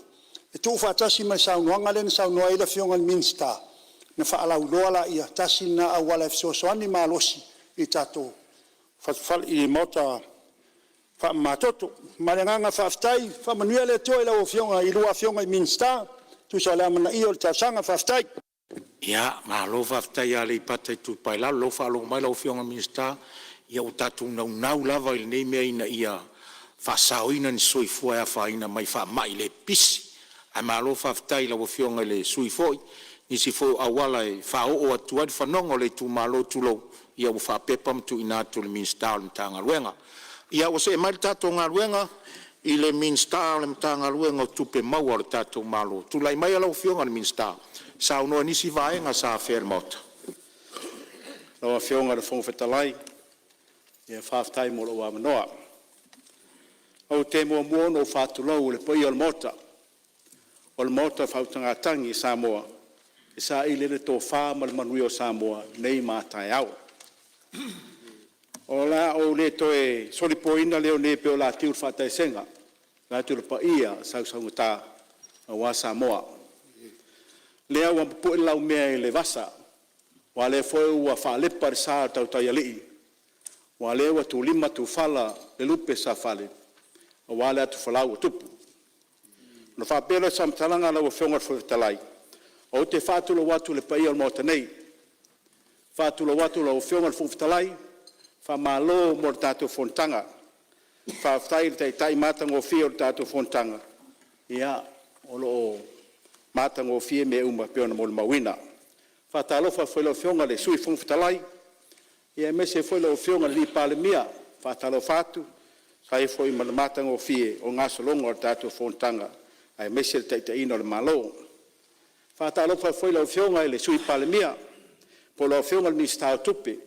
e tuufaatasi ma le saunoaga lea na saunoa ai le Afioga i le Minisita ona faalauiloa lea. Tasi lena auala e fesoasoani malosi i le tatou maota faamamatoto. Ma le agaga faafetai, faamanuia le Atua i a oulua Afioga i Minisita e tusa o le amanaia o le talosaga. Faafetai. Ia, malo faafetai Aleipata Itupa i Lalo. O lea ua faalogo mai lau Afioga i le Minisita, ia ua tatou naunau lava i lenei mea ina ia faasaoina ni soifua e afaina mai i faamai le pipisi. Ae malo faafetai i lau Afioga i le sui usufono foi, i nisi foi o auala e faaoo atu ai le fanoga o le itumalo, tulou, ia ua faapepa ma tuuina atu i le Minisita o le Matagaluega. Ia ua see mai le tatou galuega i le Minisita o le Matagaluega o Tupe Maua a le tatou Malo. Tulai mai lau Afioga i le Minisita e saunoa i nisi vaega sa afea e le Maota. Lau Afioga i le Fofoga Fetalai, faafetai mo lou avanoa. Ou te muamua ona ou faatulou i le paia o le Maota o le Faautugatagi a Samoa e saili ai le tofa ma le manuia o Samoa nei ma a taeao. O le a ou le toe solipoina leo nei pei o le atiu i le faataesega, vaeatu le paia sausaugata aua Samoa. O lea ua mapu'e le laumea i le vasa, aua o lea foi ua faalepa le sa o le tautai alii, aua o lea ua tulima tufala le lupe safale aua le atufolau a tupu. Ona faapea lea o se faamatalaga lau Afioga i le Fofoga Fetalai, ou te faatulou atu i le paia o le Maota nei, e faatulou atu i lau Afioga i le Fofoga Fetalai, faamalo mo le tatou fonotaga. Faafetai i le Taitai matagofie o le tatou fonotaga, o lo o matagofie mea uma e pei ona molimauina. E faatalofa atu foi i lau Afioga i le Sui Fofoga Fetalai, aemaise foi lau Afioga i le Palemia, e faatalofa atu e tusa ai foi ma le matagofie o le gasologa o le tatou fonotaga aemaise le taitaiina o le Malo. E faatalofa atu foi i lau Afioga i le Sui Palemia po o lau Afioga i le Minisita o Tupe,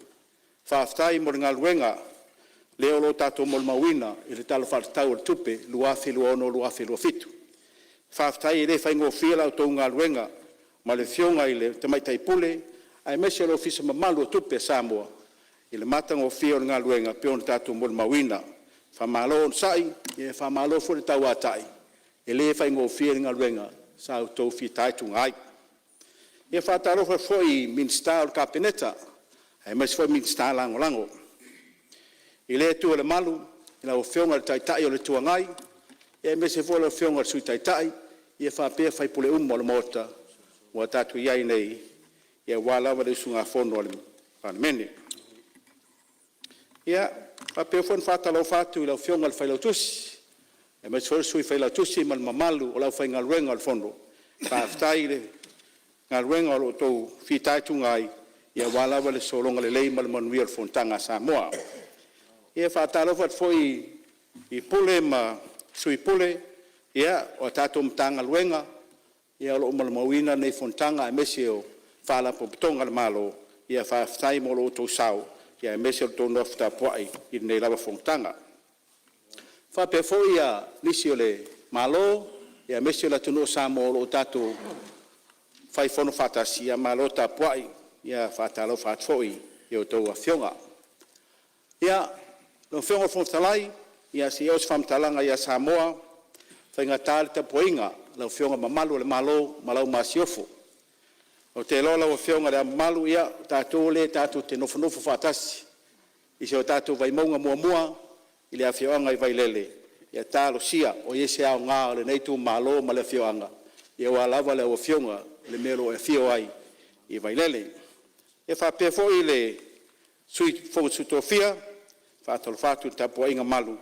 faafetai mo le galuega lea o lo o tatou molimauina i le Tala Faatatau o le Tupe 2026/2027. Faafetai e le faigofie la outou galuega ma le Afioga i le Tamaitai Pule aemaise o le Ofisa mamalu o Tupe a Samoa i le matagofie o le galuega e pei ona tatou molimauina. Faamalo onosai, faamalo foi le tauatai, e le faigofie le galuega sa outou fitaituga ai. E faatalofa atu foi i Minisita o le Kapeneta aemaise foi Minisita Lagolago. I lea itu o le malu i lau Afioga i le Taitai o le Itu Agai aemaise foi lau Afioga i le Sui Taitai faapea sui usufono uma o le Maota ua tatou i ai nei aua lava le usugafono a le Palemene. E faapea foi ona faatalofa atu i lau Afioga i le Failautusi aemaise foi le Sui Failautusi ma le mamalu o le aufaigaluega o le Fono, faafetai i le galuega o lo o outou fitaituga ai aua lava le sologa lelei ma le manuia o le fonotaga a Samoa. E faatalofa atu foi i Pule ma Sui Pule o tatou Matagaluega o lo o molimauina lenei fonotaga aemaise o Faalapotopotoga a le Malo, faafetai mo lo outou sao aemaise o le tou nofo tapuai i lenei lava fonotaga. E faapea foi nisi o le Malo aemaise o le atunuu o Samoa o lo o tatou fai fono faatasi, ia malo tapuai, faatalofa atu foi i a outou afioga. Lau Afioga i le Fofoga Fetalai, se i oo se faamatalaga ia Samoa, e faigata le tapuaiga a lau Afioga Mamalu o Le Malo ma lau Masiofo. Ou te iloa lau Afioga i Le Ao Mamalu, ia o tatou lea tatou te nofonofo faatasi i si o tatou Vaimauga 1 i le afioaga i Vailele, ia talosia o i ai se aoga o lenei itumalo ma le afioaga aua lava lau Afioga i le mea o lo o e afio ai i Vailele. E faapea foi le Sui o le Fono a Sui Tofia, e faatalofa atu i le tapuaiga malu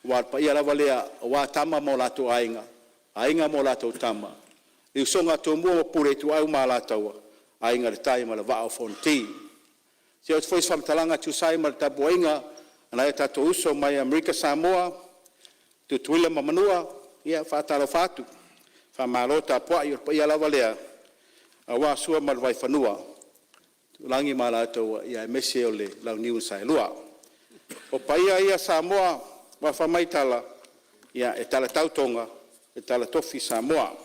aua o le paia lava lea aua Tama ma o latou Aiga, Aiga ma latou Tama, le usoga a Tumua ma Pule, Ituau ma Alataua, Aiga i le Tai ma le Vaa o Fonoti. Se i oo atu foi se faamatalaga e tusa ai ma le tapuaiga a nai o tatou uso mai Amerika Samoa, Tutuila ma Manua, ia e faatalofa atu, faamalo tapuai. O le paia lava lea aua Sua ma le Vaifanua, Aiono ma Alataua, aemaise o le Launiu na Saelua. O paia ia Samoa aua fai mai tala, e talatau Toga e talatofi Samoa.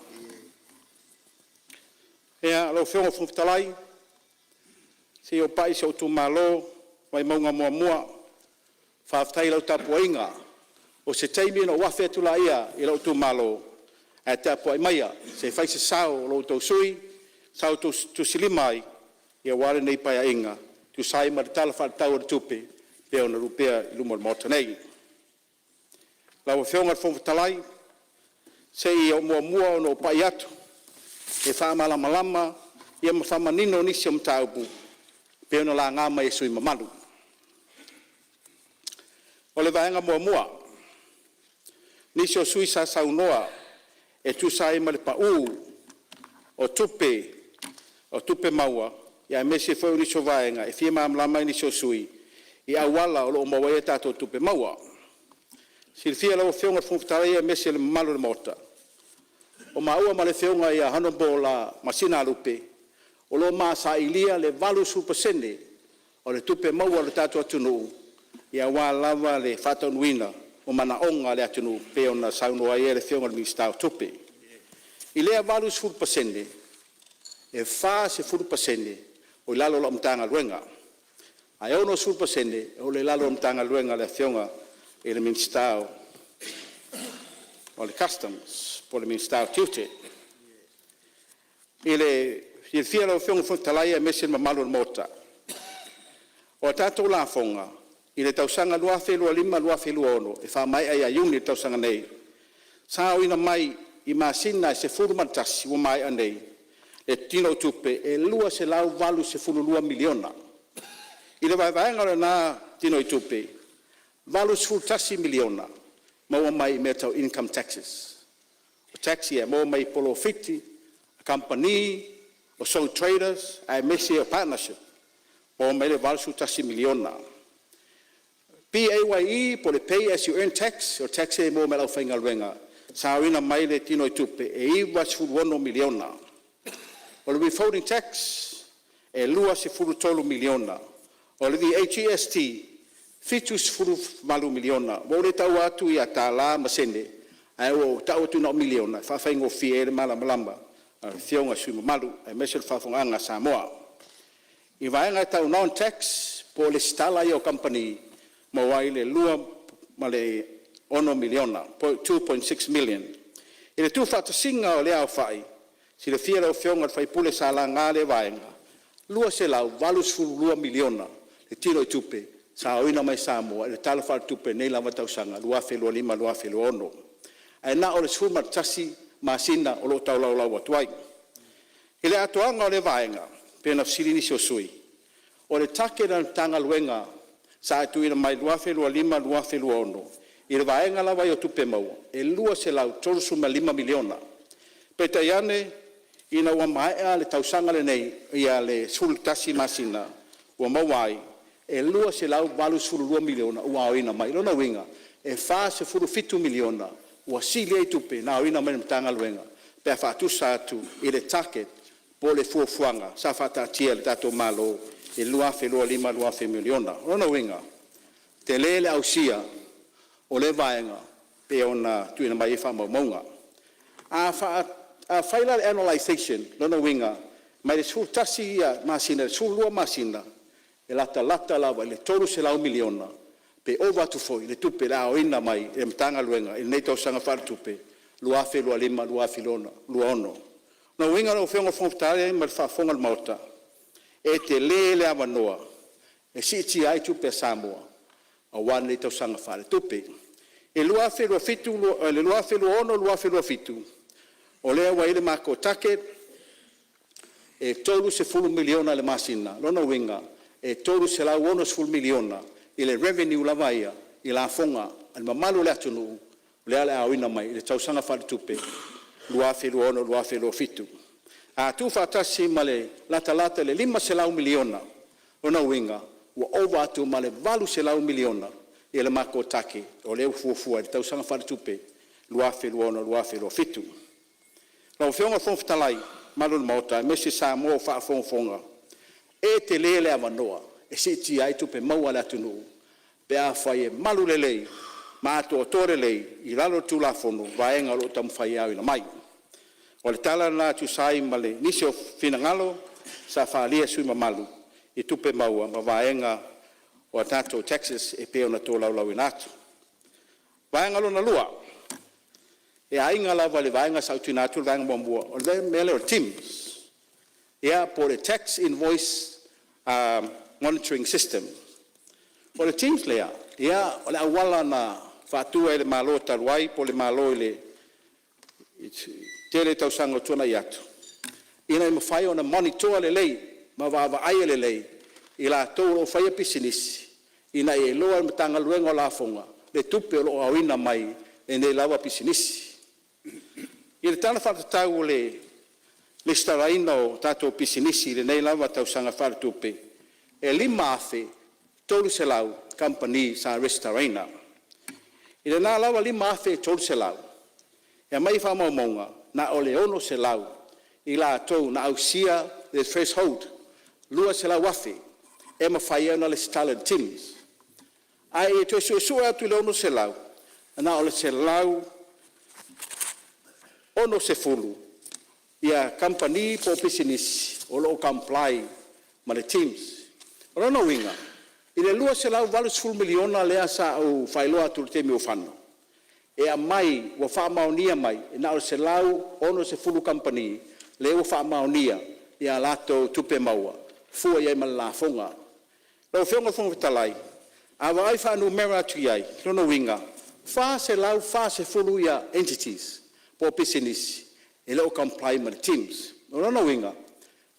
Lau Afioga i le Fofoga Fetalai, se i ou pai i si ou itumalo Vaimauga 1, faafetai i lau tapuaiga. O se taimi ona ou afe atu lea i lou itumalo, ae tapuai maia se i fai se sao o lo outou sui usufono sa outou tusilima ai aua lenei Paeaiga e tusa ai ma le Tala Faatatau o le Tupe e pei ona opea i luma o le Maota nei. Lau Afioga i le Fofoga Fetalai, se i ou muamua ona ou pai atu e faamalamalama ma faamanino nisi o mataupu e pei ona laga mai e sui usufono mamalu. O le vaega muamua, nisi o sui usufono sa saunoa e tusa ai ma le pau o tupe maua aemaise foi o nisi o vaega e fia malamalama ai nisi o sui usufono i auala o lo o maua ai a tatou tupe maua. Silafia e lau Afioga i le Fofoga Fetalai aemaise le mamalu o le Maota, o maua ma le Afioga ia Hon Masina Lupe o lo o ma sailia le 80% o le tupe maua a le tatou atunuu aua lava le faataunuuina o manaoga o le atunuu pei ona saunoa ai le Afioga i le Minisita o Tupe. I lea 80%, e 40% ua i lalo o lau Matagaluega, ae 60% o lo o i lalo o le Matagaluega a le Afioga i le Minisita o le Customs po o le Minisita o Tiute. I le silafia e lau Afioga i le Fofoga Fetalai aemaise le mamalu o le Maota, o a tatou lafoga i le tausaga 2025/2026 e faamaea ia Iuni i le tausaga nei, sa aoina mai i masina e 11 ua maea nei le tinoitupe e $282 miliona. I le vaevaega o lena tinoitupe, e $81 miliona maua mai i mea tau income taxes. O tax ia e maua mai polofiti a kamupani, o sole traders aemaise o partnership maua mai ai le $81 miliona. PAYE po o le Pay As You Earn Tax o tax ia e maua mai le aufaigaluega sa aoina mai le tinoitupe e $96 miliona. O le withholding tax e $23 miliona. O le VAGST e $78 miliona. Ua ou le taua atu ia tala ma sene ae ua ou tau atu na o miliona e faafaigofie ai le malamalama a Afioga i sui usufono mamalu aemaise o le faafofogaaga a Samoa. I vaega e tau non tax po o lesitala ia o kamupani, maua ai le $2.6 million. I le tuufaatasiga o lea aofai, silafia e lau Afioga i le sui usufono sa laga lea vaega, e $282 miliona le tinoitupe sa aoina mai Samoa i le Tala Faaletupe i lenei lava tausaga 2025/2026, ae na o le 11 masina o lo o tolaulau atu ai. I le atoaga o lea vaega pei ona fesili nisi o sui usufono, o le target a le Matagaluega sa tuuina mai 2025/2026 i le vaega lava ia o Tupe Maua e $235 miliona. Peitai ane ina ua maea le tausaga lenei ia le 11 masina ua maua ai e $282 miliona ua aoina mai. O lona uiga e $47 miliona ua sili ai tupe na aoina mai e le Matagaluega pe a faatusa atu i le target po o le fuafuaga sa faataatia e le tatou Malo i le 2025/2026. O lona uiga, e tele le ausia o lea vaega pei ona tuuina mai ai faamaumauga. Afai la o le analyzation o lona uiga mai le 11 masina i le 12 masina, e latalata lava i le $300 miliona pe ova atu foi le tupe o le a aoina mai e le Matagaluega i lenei tausaga faaletupe 2025/2026. O lona uiga lau Afioga i le Fofoga Fetalai ma le faafofoga a le Maota, e tele le avanoa e siitia ai tupe a Samoa aua lenei tausaga faaletupe. I le 2026/2027 o lea ua i ai le matou target e $30 miliona i le masina. O lona uiga e $360 miliona i le revenue lava ia i lafoga a le mamalu o le atunuu lea o le a aoina mai i le tausaga faaletupe 2026/2027. A tuufaatasi ma le latalata i le $500 miliona, o lona uiga ua ova atu ma le $800 miliona le matou target o lea ua fuafua i le tausaga faaletupe 2026/2027. Lau Afioga i le Fofoga Fetalai ma le mamalu o le Maota aemaise Samoa ua faafogafoga, e tele le avanoa e siitia ai tupe maua a le atunuu pe afai e malu lelei ma atoatoa lelei i lalo o le Tulafono vaega o lo o taumafai e aoina mai. O le tala lena e tusa ai ma nisi o finagalo sa faaalia e sui usufono mamalu i tupe maua ma vaega o a tatou taxes e pei ona tolaulauina atu. O le vaega lona lua, e aiga lava i le vaega sa ou tuuina atu le vaega muamua, o le mea lea o le TIMS po o le Tax Invoice Monitoring System. O le TIMS lea, o le auala na faatu ai e le Malo talu ai po o le Malo i le tele tausaga ua tuanai atu, ina ia mafai ona monitor lelei ma vaavaaia lelei i latou o lo o faia pisinisi ina ia iloa e le Matagaluega o Lafoga le tupe o lo o aoina mai e nei lava pisinisi. I le Tala Faatatau o le resitalaina o tatou pisinisi i lenei lava tausaga faaletupe, e 5,300 kamupani sa resitalaina. I lena lava 5,300, e aumai faamaumauga, na o le 600 i latou na ausia le threshold $200,000 e mafai ai ona resitala i le TIMS. Ae i le toe suesue atu i le 600, na o le 160 kamupani po o pisinisi o lo o comply ma le TIMS. O lona uiga, i le $280 miliona lea sa ou faailoa atu i le taimi ua fano e aumai ua faamaonia mai, e na o le 160 kamupani lea ua faamaonia a latou tupe maua, fua i ai ma le lafoga. Lau Afioga i le Fofoga Fetalai, a vaai fuainumera atu i ai, o lona uiga e 440 entities po o pisinisi e le o comply ma le TIMS. O lona uiga, e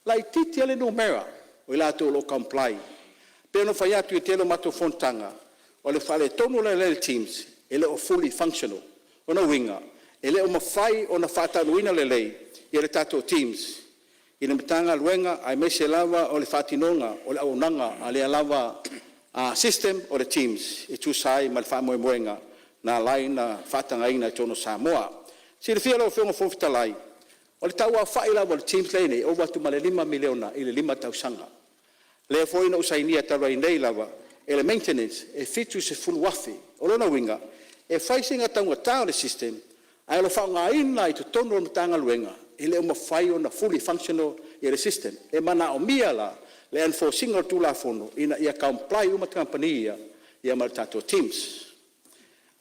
laitiiti lava le numera o i latou o lo o comply. E pei ona ou fai atu i le tele o matou fonotaga, o le faaletonu o le TIMS, e le o fully functional. O lona uiga, e le o mafai ona faataunuuina lelei le tatou TIMS i le Matagaluega aemaise lava o le faatinoga o le auaunaga a lea lava system o le TIMS e tusa ai ma le faamoemoega na ala ai ona faatagaina i totonu o Samoa. E silafia e lau Afioga i le Fofoga Fetalai, o le tau aofai lava o le TIMS lea e i ai nei, e ova atu ma le $5 miliona i le 5 tausaga. Lea foi na ou sainia talu ai nei lava, le maintenance e $70,000. O lona uiga, e fai sina taugata o le system, ae o le faaaogaina i totonu o le Matagaluega, e le o mafai ona fully functional le system. E manaomia la le enforce ina o le Tulafono ina ia comply uma kamupani ia ma le tatou TIMS.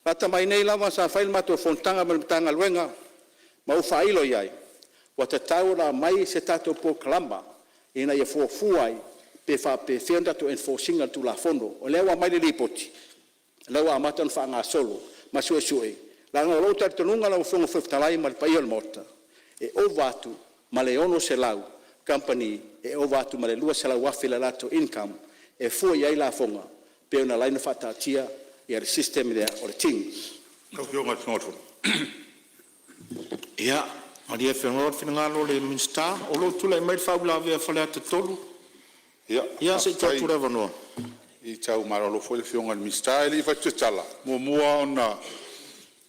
Lata mai nei lava sa fai le matou fonotaga ma le Matagaluega ma ou faailo i ai, ua tatau ona aumai se tatou polokalama ina ia fuafua ai pe faapefea ona tatou enforce ina le Tulafono. O lea ua aumai le Lipoti, o lea ua amata ona faagasolo ma suesue, leaga o lou talitonuga lau Afioga i le Fofoga Fetalai ma le paia o le Maota, e ova atu ma le 600 kamupani e ova atu ma le $200,000 le latou income e fua i ai lafoga e pei ona ala ai ona faataatia le system lea o le TIMS. Ia malie Fegaloa le finagalo o le Minisita. O lo o tulai mai le faauilavea a Faleata 3. Ia se i tuu atu le avanoa. Faafetai. Tau malolo foi le Afioga i le Minisita ae le i fai atu se tala, e muamua lava ona avatu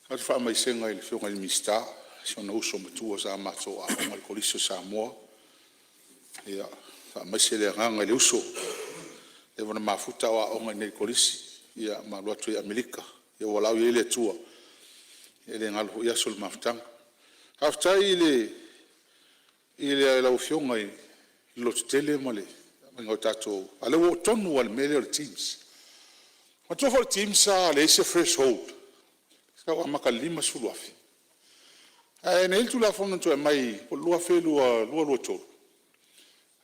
le faamaisega i le Afioga i le Minisita i si ona uso matua sa matou aooga i le Kolisi o Samoa. Ia faamaise le agaga i le uso, ua leva ona mafuta a o aooga i inei i le Kolisi ma alu atu ai i Amerika. Ia ua valaau i ai le Atua, e le galo foi aso o le mafutaga. Faafetai i lau Afioga i le lototele ma le aumaiga o tatou… a o lea ua oo tonu lava i le mea lea o le TIMS. Manatua foi o le TIMS sa leai se threshold, sa tau amata i le $50,000. Ae na i ai le Tulafono na toe aumai po o le 2022/2023,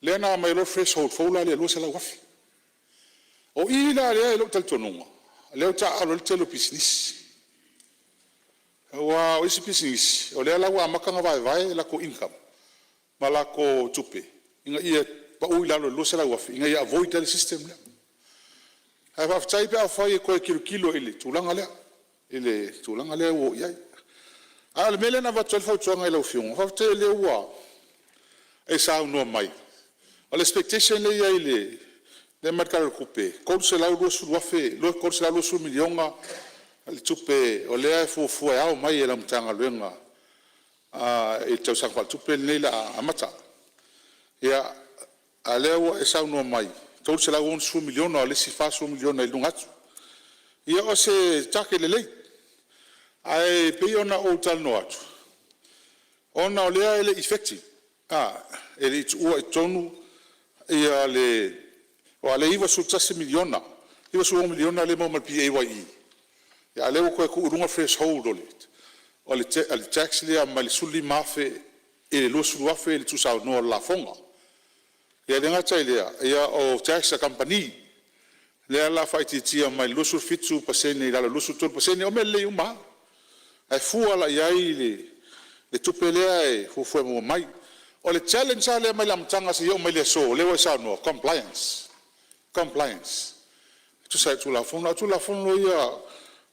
lea na aumai ai loa le threshold fou la lea e $200,000. O i la lea i lou talitonuga, lea ua taaalo ai le tele o pisinisi. Aua o isi pisinisi, o lea la ua amata ona vaevae latou income ma latou tupe ina ia pau i lalo i le $200,000 ina ia avoid ai le system lea. Ae faafetai pe afai e toe tilotilo i le tulaga lea, i le tulaga lea ua oo i ai. A o le mea lea na avatu ai le fautuaga i lau Afioga, faafetai o lea ua e saunoa mai. O le expectation lea e i ai lea e aumai le Tala o le Tupe, e $320 miliona le tupe o lea e fuafua e ao mai e lau Matagaluega i le tausaga faaletupe lenei o le a amata. Ia, a o lea ua e saunoa mai, e $360 miliona, o le isi $40 miliona i luga atu. Ia o se target lelei, ae pei ona ou talanoa atu, ona o lea e le i effective, e le i tuua i totonu aua o lea e $91 miliona, $96 miliona lea e maua mai le PAYE, a o lea ua toe tuu i luga le threshold o le tax lea mai le $15,000 i le $20,000 le tuusaunoa o le lafoga. E le gata i lea, o tax a kamupani, lea o le a faaitiitia mai le 27% i lalo i le 23%. O mea lelei uma lava, ae fua la i ai le tupe lea e fuafua e maua mai. O le challenge la lea mai le amataga seia oo mai le aso, o lea ua e saunoa, compliance, compliance e tusa ai o le Tulafono. A o Tulafono ia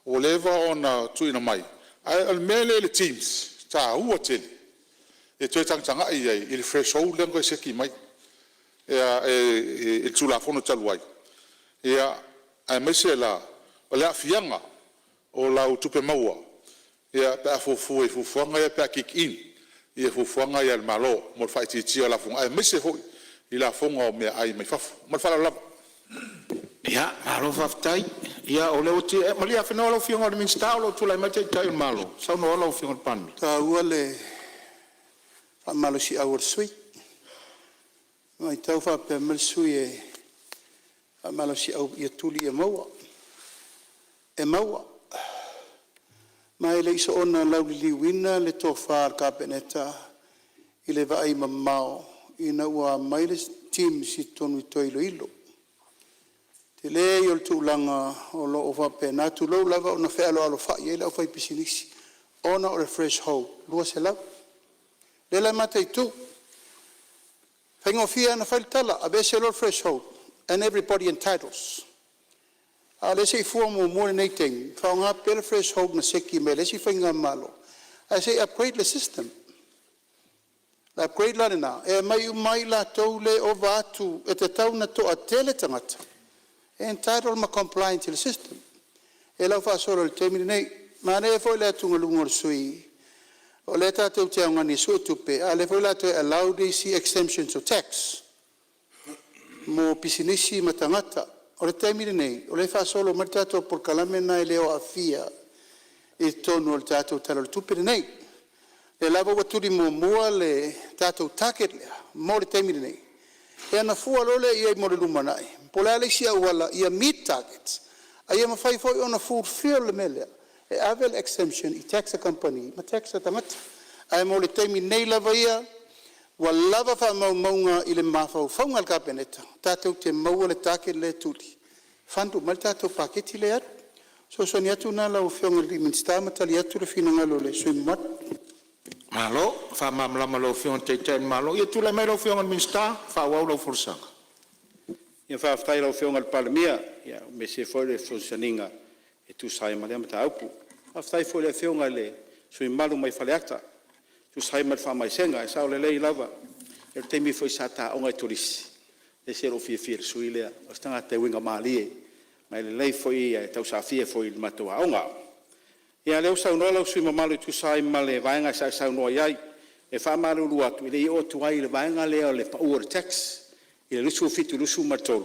ua leva ona tuuina mai, ae o le mea lea i le TIMS, e taua tele le toe tagatagai i ai i le threshold lea na toe siaki mai i le Tulafono talu ai, aemaise la o le aafiaga o o lau tupe maua pe a fuafua i fuafuaga ia pe a kick in fuafuaga ia a le Malo mo le faaitiitia o lafoga aemaise foi i lafoga o meaai mai fafo. Ma le faaaloalo lava. Ia, malo faafetai. Ia o lea ua… Malie afenoa lau Afioga i le Minisita o lo o tulai mai le Taitai o le Malo. Saunoa lau Afioga i le Palemia. E taua le faamalosiau a le sui usufono. E matau a faapea mai le sui usufono e faamalosiau ia tuli ia maua. E maua, ma e le i soona lauliliuina le tofa a le Kapeneta i le vaaimamao ina ua aumai le TIMS i totonu e toe iloilo. O le tele ia o le tulaga o lo o faapena, tulou lava, ona fealoalofai ai le aufaipisinisi ona o le threshold e $200. O lea la e mataitu, e faigofie lava ona fai le tala, aveese loa le threshold and everybody entitles. A o lea se i fua muamua lenei taimi, faaaoga pea le threshold na seki mai e le isi faigamalo, ae se i upgrade le system. O le upgrade la lena, e aumai uma ai latou ia e ova atu, e tatau ona toatele tagata e entitle ma compliant i le system. O lea la ua faasolo i le taimi lenei. Manaia foi le atugaluga o le sui usufono, o lea tatou te augani e suetupe, a o lea foi o le a toe allow le isi exemptions o tax mo pisinisi ma tagata. O le taimi lenei, o lea e faasolo mai le tatou polokalame lena e le o aafia i totonu o le tatou Tala o le Tupe lenei. O lea lava ua tuli muamua le tatou target lea mo le taimi lenei, ia ona fua loa lea i ai mo le lumanai po o le a le isi auala ia meet targets, a ia mafai foi ona fulfill le mea lea e ave le exemption i tax a kamupani ma tax a tagata. Ae mo le taimi nei lava ia, ua lava faamaumauga i le mafaufauga o le Kapeneta, tatou te maua le target lea e tuli e fund uma ai le tatou paketi lea e alu. O le fesoasoani atu lena lau Afioga i le Minisita ma tali atu le finagalo o le sui usufono mamalu. Malo faamalamalama i lau Afioga i le Taitai o le Malo. Ia tulai mai lau Afioga i le Minisita e faaauau lau folasaga. Faafetai i lau Afioga i le Palemia, aemaise foi o le fesoasoaniga e tusa ai ma lea mataupu. Faafetai foi i le Afioga i le sui usufono mamalu mai Faleata e tusa ai ma le faamaisega. E sao lelei lava, o le taimi foi sa ta aoga ai i Turisi, e ese lou fiafia i le sui lea, o se tagata e uiga malie ma e lelei foi e tausaafia foi i le matou aoga. Ia o lea ua saunoa lau sui usufono mamalu e tusa ai ma le vaega sa e saunoa i ai. E faamalulu atu, e le i oo atu i le vaega lea o le pau o le tax i le 27 i le 23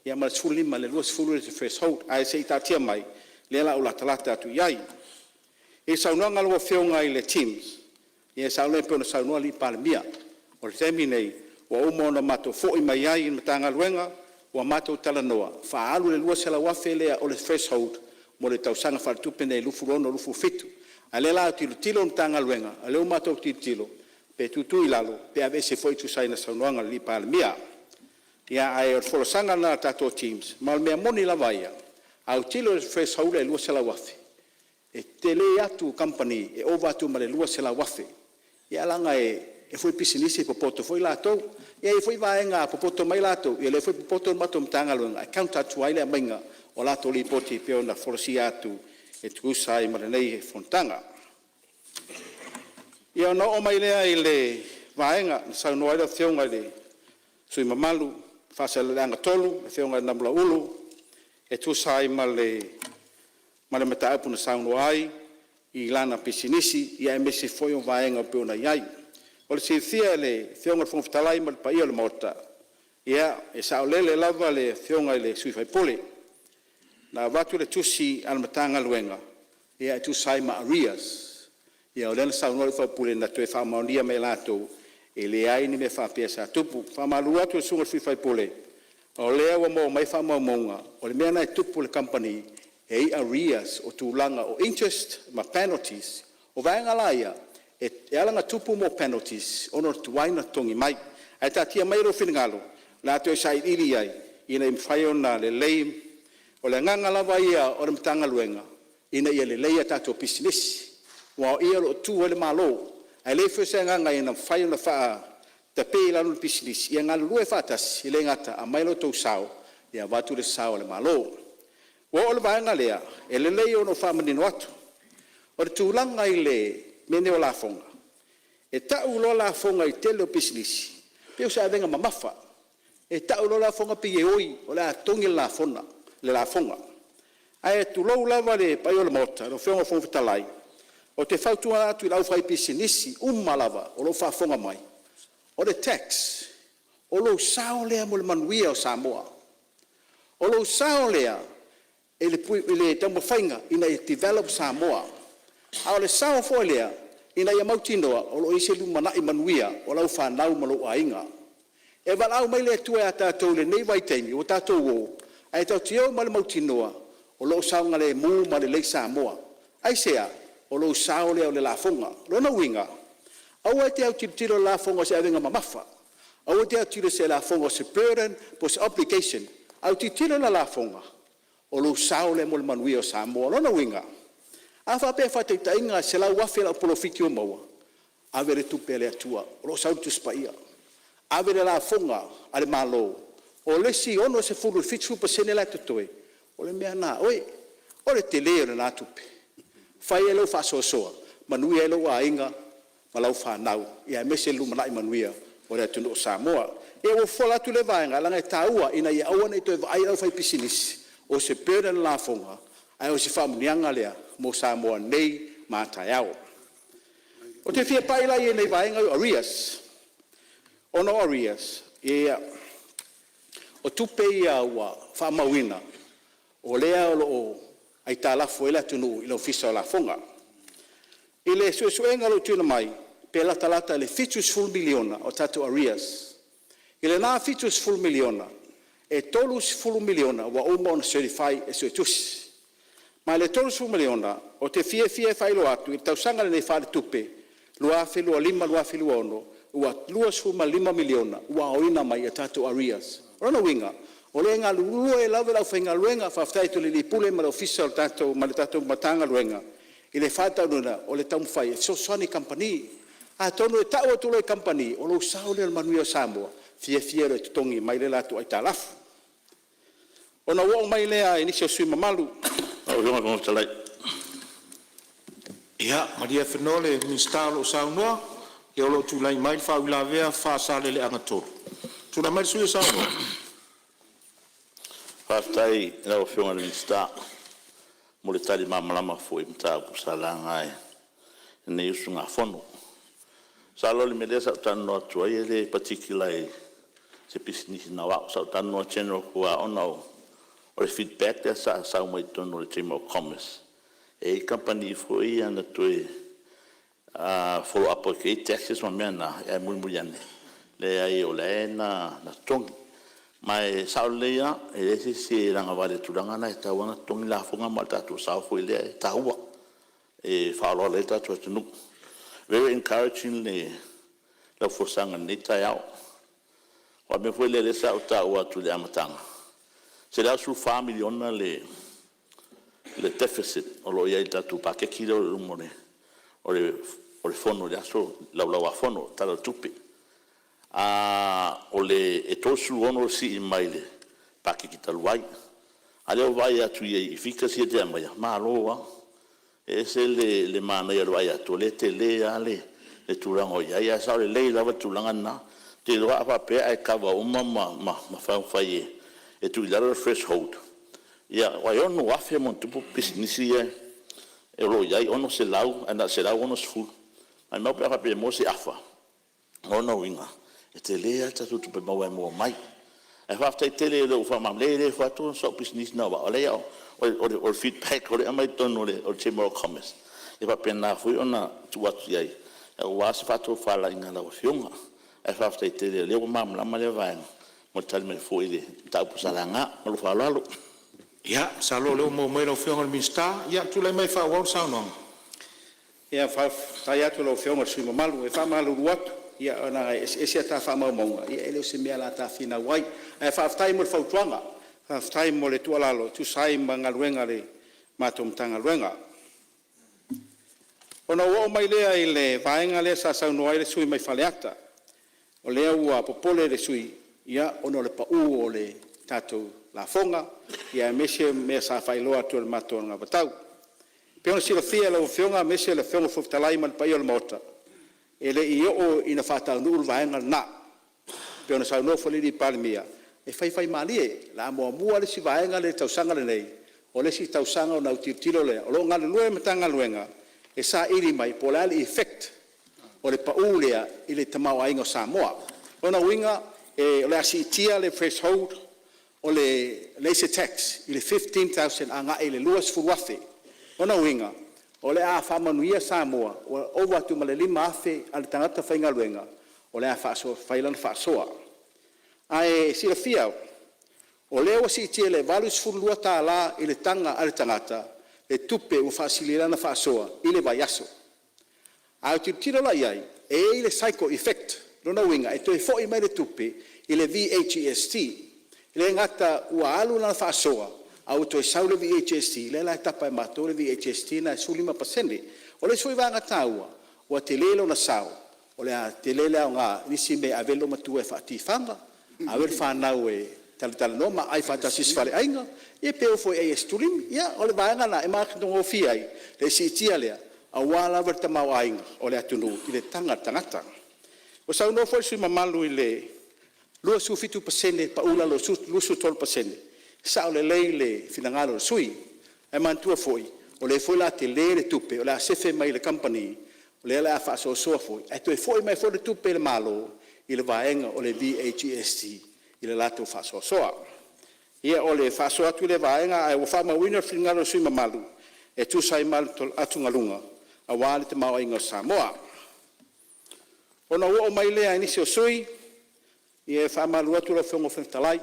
ia ma le 15 i le 20 le threshold. Ae se i taatia mai o lea o le a ou latalata atu i ai. I le saunoaga a lau Afioga i le TIMS, ia e saolele pei ona saunoa le Palemia. O le taimi lenei ua uma ona matou foi mai ai i le Matagaluega ua matou talanoa, faaalu le $200,000 lea o le threshold mo le tausaga faaletupe lenei 2026/2027. A o lea o le a tilotilo le Matagaluega, o lea ua matou tilotilo pe tuutuu i lalo pe aveese foi e tusa ai ma le saunoaga a le Palemia. Ae o le folasaga lena a le tatou TIMS, ma o le mea moni lava ia, a autilo i le threshold lea e $200,000, e tele atu kamupani e ova atu ma le $200,000. Ia leaga e fai pisinisi e popoto foi latou. E i ai foi vaega a popoto mai latou, ia o lea foi e popoto le matou Matagaluega e counter atu ai le aumaiga o latou lipoti e pei ona folasia atu e tusa ai ma lenei fonotaga. Ia ona oo mai lea i le vaega na saunoa ai le Afioga i le sui usufono mamalu mo Faasaleleaga 3 le Afioga ia Namulauulu e tusa ai ma le mataupu na saunoa ai i lana pisinisi aemaise foi o vaega e pei ona i ai. Mo le silafia e le Afioga i le Fofoga Fetalai ma le paia o le Maota, ia e saolele lava le Afioga i le sui usufono, na avatu le tusi a le Matagaluega e tusa ai ma arrears. Ia o lea na saunoa le sui usufono na toe faamaonia mai e latou e leai ni mea faapea sa tupu. E faamalulu atu i le susuga i le sui usufono, o lea ua maua mai faamaumauga, o le mea lena e tupu i le kamupani, e i ai arrears o tulaga o interest ma penalities. O vaega la ia, e ala ona tupu mea o penalities ona o le tuai ona totogi mai. Ae taatia maia lou finagalo, o le a toe sailiili i ai ina ia mafai ona lelei. O le agaga lava ia o le Matagaluega, ina ia lelei a tatou pisinisi, aua o i o lo o tu ai le Malo. Ae leai foi se agaga ina ia mafai ona tape i lalo le pisinisi, ia galulue faatasi, e le gata aumai lo outou sao avatu le sao o le Malo. Ua oo i le vaega lea, e lelei ona ou faamanino atu, o le tulaga i le mea nei o lafoga, e tau loa lafoga i le tele o pisinisi, e pei o se avega mamafa. E tau loa lafoga pei e oi o le a totogi le lafoga. Ae tulou lava le paia o le Maota, lau Afioga i le Fofoga Fetalai, ou te fautua atu i le aufaipisinisi uma lava o lo o faafofoga mai, o le tax, o lou sao lea mo le manuia o Samoa. O lou sao lea i le taumafaiga ina ia develop Samoa. A o le sao foi lea ina ia mautinoa o lo o i ai se lumanai manuia o lau fanau ma lou aiga. E valaau mai le Atua ia tatou i lenei vaitaimi ua tatou o ae tatou te o ma le mautinoa o lo o saogalemu ma lelei Samoa. Aisea? O lou sao lea o le lafoga. O lona uiga, aua e te autilotilo i le lafoga o se avega mamafa, aua e te autilo i se lafoga o se burden po o se obligation, ae autilotilo i le lafoga, o lou sao lea mo le manuia o Samoa. O lona uiga, a faapea faataitaiga e $100,000 lau polofiti ua maua, ave le tupe a le Atua o lo o sau le Tusi Paia, ave le lafoga a le Malo, o le isi 60% i le 70% la e totoe, o le mea lena a oe. O le tele o lena tupe, e fai ai lau faasoasoa, manuia ai lou aiga ma lau fanau, aemaise le lumanai manuia o le atunuu o Samoa. Ia ua ou fofola atu lea vaega, leaga e taua ina ia aua ne i toe vaaia le aufaipisinisi o se burden le lafoga, a o se faamanuiaga lea mo Samoa nei ma a taeao. Ou te fia pai la i nai vaega ia o arrears, ona o arrears o tupe ia ua faamauina o lea o lo o aitalafu ai le atunuu i le Ofisa o Lafoga. I le suesuega o lo o tuuina mai, pe latalata i le $70 miliona o tatou arrears. I lena $70 miliona, e $30 miliona ua uma ona certify e Suetusi. Ma le $30 miliona, ou te fiafia e faailoa atu i le tausaga lenei faaletupe 2025/2026, ua $25 miliona ua aoina mai a tatou arrears. O lona uiga, o lo o galulue lava le aufaigaluega. Faafetai atu i le alii Pule ma le Ofisa ma le tatou Matagaluega i le faataunuuina o le taumafai e fesoasoani i kamupani. Atonu e tau atu loa i kamupani, o lou sao lea i le manuia o Samoa, fiafia loa e totogi mai le latou aitalafu. Ona ou oo mai lea i nisi o sui usufono mamalu. Lau Afioga i le Fofoga Fetalai… Ia malie afenoa le Minisita o lo o saunoa, o lo o tulai mai le faauilavea a Faasaleleaga 3. Tulai mai le sui usufono e saunoa. Faafetai i lau Afioga i le Minisita mo le tali malamalama foi i mataupu sa laga e lenei usugafono. Masalo o le mea lea sa ou talanoa atu ai e le particular i se pisinisi na o au, sa ou talanoa general atu lava ona o le feedback lea sa sau mai totonu o le Chamber of Commerce, e i ai kamupani foi ia na toe follow up atu i ai taxes ma mea na, ae mulimuli ane, leai o la e na totogi. Ma e sao lelei lava, e leai se isi e lagavale i le tulaga lena, e tatau lava ona totogi lafoga ma o le tatou sao foi lea e taua, e faaaloalo ai le tatou atunuu. Very encouraging lau folasaga i lenei taeao. Aua o le mea foi lea sa ou taua atu i le amataga, e $114 miliona le deficit o lo o i ai i le tatou paketi lea o lo o i luma o le Fono i le Laulau-a-Fono i le Tala o le Tupe. E 36 le sii mai le paketi talu ai, a o lea ua vaai atu i figures ia e te aumaia, malo lava. E ese le manaia o le vaai atu o lea e tele lava le tulaga o i ai, ae sao lelei lava le tulaga lena. Ou te iloa a faapea ae kava uma ma taumafai e tuu i lalo le threshold, aua e 6,000+ pisinisi ia o lo o i ai, e 600 ae na o le 160. Maumau pe a faapea e maua se afa, o lona uiga, e tele lava le tatou tupe maua e maua mai. Ae faafetai tele i lou faamalamalamaga. E leai e le fai atu sau pisinisi na o au, leai o le feedback o lea e aumai totonu o le Chamber of Commerce, e faapena foi ona tuu atu i ai aua se faatofalaiga a lau Afioga. Ae faafetai tele o lea ua malamalama lea vaega mo le tali mai foi i le mataupu sa laga. Ma lou faaaloalo. Ia, masalo o lea ua maua mai lau Afioga i le Minisita. Ia, tulai mai e faaauau le saunoaga. Ia faafetai atu i lau Afioga i le sui usufono mamalu. E faamalulu atu, ona e eseese a ta faamaumauga, e le o se mea o le a ta finau ai. Ae faafetai mo le fautuaga, faafetai mo le tuualalo e tusa ai ma galuega a le matou Matagaluega. Ona ou oo mai lea i le vaega lea sa saunoa ai le sui usufono mai Faleata, o lea ua popole le sui usufono ona o le pau o le tatou lafoga aemaise o mea sa faailoa atu e le matou anavatau. E pei ona silafia e lau Afioga aemaise le Afioga i le Fofoga Fetalai ma le paia o le Maota, e le i oo ina faataunuu le vaega lena. E pei ona saunoa foi le Palemia, e faifaimalie, o le a muamua le isi vaega lea i le tausaga lenei o le isi tausaga ona autilotilo lea. O lo o galulue le Matagaluega e saili mai po o le a le effect o le pau lea i le tamaoaiga o Samoa. O lona uiga o le a siitia le threshold o le excise tax i le $15,000 agai i le $20,000. O lona uiga o le a faamanuia Samoa ua ova atu ma le $5,000 a le tagata faigaluega o le a fai lana faasoa. Ae silafia o lea ua siitia i le $82 i le taga a le tagata le tupe ua faasili ai ona faasoa i le vaiaso. A tilotilo la i ai, e i ai le cycle effect, o lona uiga e toe foi mai le tupe i le VAGST. E le gata ua alu lana faasoa ae ua toe sau le VAGST, lea la e tapa e matou le VAGST lena e 15%. O le isi foi vaega taua ua tele lona sao, o le a tele le aoga i nisi mea e ave ai le loomatua e faatifaga, ave le fanau e talatalanoa ma aai faatasi i se faleaiga, ia pe o foi e ai e aisitulimi. Ia o le vaega lena e matagofie ai le siitia lea aua lava le tamaoaiga o le atunuu i le taga a le tagata. Ua saunoa foi le sui usufono mamalu i le 27% e pau i lalo i le 23%, e sao lelei le finagalo o le sui usufono. Ae manatua foi o lea foi o le a tele le tupe o le a sefe mai i le kamupani lea o le a faasoasoa foi ae toe foi mai foi le tupe i le Malo i le vaega o le VAGST i le latou faasoasoa. Ia o le faasoa atu lea i lea vaega ae ua faamauina le finagalo o le sui usufono mamalu e tusa ai ma atugaluga aua le tamaoaiga o Samoa. Ona ou oo mai lea i nisi o sui usufono, ia e faamalulu atu lau Afioga i le Fofoga Fetalai,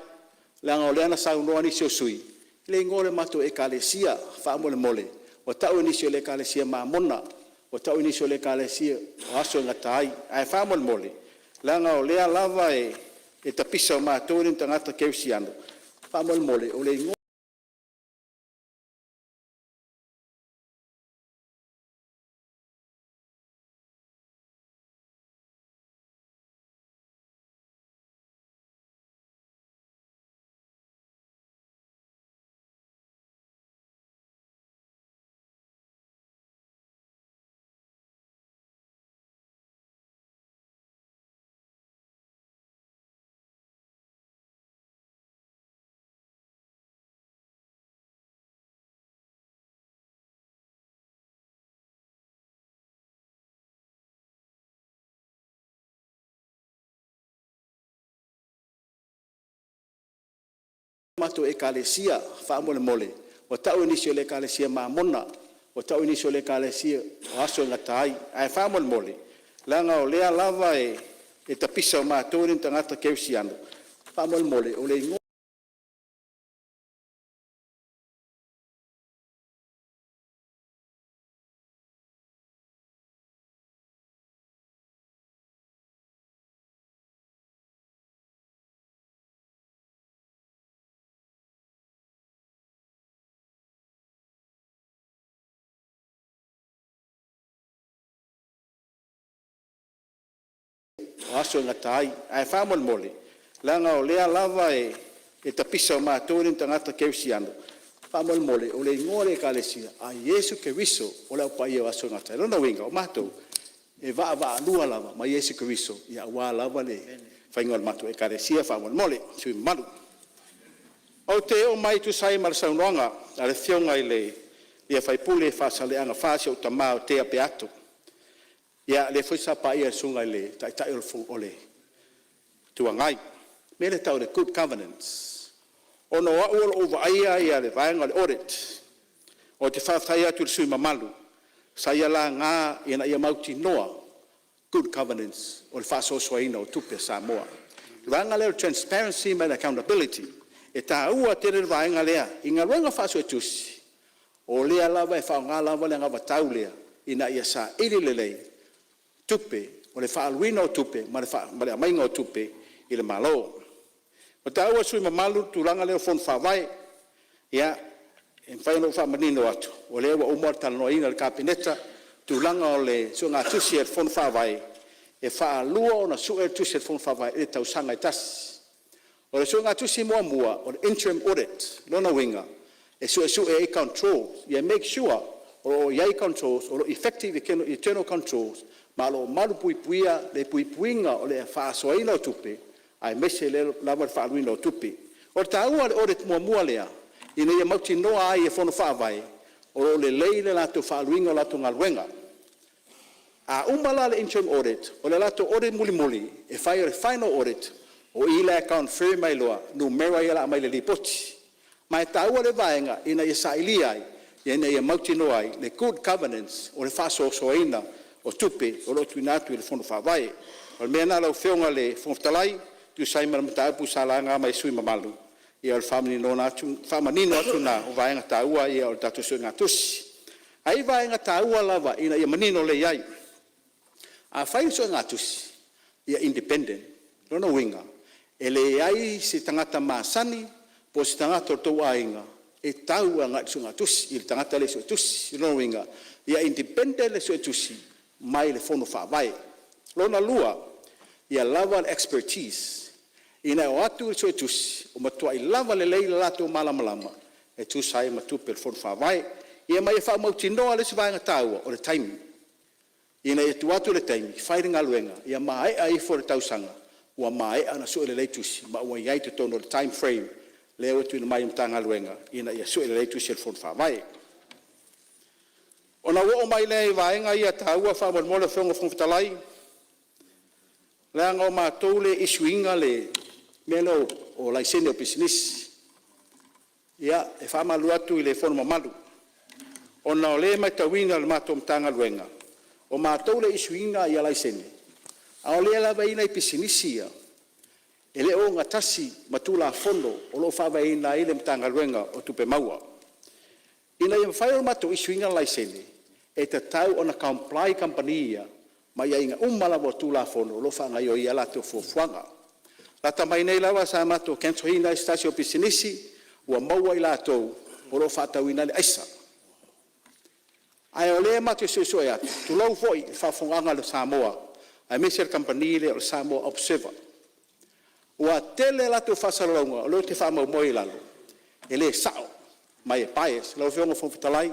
leaga o lea na saunoa nisi o sui usufono i le igoa o le matou Ekalesia. Faamolemole, ua tau e nisi o le Ekalesia Mamona, ua tau e nisi o le Ekalesia o Aso e Gata ai. Ae faamolemole, leaga o lea lava e tapisa o matou e le o ni tagata kerisiano, faamolemole o le igoa o le matou Ekalesia. Faamolemole, ua tau e nisi o le Ekalesia Mamona, ua tau e nisi o le Ekalesia o Aso e Gata ai. Ae faamolemole, leaga o lea lava e tapisa o matou e le o ni tagata kerisiano, faamolemole o le igoa o Aso e Gata ai. Ae faamolemole, leaga o lea lava e tapisa o matou e le o ni tagata kerisiano, faamolemole o le igoa o le Ekalesia, Iesu Keriso o le Au Paia o Aso e Gata ai. O lona uiga, o matou, e vaavaalua lava ma Iesu Keriso aua lava le faiga o le matou Ekalesia faamolemole le sui usufono mamalu. Ou te oo mai e tusa ai ma le saunoaga a le Afioga i le sui usufono mo Faasaleleaga 4, si ou tama o Tea Peato, ia lea foi sa paia e le Susuga i le Taitai o le Itu Agai, le mea lea e tau o le Good Governance. Ona o au o lo o ou vaaia le vaega o le Audit, ou te faafetai atu i le sui usufono mamalu sa ia laga ina ia mautinoa good governance o le faasoasoaina o tupe a Samoa. O le vaega lea o le transparency ma le accountability, e taua tele le vaega lea i galuega faa-Suetusi, o lea lava e faaaoga lava le anavatau lea ina ia saili lelei tupe o le faaaluina o tupe ma le aumaiga o tupe i le Malo. Ua taua e le sui usufono mamalu le tulaga lea o Fono Faavae. Ia, e mafai ona ou faamanino atu, o lea ua uma ona talanoaina e le Kapeneta le tulaga o le suegatusi a le Fono Faavae, e faalua ona sue le tusi a le Fono Faavae i le tausaga e tasi. O le suegatusi muamua o le interim audit, o lona uiga e suesue ai controls ia make sure o lo o i ai controls o lo o effective internal controls ma o lo o malupuipuia le puipuiga o le faasoaina o tupe aemaise lava le faaaluina o tupe. O le taua o le audit muamua lea, Ina ia mautinoa ai e Fono Faavae o lo o lelei le latou faaaluina o latou galuega. A uma la le interim audit, o le latou audit mulimuli e fai o le final audit, o i la e confirm ai loa numera ia o le a aumai i le lipoti. Ma e taua lea vaega ina ia sailia ai, ina ia mautinoa ai le good governance o le faasoasoaina o tupe o lo o tuuina atu i le Fono Faavae. O le mea lena lau Afioga i le Fofoga Fetalai, e tusa ai ma le mataupu sa laga mai e sui usufono mamalu, ia o le faamanino atu lena o vaega taua ia o le tatou suegatusi. Ae i ai vaega taua lava ina ia manino lelei ai. A fai le suegatusi, ia independent. O lona uiga, e leai se tagata masani po o se tagata o le tou aiga e tau agai i le suegatusi, i le tagata lea e sue tusi. O lona uiga, ia independent le suetusi mai le Fono Faavae. Lona lua, ia lava le expertise, ina ia o atu le suetusi ua matuai lava lelei le latou malamalama e tusa ai ma tupe a le Fono Faavae. Ia ma ia faamautinoa le isi vaega taua, o le taimi, ina ia tuu atu le taimi fai le galuega, ia maea ifo le tausaga ua maea ona sue lelei tusi ma ua i ai i totonu o le time frame lea ua tuuina mai e le Matagaluega ina ia sue lelei tusi a le Fono Faavae. Ona ou oo mai lea i vaega ia taua faamolemole lau Afioga i le Fofoga Fetalai, leaga o matou lea e issue ina le mea lea o laisene o pisinisi. Ia, e faamalulu atu i le Fono mamalu, ona o lea e matauina e le matou Matagaluega, o matou lea e issue ina laisene, a o lea lava e i ai nai pisinisi ia e le o ogatasi ma Tulafono o lo o faavaeina ai le Matagaluega o Tupe Maua. Ina ia mafai ona matou issue ina laisene, e tatau ona comply kamupani ia ma aiaiga uma lava o Tulafono o lo o faagaoioia ai a latou fuafuaga. Lata mai nei lava sa matou cancel ina ai se tasi o pisinisi ua maua i latou o lo o faatauina ai le aisa. Ae o lea matou te suesue atu, tulou foi le faafofogaaga a Samoa aemaise le kamupani lea o le Samoa Observer, ua tele a latou faasalalauga o lea ou te faamaumauina i lalo, e le sao ma e bias. Lau Afioga i le Fofoga Fetalai,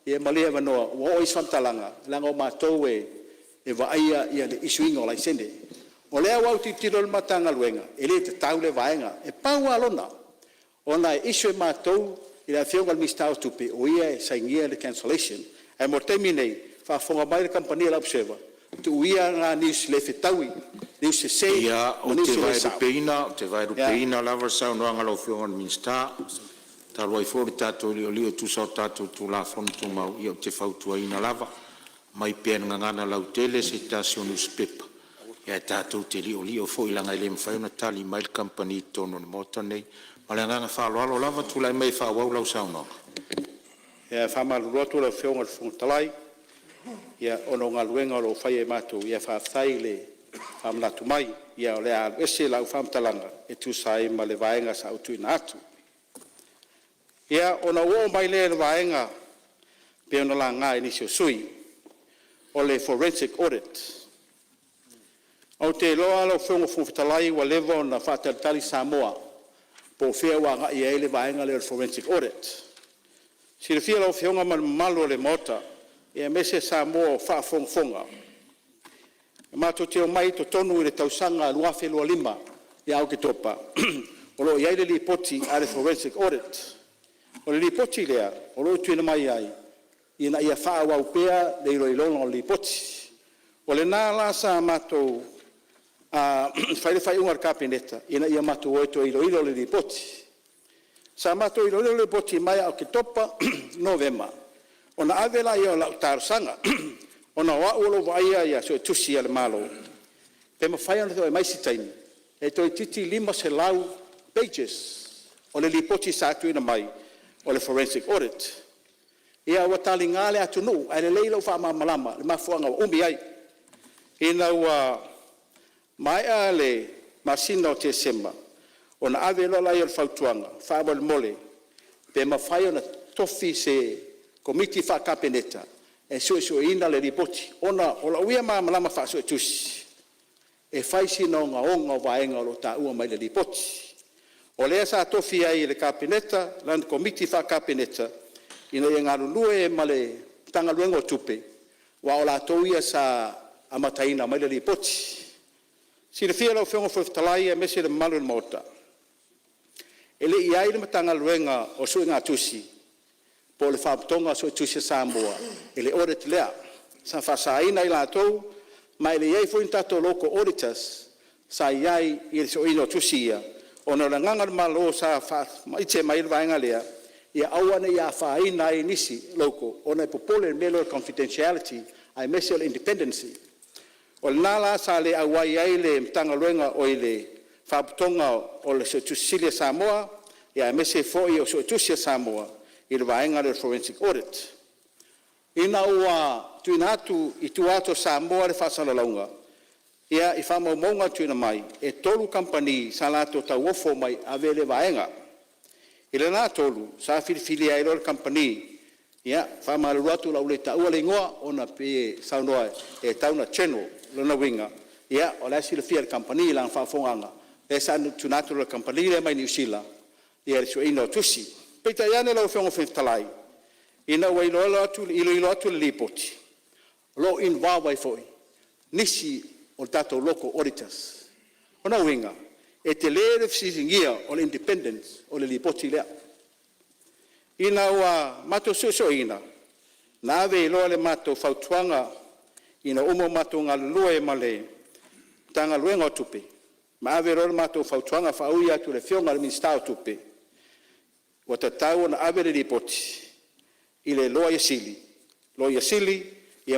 ia malie avanoa ua oo i ai se faamatalaga, leaga o matou e vaaia le issue ina o laisene. O lea ua tilotilo le Matagaluega, e le tatau lea vaega. E pau lava lona, ona e issue e matou i le Afioga i le Minisita o Tupe o ia e sainia le cancellation. Ae mo le taimi nei, faafofoga mai le kamupani a le Observer, tuu ia na news le fetaui, news sese Ia, ma ou news te e le sao. Vaelupeina lava le saunoaga a lau Afioga i le Minisita, talu ai foi o le tatou li'oli'o e tusa o tatou Tulafono Tumau, ia ou te fautuaina lava, aumai pea i le gagana lautele se tasi o nusipepa, ae tatou te li'oli'o foi leaga e le mafai ona tali mai le kamupani i totonu o le Maota lenei. Ma le agaga faaaloalo lava. Tulai mai e faaauau lau saunoaga. Ia, e faamalulu atu lau Afioga i le Fofoga Fetalai, ona o galuega o lo o faia e matou, ae faafetai le faamanatu mai. Ia o le a alu ese lau faamatalaga e tusa ai ma le vaega sa ou tuuina atu. Ia, ona ou oo mai lea i le vaega pei ona laga e nisi o sui usufono o le forensic audit. Ou te iloa lau Afioga i le Fofoga Fetalai ua leva ona faatalitali Samoa po o fea ua agai i ai le vaega lea o le forensic audit. Silafia e lau Afioga ma le mamalu o le Maota aemaise Samoa o faafogafoga, matou te omai i totonu i le tausaga 2025 ia Oketopa o lo o i ai le lipoti a le forensic audit. O le lipoti lea o lo o tuuina mai ai ina ia faaauau pea le iloiloga o le lipoti. O lena la sa matou fai ai le faaiuga a le Kapeneta ina ia matou o e toe iloilo le lipoti. Sa matou iloilo le lipoti mai ia Oketopa, Novema ona ave lea o lau talosaga ona o au o lo o vaaia Suetusi a le Malo, pe mafai ona toe aumai se taimi e toeitiiti 500 pages o le lipoti sa tuuina mai o le forensic audit. Ia ua taliga le atunuu, ae lelei lou faamalamalama i le mafuaaga ua umi ai. Ina ua maea le masina o Tesema ona ave loa lea o le fautuaga, faamolemole pe mafai ona tofi se Komiti Faa-Kapeneta e suesueina le lipoti, ona o lou ia malamalama faa-Suetusi, e fai sina ogaoga o vaega o lo o taua mai i le lipoti. O lea sa tofia ai e le Kapeneta lana Komiti Faa-Kapeneta ina ia galulue ma le Matagaluega o Tupe, aua o latou ia sa amataina mai le lipoti. Silafia e lau Afioga i le Fofoga Fetalai aemaise le mamalu o le Maota, E le i i ai le Matagaluega o Suegatusi po o le Faalapotopotoga o Suetusi a Samoa i le audit lea. Sa faasaina i latou ma e leai foi ni tatou local auditors sa i ai i le sueina o tusi ia, ona o le agaga o le Malo sa faamaite mai ai le vaega lea, ia aua ne i afaina ai nisi local ona e popole i le mea lea o le confidentiality aemaise o le independence. O lena la sa le auai ai le Matagaluega oi le Faalapotopotoga o le Suetusi Sili a Samoa aemaise ai foi o Suetusi a Samoa i le vaega lea o le Forensic Audit. Ina ua tuuina atu i tua atu o Samoa le faasalalauga i faamaumauga na tuuina mai, e 3 kamupani sa latou tauofo mai e ave lea vaega. I lena 3, sa filifilia ai loa le kamupani, ia e faamalulu atu o le a ou le taua le igoa ona pei e saunoa e tatau ona general. O lona uiga o la e silafia e le kamupani i lana faafofogaaga lea sa tuuina atu e le kamupani lea mai Niu Sila le sueina o tusi. Peitai ane lau Afioga i le Fofoga Fetalai, ina ua iloilo atu le Lipoti, o lo o involve ai foi nisi o tatou local auditors. O lona uiga e tele le fesiligia o le independence o le Lipoti lea. Ina ua matou suesueina, na ave ai loa le matou fautuaga ina ua uma ona matou galulue ma le Matagaluega o Tupe ma ave loa le matou fautuaga faaui atu i le Afioga i le Minisita o Tupe, ua tatau ona ave le Lipoti i le Loia Sili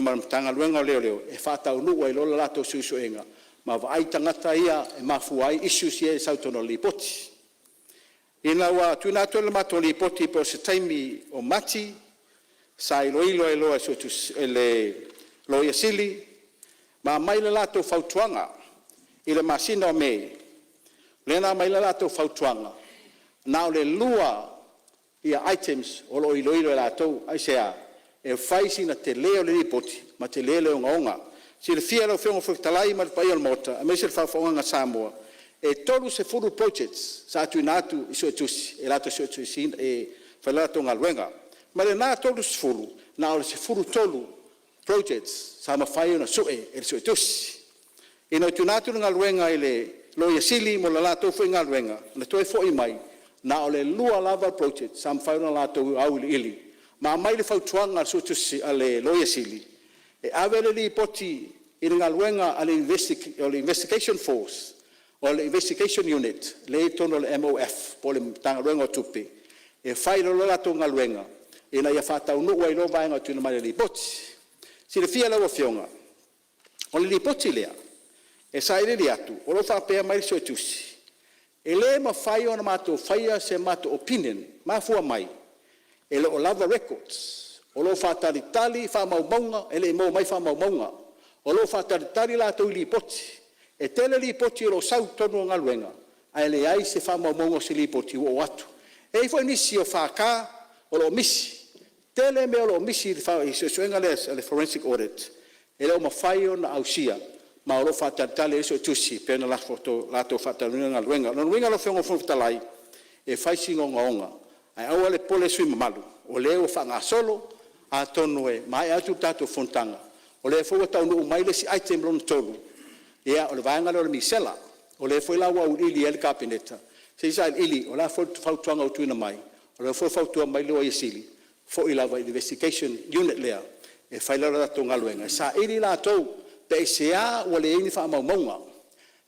ma le Matagaluega o Leoleo e faataunuu ai loa le latou suesuega ma vaai tagata ia e mafua ai issues ia e sau i totonu o le Lipoti. Ina ua tuuina atu le matou Lipoti po o se taimi o Mati, sa iloilo ai loa e le Loia Sili ma aumai le latou fautuaga i le masina o Me, lea na aumai ai le latou fautuaga, na o le lua items o lo o iloilo e latou. Aisea? E fai sina tele o le Lipoti ma tele le ogaoga. Silafia e lau Afioga i le Fofoga Fetalai ma le paia o le Maota aemaise le faafofogaaga a Samoa, e 30 projects sa tuuina atu i Suetusi e latou te suetuesina e fai le latou galuega. Mai lena 30, na o le 13 projects sa mafai ona sue e le Suetusi. Ina ua tuuina atu le galuega i le Loia Sili mo le latou foi galuega, na toe foi mai na o le lua lava project sa mafai ona latou auiliili ma aumai le fautuaga a le Suetusi a le Loia Sili e ave le Lipoti i le galuega a le Investigation Force o le Investigation Unit lea e i totonu o le MOF po o le Matagaluega o Tupe e fai loa le latou galuega ina ia faataunuu ai loa vaega ua tuuina mai i le Lipoti. Silafia e lau Afioga, o le Lipoti lea e sailiili atu o lo o faapea mai le Suetusi, e le mafai ona matou faia se matou opinion, e mafua mai e le o lava records. O lo o faatalitali faamaumauga, e le i maua mai faamaumauga. O lo o faatalitali latou i lipoti. E tele lipoti o lo o sau i totonu o galuega ae leai se faamaumauga o se lipoti ua oo atu. E i ai foi nisi o FK o lo o misi. E tele mea o lo o misi i le suesuega lea a le Forensic Audit e le o mafai ona ausia ma o lo o faatalitali ai le Suetusi pei ona latou faatalanoaina le galuega. O lona uiga lau Afioga i le Fofoga Fetalai, e fai sina ogaoga ae aua le popole sui usufono mamalu o lea ua faagasolo. Atonu e maea atu le tatou fonotaga o lea foi ua taunuu mai le isi item lona tolu, o le vaega lea o le misela. O lea foi la ua auiliili i ai le Kapeneta se i sailiili o le a foi le fautuaga ua tuuina mai, o lea foi ua fautua mai le Loia Sili, foi lava i le Investigation Unit lea e fai le latou galuega e saili latou pe aisea ua leai ai ni faamaumauga,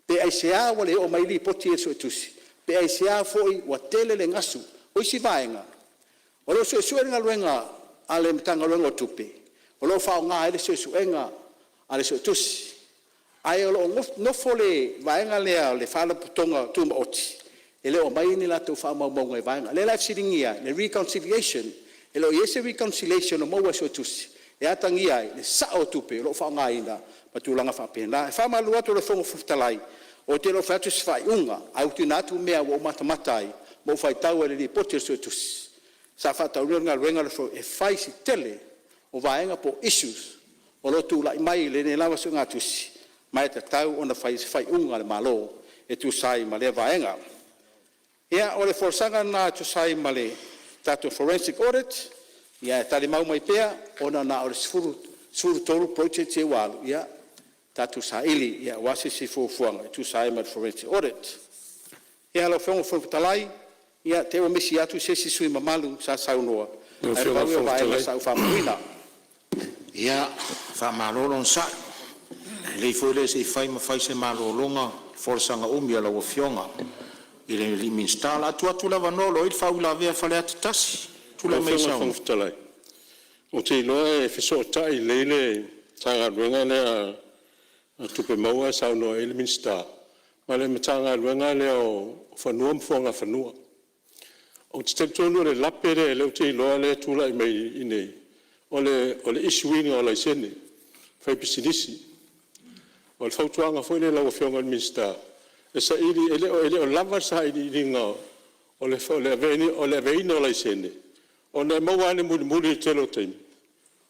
pe aisea ua le oo mai ai lipoti ia i le Suetusi, pe aisea foi ua tele le gasu. O isi vaega, o lo o suesue le galuega a le Matagaluega o Tupe o lo o faaaoga ai le suesuega a le Suetusi, ae o lo o nofo le vaega lea o le Faalapotopotoga Tumaoti e le o aumaia ni latou faamaumauga i vaega. O lea la e fesiligia ai le reconciliation. E le o i ai se reconciliation o maua e Suetusi e atagia ai le sao o tupe o lo o faaaogaina ma tulaga faapena. E faamalulu atu i lau Afioga i le Fofoga Fetalai, ou te le o fai atu se faaiuga, ae ua tuuina atu mea ua ou matamata ai ma ou faitau ai i le Lipoti a le Suetusi sa faataunuuina le galuega lea, e fai si tele o vaega po o issues o lo o tulai mai i lenei lava suegatusi, ma e tatau ona fai ai se faaiuga a le Malo e tusa ai ma lea vaega. Ia, o le folasaga lena e tusa ai ma le tatou forensic audit, ae talimau mai pea ona na o le 13 projects ia ua alu, ia tatou saili aua se isi fuafuaga e tusa ai ma le forensic audit. Ia lau Afioga i le Fofoga Fetalai, Ia te i ua misi atu se isi sui usufono mamalu sa saunoa, ae pau ia o vaega sa ou faamauina. Ia, faamalo le onosai, e lelei foi lea se i fai ma fai se malologa i folasaga umi a lau Afioga i le Minisita. O le a tuu atu le avanoa o lo o i ai le faauilavea a Faleata 1. Lau Tulai mai e Afioga i le saunoa. Fofoga Fetalai, ou te iloa e fesootai lelei le Matagaluega lea o Tupe Maua e saunoa i ai le Minisita ma le Matagaluega lea o Fanua ma Fuagafanua. Ou te talitonu o le lape lea ou te iloa lea e tulai mai i inei, o le issue ina o laisene faipisinisi. O le fautuaga foi lea i lau Afioga i le Minisita e saili, e le o lava le sailiiliga o le aveina o laisene, ona e maua lava i le mulimuli i le tele o taimi,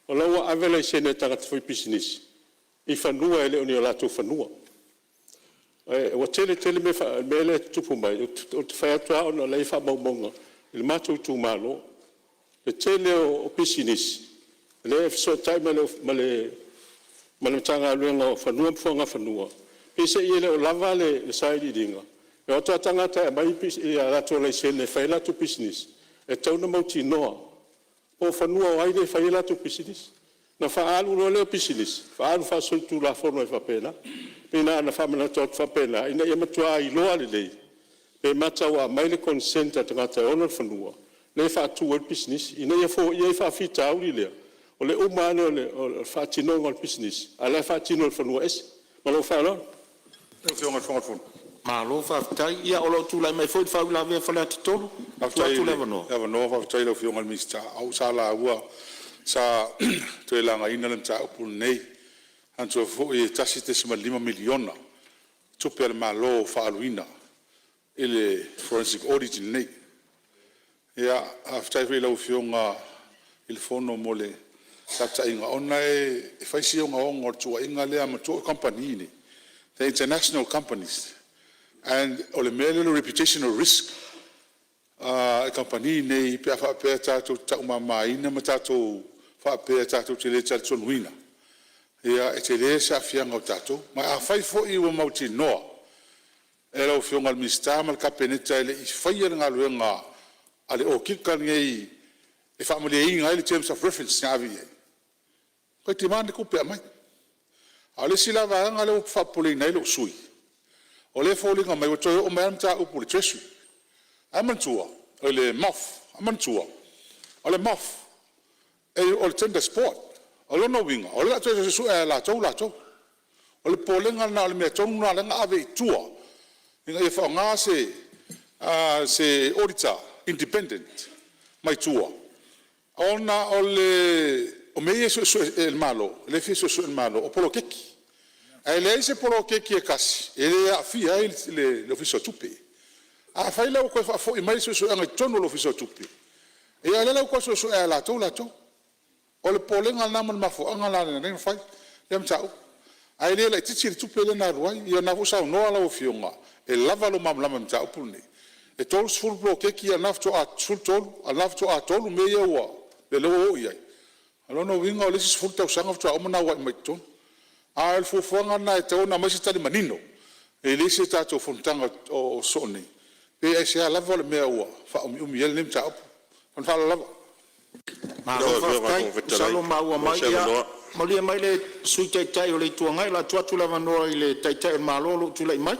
o la ua ave laisene a tagata faipisinisi i fanua e le o ni o latou fanua. Ua tele tele mea lea e tutupu mai, ou te fai atu lava ona o la e i ai faamaumauga i le matou itumalo. E tele o pisinisi lea e fesootai ma le Matagaluega o Fanua ma Fuagafanua, peiseai e le o lava le sailiiliga, e o atu lava tagata e aumai a latou laisene e fai ai latou pisinisi, e tatau ona mautinoa po o fanua o ai lea e fai ai latou pisinisi. Ona faaalu loa lea o pisinisi, faaalu faasolitulafono ai faapena. Pei na ona faamanatu atu faapena, ina ia matua iloa lelei pe mata ua aumai le consent a le tagata e ona le fanua lea e faatu ai le pisinisi, ina ia foia ai le faafitauli lea, o le uma ane o le faatinoga o le pisinisi, a o la e faatino i le fanua ese. Ma lou faaaloalo. Malo faafetai. Ia o lo o tulai mai foi le faauilavea a Faleata 3. Tuu Faafetai atu i le le avanoa. avanoa faafetai i lau Afioga i le Minisita. O au sa lauga, sa toe lagaina le mataupu lenei. Manatua foi e $1.5 miliona tupe a le Malo ua faaaluina i le forensic audit lenei. Faafetai foi i lau Afioga i le Fono mo le taitaiga, ona e fai si ogaoga o le tuuaiga lea. Manatua o kamupani nei, they are international companies and o le mea lea o le reputational risk a kamupani nei pe a faapea tatou te taumamaina ma tatou faapea tatou te le talitonuina, ia e tele se aafiaga o tatou. Ma afai foi ua mautinoa e lau Afioga i le Minisita ma le Kapeneta e le i faia le galuega a le okika lenei e faamalieina ai le terms of reference na ave i ai, toe demand le tupe e aumai. A o le isi la vaega lea ua faapopoleina ai lou sui usufono, o lea e foliga mai ua toe oo mai lava le mataupu i le Treasury ae manatua, o le MOF. Ae manatua, o le MOF o le Tenders Board. O lona uiga o lea o le a toe suesue lava e latou latou. O le popolega lena o le mea tonu lena o lea na ave i tua ina ia faaaoga se auditor independent mai tua ona o mea ia e suesue e le Malo, lea e fia suesue e le Malo o poloketi. Ae leai se poloketi e tasi e le aafia ai le Ofisa o Tupe. Afai la ua toe faafoi mai le suesuega i totonu o le Ofisa o Tupe, ia o lea la ua toe suesue lava e latou latou. O le popolega lena ma le mafuaaga lena na ala ai ona fai lea mataupu. Ae le laitiiti le tupe lea na alu ai. Ia o lena foi ua saunoa lau Afioga e lava lou malamalama i le mataupu lenei. E 30 poloketi a o lena faatoa 13, a o lena faatoa 3 mea ia ua… lea ua oo i ai. O lona uiga o le isi 10 tausaga faatoa uma ona auai mai i totonu. A o le fuafuaga lena e tatau ona aumai se tali manino e le o se tatou fonotaga o sosoo nei, pe aisea lava le mea ua faaumiumi ai lenei mataupu. Ma le faaaloalo lava. Malo faafetai. Masalo ua maua mai. Ia malie mai le Sui Taitai o le Itu Agai, o le a tuu atu le avanoa i le Taitai o le Malo o lo o tulai mai. O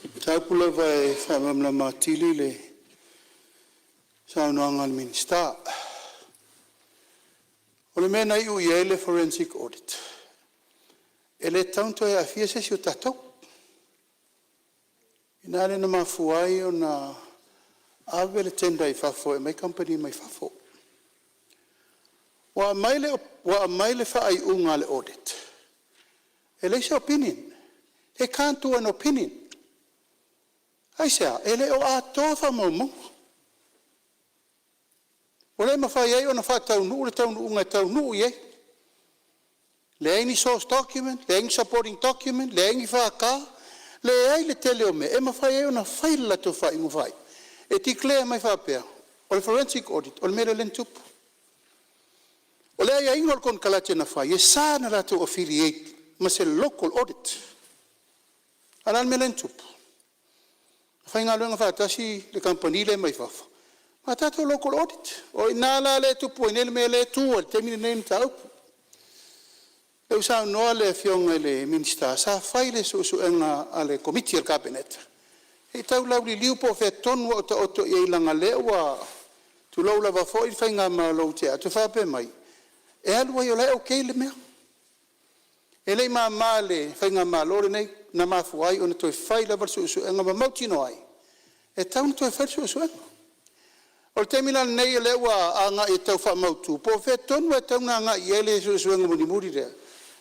le mataupu lava e faamalamalama atili le saunoaga a le Minisita. O le mea na iu i ai le forensic audit, e le tatau ona toe aafia se isi o tatou. O i ina lea na mafua ai ona ave le tender i fafo e aumai kamupani mai fafo. Ua aumai le faaiuga a le audit, e leai se opinion, they can't do an opinion. Aisea? E le o atoa faamaumauga. Ua le mafai ai ona faataunuu le taunuuga e taunuu i ai. Leai ni source document, leai ni supporting document, leai ni FK, leai le tele o mea e mafai ai ona fai le latou faaiuga faaiu e declare mai faapea, o le forensic audit o le mea lea na tupu. O le aiaiga o le konekarate na fai, e sa ona latou affiliate ma se local audit. A o le a le mea lea na tupu? Na faigaluega faatasi le kamupani lea mai fafo ma tatou local audit. O i ina la lea e tupu ai nei le mea lea e tu ai i le taimi lenei le mataupu. O lea ua saunoa le Afioga i le Minisita, sa fai le suesuega a le Komiti a le Kapeneta se i tau lauliliu po o fea tonu a o taoto i ai leaga o lea ua, tulou lava foi le faigamalo ua tea atu faapea mai, e alu ai o la e okay le mea. E le i mama i le faigamalo lenei na mafua ai ona toe fai lava le suesuega ma mautinoa ai e tatau ona toe fai le suesuega. O le taimi la lenei o lea ua agai e tau faamautu po o fea tonu lava e tatau ona agai i ai le suesuega mulimuli lea,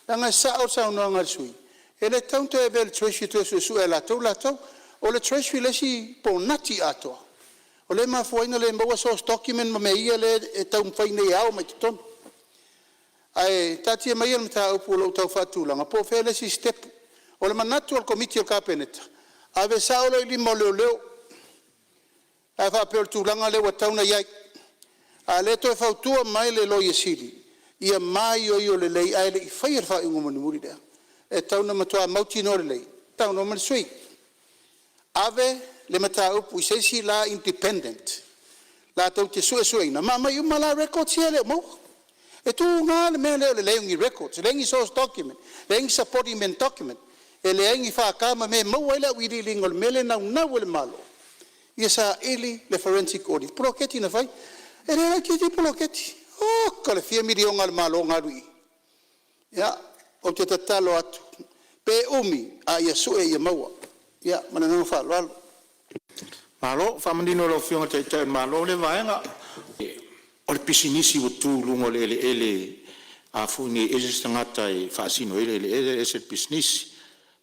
leaga e sao le saunoaga a le sui usufono, e le tatau ona toe avea i le Treasury e toe suesue e latou latou. O le Treasury le isi ponati atoa o lea e mafua ai ona le maua source document ma mea ia lea e taumafai nei e ao mai totonu. Ae taatia maia le mataupu o lo o tau faatulaga po o fea le isi sitepu. O le manatu o le Komiti o le Kapeneta, ave sao loa i lima o leoleo pe a faapea o le tulaga lea ua tatau ona i ai. A o lea e toe fautua mai le Loia Sili, ia maioio lelei ae le i faia le faaiuga mulimuli lea. E tatau ona matua mautinoa lelei, saunoa mai le sui usufono, ave le mataupu i se isi la independent latou te suesueina ma aumai uma la records ia e le o maua. E tuga le mea lea o le leai o ni records, leai ni source document, leai ni supporting document, e leai ni FK ma mea e maua ai le auiliiliga o le mea lea e naunau ai le Malo ia saili le forensic audit i poloketi na fai. E le laitiiti le poloketi, oka le fia miliona a le Malo na alu i i. Ia, ou te tatalo atu, pe umi a ia sue ia maua. Ia ma le agaga faaaloalo. Malo faamanino e lau Afioga i le Taitai o le Malo lea vaega. O le pisinisi ua tu i luga o le eleele a foi nei e ese se tagata e faasino ai le eleele ese le pisinisi.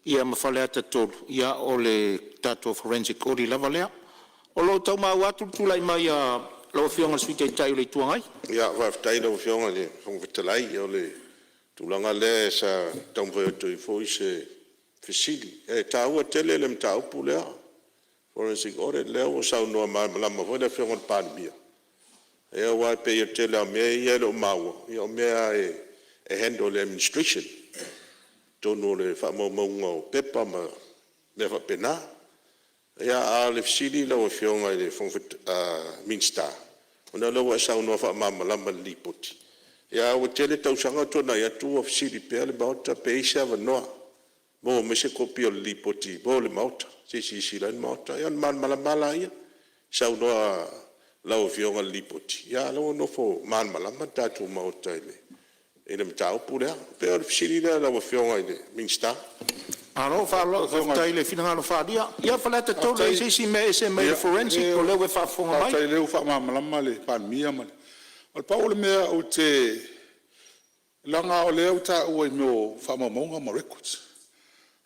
Ia ma Faleata 3, ia o le tatou forensic audit lava lea. O lo o tau maua atu le tulai mai o lau Afioga i le Sui Taitai o le Itu Agai. Faafetai i lau Afioga i le Fofoga Fetalai. O le tulaga lea sa taumafai atu ai foi se fesili. E taua tele le mataupu lea, forensic audit, lea ua saunoa malamalama foi le Afioga i le Palemia, aua e pei o le tele lava o mea ia e le o maua, o mea lava e handle e le administration i totonu o faamaumauga o pepa ma mea faapena. A o le fesili i lau Afioga i le Minisita, ona o lea ua e saunoa faamalamalama i le Lipoti, ae ua tele tausaga o tuanai atu o fesili pea le Maota pe i ai se avanoa e maua mai se kopi o le Lipoti mo le Maota, se i silasila ai le Maota, ia ona malamalama lava lea. Saunoa lau Afioga i le Lipoti, a o lea ua nofo malamalama le tatou Maota i le mataupu lea. E pei o le fesili lea i lau Afioga i le Minisita. Malo faafetai i le finagalo faaalia. Ia Faleata 3, e i ai se isi mea e ese mai le forensic o lea ua e faafofoga mai? Faafetai o lea ua faamalamalama le Palemia ma le… Na pau o le mea ou te… leaga o lea ua taua i mea o faamaumauga ma records.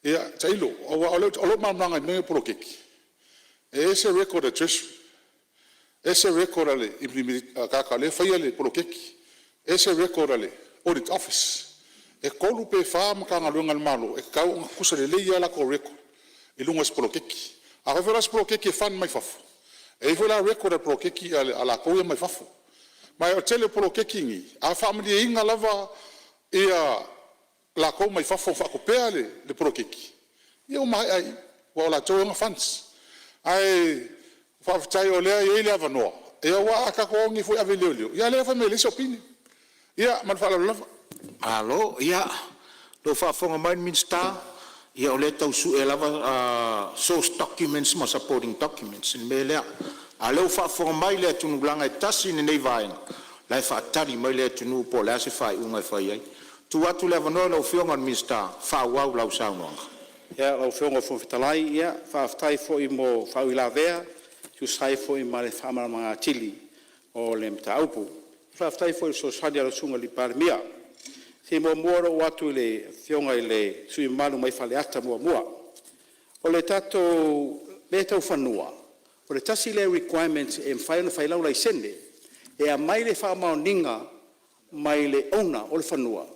Ia, tailo, aua o lou malamalamaga i mea nei o poloketi, e ese record a le Treasury, ese record a le tagata o lea e faia le poloketi, ese record a le Audit Office. E 3 pe 4 Matagaluega a le Malo e tatau ona tutusa lelei lava latou record i luga o se poloketi. Afai foi la o se poloketi e fund mai fafo, e i ai foi la record a le poloketi a latou ia mai fafo. Ma o le tele o poloketi nei, a faamalieina lava latou mai fafo o faatupea le poloketi, ia ua maea ai i i, aua o latou e ona funds. Ae faafetai o lea e i ai le avanoa, aua a tatou o nei foi e ave i leoleo, ia a o lea e fai mai e leai se opinion. Ia ma le faaaloalo lava. Malo. Ia, o lo o faafofoga mai le Minisita, ia o lea e tau sue lava source documents ma supporting documents i le mea lea. A o lea ua faafofoga mai le atunuu leaga e tasi lenei vaega o la e faafofoga mai le atunuu po o le a se faaiuga e fai ai. Tuu atu le avanoa i lau Afioga i le Minisita e faaauau lau saunoaga. Ia, lau Afioga i le Fofoga Fetalai, faafetai foi mo faauilavea e tusa ai foi ma le faamalamalamaina atili o le mataupu. Faafetai foi i le fesoasoani a lau Susuga i le Palemia. Se i muamua ona ou oo atu i le Afioga i le sui usufono mamalu mai Faleata 1. O le tatou mea tau fanua, o le tasi lea requirement e mafai ona fai ai lau laisene, e aumai le faamaoniga mai le owner o le fanua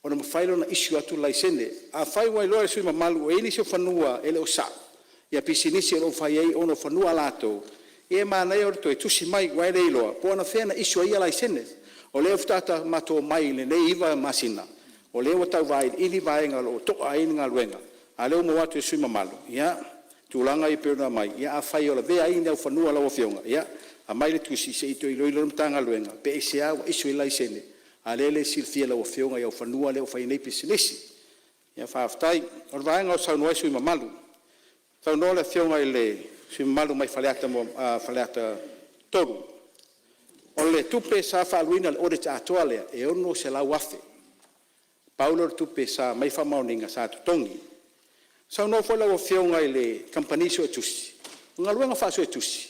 ona mafai lea ona issue atu le laisene. Afai ua iloa e le sui usufono mamalu ua i ai nisi o fanua e le o sao ia pisinisi o lo o fai ai ona o fanua a latou, ia e manaia le toe tusi mai aua e le iloa po o anafea na issue ai ia laisene. O lea faatoa matou omai i lenei 9 masina o lea ua tau vailiili vaega o lo o to'a ai le galuega, a o lea ua maua atu e le sui usufono mamalu, ia, tulaga ia pei ona aumai, ia afai o lavea ai ni fanua o lau Afioga, ia aumai le tusi se i toe iloilo ai le Matagaluega pe aisea ua issue ai le laisene a o lea e le silafia e lau Afioga fanua lea ua fai ai nei pisinisi. Ia faafetai. O le vaega o saunoa ai sui usufono mamalu, saunoa le Afioga i le sui usufono mamalu mai Faleata 3, o le tupe sa faaaluina i le audit atoa lea e $600,000. Pau lea o le tupe sa aumai faamaoniga sa totogi. Saunoa foi lau Afioga i le kamupani suetusi, o galuega faa-suetusi,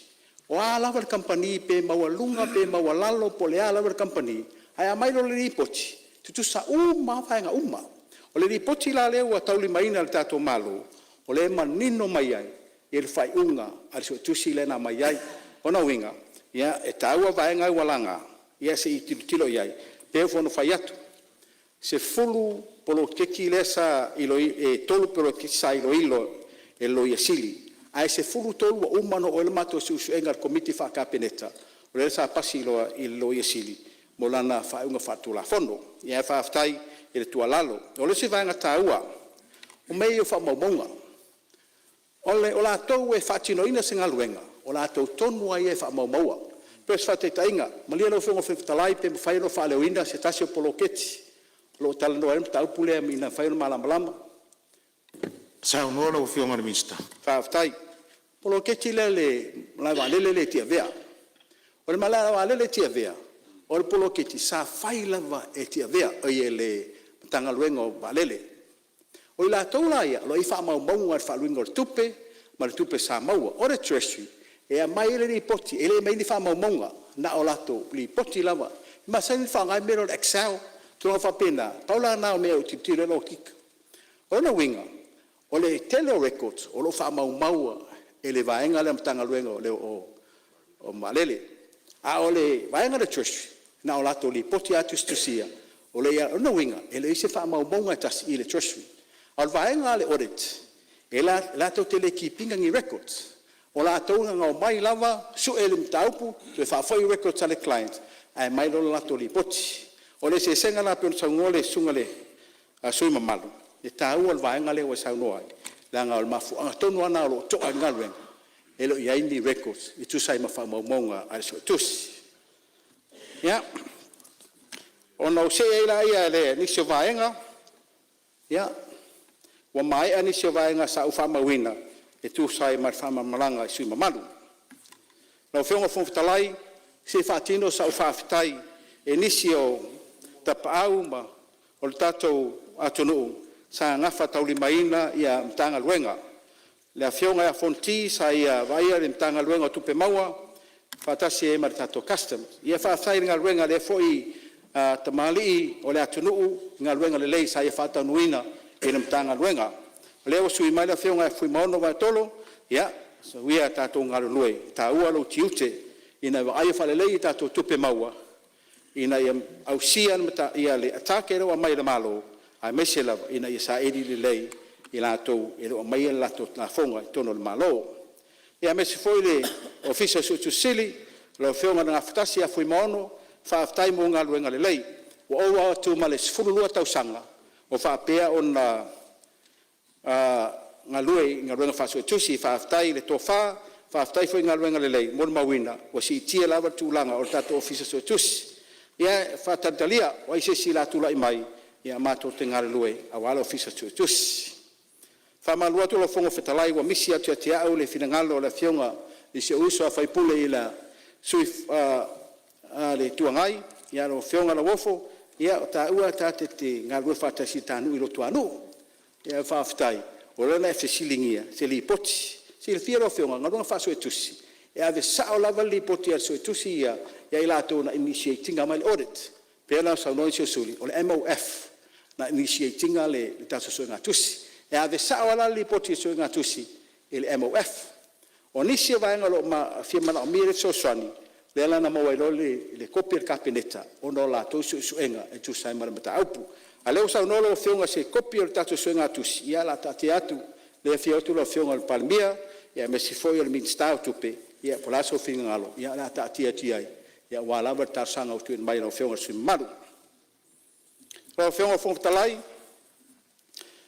o a lava le kamupani pe maualuga pe maualalo po o le a lava le kamupani, ae aumai loa le lipoti, e tutusa uma lava vaega uma. O le lipoti la lea ua taulimaina e le tatou Malo, o lea e manino mai ai le faaiuga a le Suetusi lea na aumai ai. O lona uiga, e taua vaega ia ua laga, ia se i tilotilo i ai. E pei foi ona fai atu, e 10 poloketi lea sa iloilo, e 3 poloketi sa iloilo e le Loia Sili, ae 13 ua uma ona oo i ai le matou suesuega a le Komiti Faa-Kapeneta, o lea sa pasi loa i le Loia Sili mo lana faaiuga faale-Tulafono. Ae faafetai i le tuualalo. O le isi vaega taua, o mea ia o faamaumauga. O latou e faatinoina se galuega, o latou tonu lava ia e faamaumauina. Pei o se faataitaiga, malie lau Afioga i le Fofoga Fetalai pe mafai ona ou faaleoina se tasi o poloketi o lo o talanoa ai le mataupu lea ina ia mafai ona malamalama. Saunoa lau Afioga i le Minisita. Faafetai. O le poloketi lea i le malae vaalele lea i Tiavea. O le malae vaalele i Tiavea, o le poloketi sa fai lava e le Matagaluega o Vaalele. O i latou la ia o lo o i ai faamaumauga o le faaaluina o le tupe ma le tupe sa maua. O le Treasury, e aumai le lipoti, e le aumaia ni faamaumauga, na o latou lipoti lava. E masani ona faaaoga le mea lea o le excel, tulaga faapena. Pau la na o mea e tilotilo i ai le okika. O lona uiga, o le tele o records o lo o faamaumau e le vaega lea a le Matagaluega o Vaalele. A o le vaega lea a le Treasury, na o latou lipoti lava tusitusia o lona uiga, e leai se faamaumauga e tasi i le Treasury. A o le vaega a le Audit, latou te le keep ina ni records. O latou na ona omai lava sue le mataupu toe faafoi records a le client ae aumai loa le latou lipoti. O le eseesega lena pei ona saunoa le susuga i le sui usufono mamalu, i le taua o le vaega lea ua e saunoa ai, leaga o le mafuaaga tonu lava lena o lo o to'a ai le galuega, e le o i ai ni records e tusa ai ma faamaumauga a le Suetusi. Ia, ona ou see ai lea i nisi o vaega. Ia, ua maea nisi o vaega sa ou faamauina e tusa ai ma le faamalamalamaga i sui usufono mamalu. Lau Afioga i le Fofoga Fetalai, se i faatino sau faafetai i nisi o tapaau ma o le tatou atunuu sa gafataulimaina Matagaluega. Le Afioga ia Fonoti sa ia vaaia le Matagaluega o Tupe Maua faatasi ai ma le tatou Customs. Ia faafetai i le galuega a lea foi tamalii o le atunuu i galuega lelei sa ia faataunuuina i le Matagaluega. O lea ua sui mai le Afioga ia Fuimaono Vaetolo, ia soia ia tatou galulue, e taua lou tiute ina ia vaaia faalelei a tatou tupe maua ina ia ausia le target lea ua aumai e le Malo, aemaise lava ina ia saili lelei e latou o lo o aumaia le latou lafoga i totonu o le Malo. Ia aemaise foi le Ofisa o le Suetusi Sili lau Afioga i le Gafatasi ia Fuimaono, faafetai mo galuega lelei ua ova atu ma le 12 tausaga o faapea ona galue i galuega faa-Suetusi. Faafetai i le tofa, faafetai foi i galuega lelei, molimauina ua siitia lava le tulaga o le tatou Ofisa Suetusi. Ia faatalitalia, o ai se isi o le a tulai mai, ia matou te galulue aua le Ofisa Suetusi. E faamalulu atu lau Afioga i le Fofoga Fetalai ua misi atu ia te au le finagalo o le Afioga i si ou uso a sui usufono le sui o le Itu Agai, lau Afioga Lauofo, ia o taua ta te galulue faatasi i le ta nuu i Luatuanuu. Ae faafetai ua leva ona e fesiligia se lipoti. E silafia lau Afioga, o galuega faa-Suetusi, e ave sao lava le lipoti a le Suetusi ia ia i latou na initiate ina mai le audit. E pei ona saunoa nisi o sui usufono, o le MOF na initiate ina le tatou suegatusi. E ave sao lava la le lipoti a le suegatusi i le MOF. O nisi o vaega o lo o fia manaomia le fesoasoani, lea la na maua ai loa le kopi a le Kapeneta ona o latou suesuega e tusa ai ma le mataupu. A o lea ua saunoa lau Afioga i se kopi o le tatou suegatusi, ia o le a taatia atu, o lea e afio atu lau Afioga i le Palemia aemaise foi o le Minisita o Tupe, ia po o le a sou finagalo, ia o le a taatia atu i ai aua lava le talosaga ua tuuina mai e lau Afioga i le sui usufono mamalu. Lau Afioga i le Fofoga Fetalai,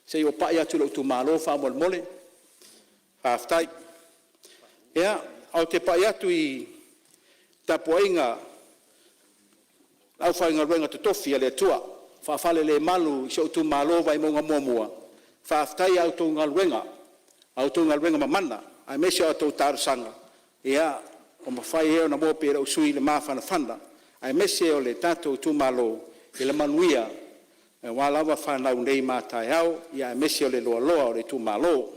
se i ou pai atu i lou itumalo faamolemole. Faafetai. Ia, ou te pai atu i le tapuaiga a le aufaigaluega totofi a le Atua ua faafalelemalu i si ou itumalo o Vaimauga 1, faafetai i a outou galuega, a outou galuega mamana aemaise o a outou talosaga ua mafai ai ona maua pea e lou sui usufono le mafanafana aemaise o le tatou itumalo i le manuia aua lava fanau nei ma a taeao, aemaise o le loaloa o le itumalo.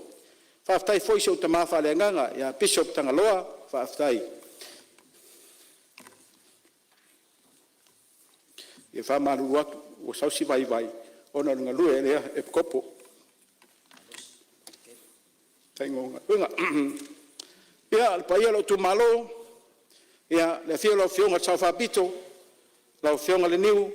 Faafetai foi i si ou tama faaleagaga ia Pishop Tagaloa, faafetai. E faamalulu atu ua sau si vaivai ona o le galue e le Epikopo i le faiga o galuega. Ia, le paia i lou itumalo, i le afio o lau Afioga i le Sao Faapito, lau Afioga Leniu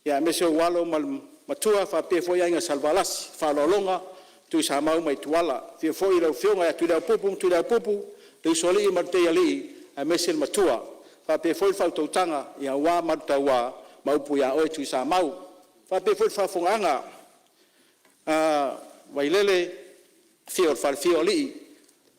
aemaise ou alo ma le matua faapea foi aiga Salevalasi, Faaaloaloga, Tuisamau ma Ituala. Afio foi lau Afioga ia Tuliaupupu ma Tuliaupupu, le Usoalii ma le Teialii aemaise le Matua, faapea foi le faautautaga aua Malutaua ma upu ia oe Tuisamau. E faapea foi le faafofogaaga a Vailele, afio le falefia o Alii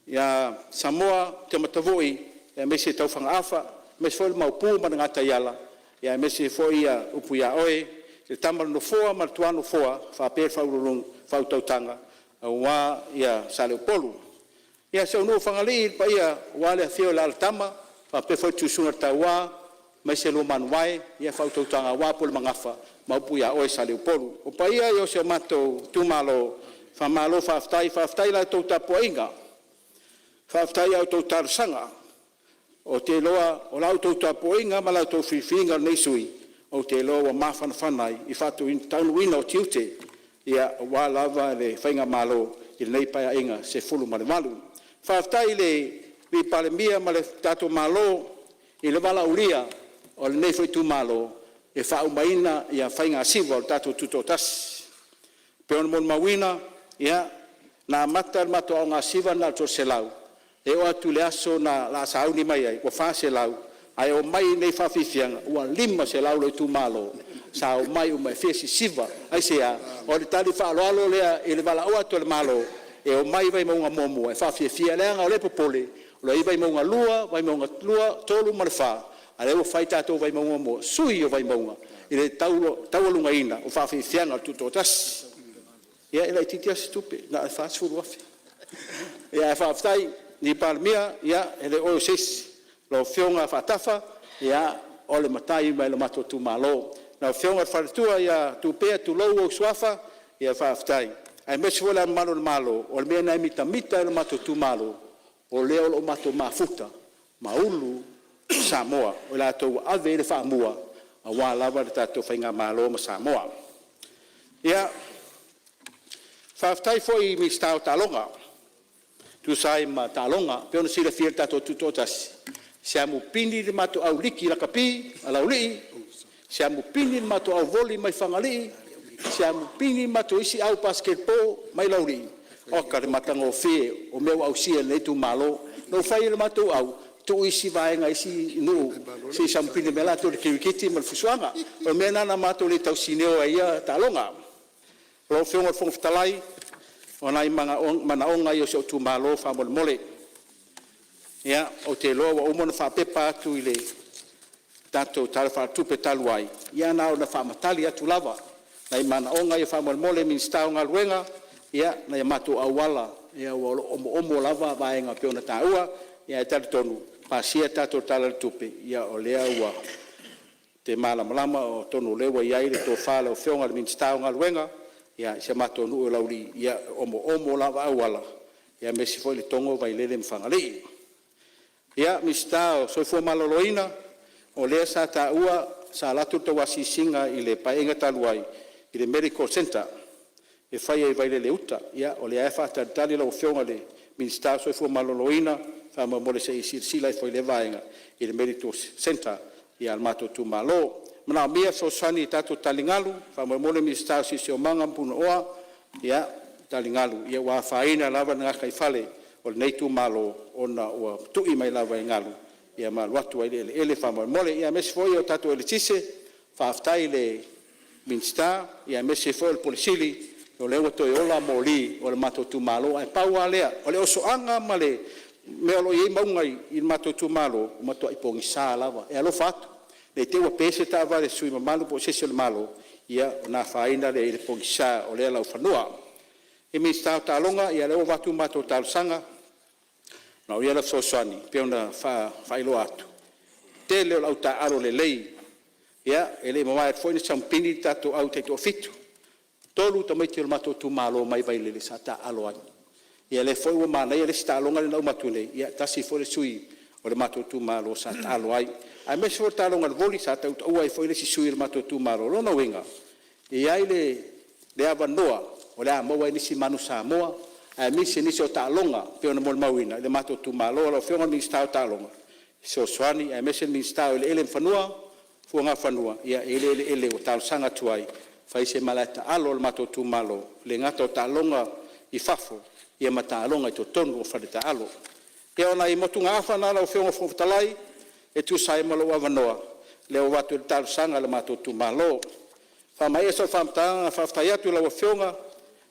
ia Samoa, Tematavui aemaise Taufagaafa aemaise foi le Maopu ma le Gataiala, aemaise foi upu ia oe le Tama a le Nofoa ma le Tuanofoa faapea le faautautaga aua Saleupolu. Ia si ou nuu o Fagalii, le paia aua le afio o Alalatama faapea foi le Taua aemaise lua Manuvae, faautautaga aua Pule ma Gafa ma upu ia oe Saleupolu. O paia ia o si o matou itumalo, faamalo faafetai. Faafetai i la outou tapuaiga, faafetai i a outou talosaga. Ou te iloa o la outou tapuaiga ma la outou filifiliga o lenei sui usufono, ou te iloa ua mafanafana ai le faataunuuina o tiute aua lava le faigamalo i lenei Paeaiga 18. Faafetai i le Palemia ma le tatou Malo i le valaaulia o lenei foi itumalo e faaumaina faiga siva o le tatou Tutoatasi. E pei ona molimauina, na amata le matou aogasiva na o le toaselau, e oo atu i le aso na sauni mai ai ua 400, ae omai i inei i faafiafiaga ua 500 lou itumalo sa omai uma e fia sisiva. Aisea? O le tali faaaloalo lea i le valaau atu a le Malo e omai i Vaimauga 1 e faafiafia, leaga o lea e popole o lo o i ai Vaimauga 2, Vaimauga 3 ma le 4, a o lea ua fai tatou Vaimauga 1, sui o Vaimauga i le taualugaina o faafiafiaga o le Tutoatasi. Ia e laitiiti lava se tupe na o le $40,000. Ae faafetai i le Palemia, e le o oe o se isi, o lau Afioga Faatafa, o le matai mai lo matou itumalo. Lau Afioga i le faletua ia Tupea tulou ou suafa, ia faafetai, aemaise foi Le Ao Mamalu o le Malo. O le mea lena e mitamita ai lo matou itumalo, o lea o lo o matou mafuta ma ulu Samoa, o i latou ua ave i ai le faamua aua lava le tatou faigamalo ma Samoa. Ia, faafetai foi i le Minisita o Taaloga e tusa ai ma taaloga. E pei ona silafia e le tatou Tutoatasi, se amupini le matou au liki lakapi a Laulii, se amupini le matou au voli mai Fagalii, se amupini le matou isi au basketball mai Laulii. Oka le matagofie o mea ua ausia e lenei itumalo. Na ou fai i le matou au, tuu isi vaega i isi nuu se i siamupini mai latou i le kirikiti ma le fusuaga. O le mea lena na matou le tausinio ai i ia taaloga. Lau Afioga i le Fofoga Fetalai, o nai manaoga ia o si ou itumalo faamolemole. Ia, ou te iloa ua uma ona faapepa atu i le tatou Tala Faaletupe talu ai, ia na ona faamatali atu lava nai manaoga ia faamolemole. Minisita o Galuega, ia nai o matou auala o lo o omoomo lava vaega e pei ona taua, ae talitonu pasia le tatou Tala o le Tupe, ia o lea ua ou te malamalama atonu o lea ua i ai le tofa a lau Afioga i le Minisita o Galuega i si o matou nuu o Laulii e omoomo lava auala aemaise foi Letogo, Vailele ma Fagalii. Ia, Minisita o le Soifua Maloloina, o lea sa taua sa alu atu le tou asiasiga i le Paeaiga talu ai i le Medical Center e faia i Vailele Uta. Ia o lea lava e faatalitali lau Afioga i le Minisita o le Soifua Maloloina faamolemole se i silasila ifo i lea vaega i le Medical Center a le matou itumalo. E manaomia le fesoasoani i tatou taligalu, faamolemole le Minisita o le Siosiomaga ma Punaoa, ia taligalu ua afaina lava le gataifale o lenei itumalo ona ua tui mai lava e galu ma alu atu ai i le eleele faamolemole. Ia aemaise foi o le tatou eletise, faafetai i le Minisita aemaise foi o le Ofisa Sili. O lea ua toe ola moli o le matou itumalo. Ae pau lava lea, o le osoaga ma le mea o lo o i ai mauga i le matou itumalo, ua matuai pogisa lava. E alofa atu ne i te i ua pe se taavale a se sui usufono mamalu po o se isi o le Malo ona afaina lea i le pogisa o lea laufanua. I le Minisita o Taaloga, ia o lea ua avatu le matou talosaga, manaomia lau fesoasoani e pei ona faailoa atu, tele o le au taaalo lelei. Ia e le i mavae atu foi na siamupini le tatou au taitoafitu, e 3 tamaiti o le matou itumalo mai Vailele sa taaalo ai. Ia lea foi ua manaia le isi taaloga lea na uma atu nei, ia e tasi foi le sui o le matou itumalo sa taalo ai. Aemaise foi le taaloga o le voli sa tautaua ai foi le isi sui o le matou itumalo. O lona uiga, e i ai le avanoa o le a maua ai nisi manu Samoa aemaise nisi o taaloga e pei ona molimauina i le matou itumalo. Lau Afioga i le Minisita o Taaloga, fesoasoani aemaise le Minisita o Eleele ma Fuagafanua, ia e i ai le eleele ua talosaga atu ai e fai se malae taalo a le matou itumalo, e le gata o taaloga i fafo ia ma taaloga i totonu o fale taalo. Ia o nai motugaafa na lau Afioga i le Fofoga Fetalai e tusa ai ma lou avanoa lea ua avatu ai le talosaga a le matou itumalo. Faamaea sau faamatalaga, faafetai atu i lau Afioga i le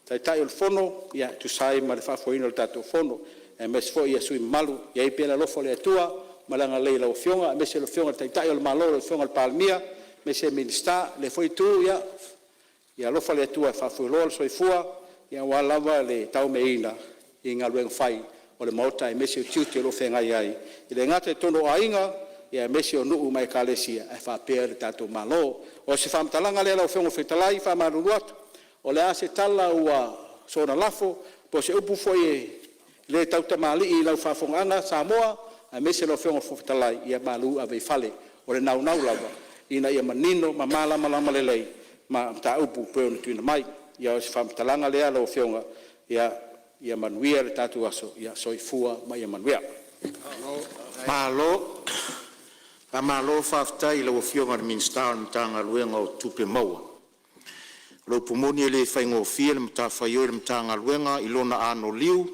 Taitai o le Fono e tusa ai ma le faafoeina o le tatou Fono, aemaise foi sui usufono mamalu. Ia i ai pea le alofa o le Atua ma le agalelei i lau Afioga, aemaise le Afioga i le Taitai o le Malo lau Afioga i le Palemia aemaise Minisita. Lea foi itu, ia alofa le Atua e faafualoa le soifua aua lava le tauameina i galuega fai o le Maota aemaise o tiute o lo o feagai ai, e le gata i totonu o aiga aemaise o nuu ma Ekalesia ae faapea le tatou Malo. O se faamatalaga lea lau Afioga i le Fofoga Fetalai, e faamalulu atu, o le a se tala ua soona lafo po o se upu foi e le tautamalii i lau faafofogaaga Samoa aemaise lau Afioga i le Fofoga Fetalai, ia malu ave i fale. O le naunau lava ina ia manino ma malamalama lelei mataupu e pei ona tuuina mai. Ia o se faamatalaga lea lau Afioga, ia manuia le tatou aso. Soifua ma ia manuia. Malo, faamalo faafetai i lau Afioga i le Minisita o le Matagaluega o Tupe Maua. O le upu moni e le faigofie le matafaioi a le Matagaluega i lona anoliu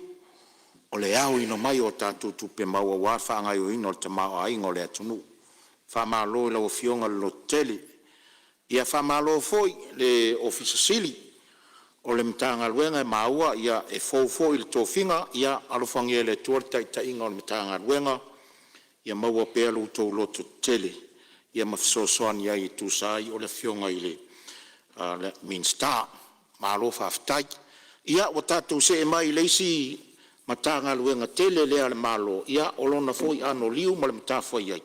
o le aoina mai o a tatou tupe maua aua le faagaoioiga o le tamaoaiga o le atunuu. Faamalo i lau Afioga le lototele. Ia faamalo foi i le Ofisa Sili o le Matagaluega, e maua e fou foi le tofiga. Ia alofagia e le Atua le taitaiga o le Matagaluega, ia maua pea lo outou lototetele ma fesoasoani ai e tusa ai o le afioga i le Minisita. Malo faafetai. Ia ua tatou see mai i le isi Matagaluega tele lea a le Malo, o lona foi anoliu ma le matafaioi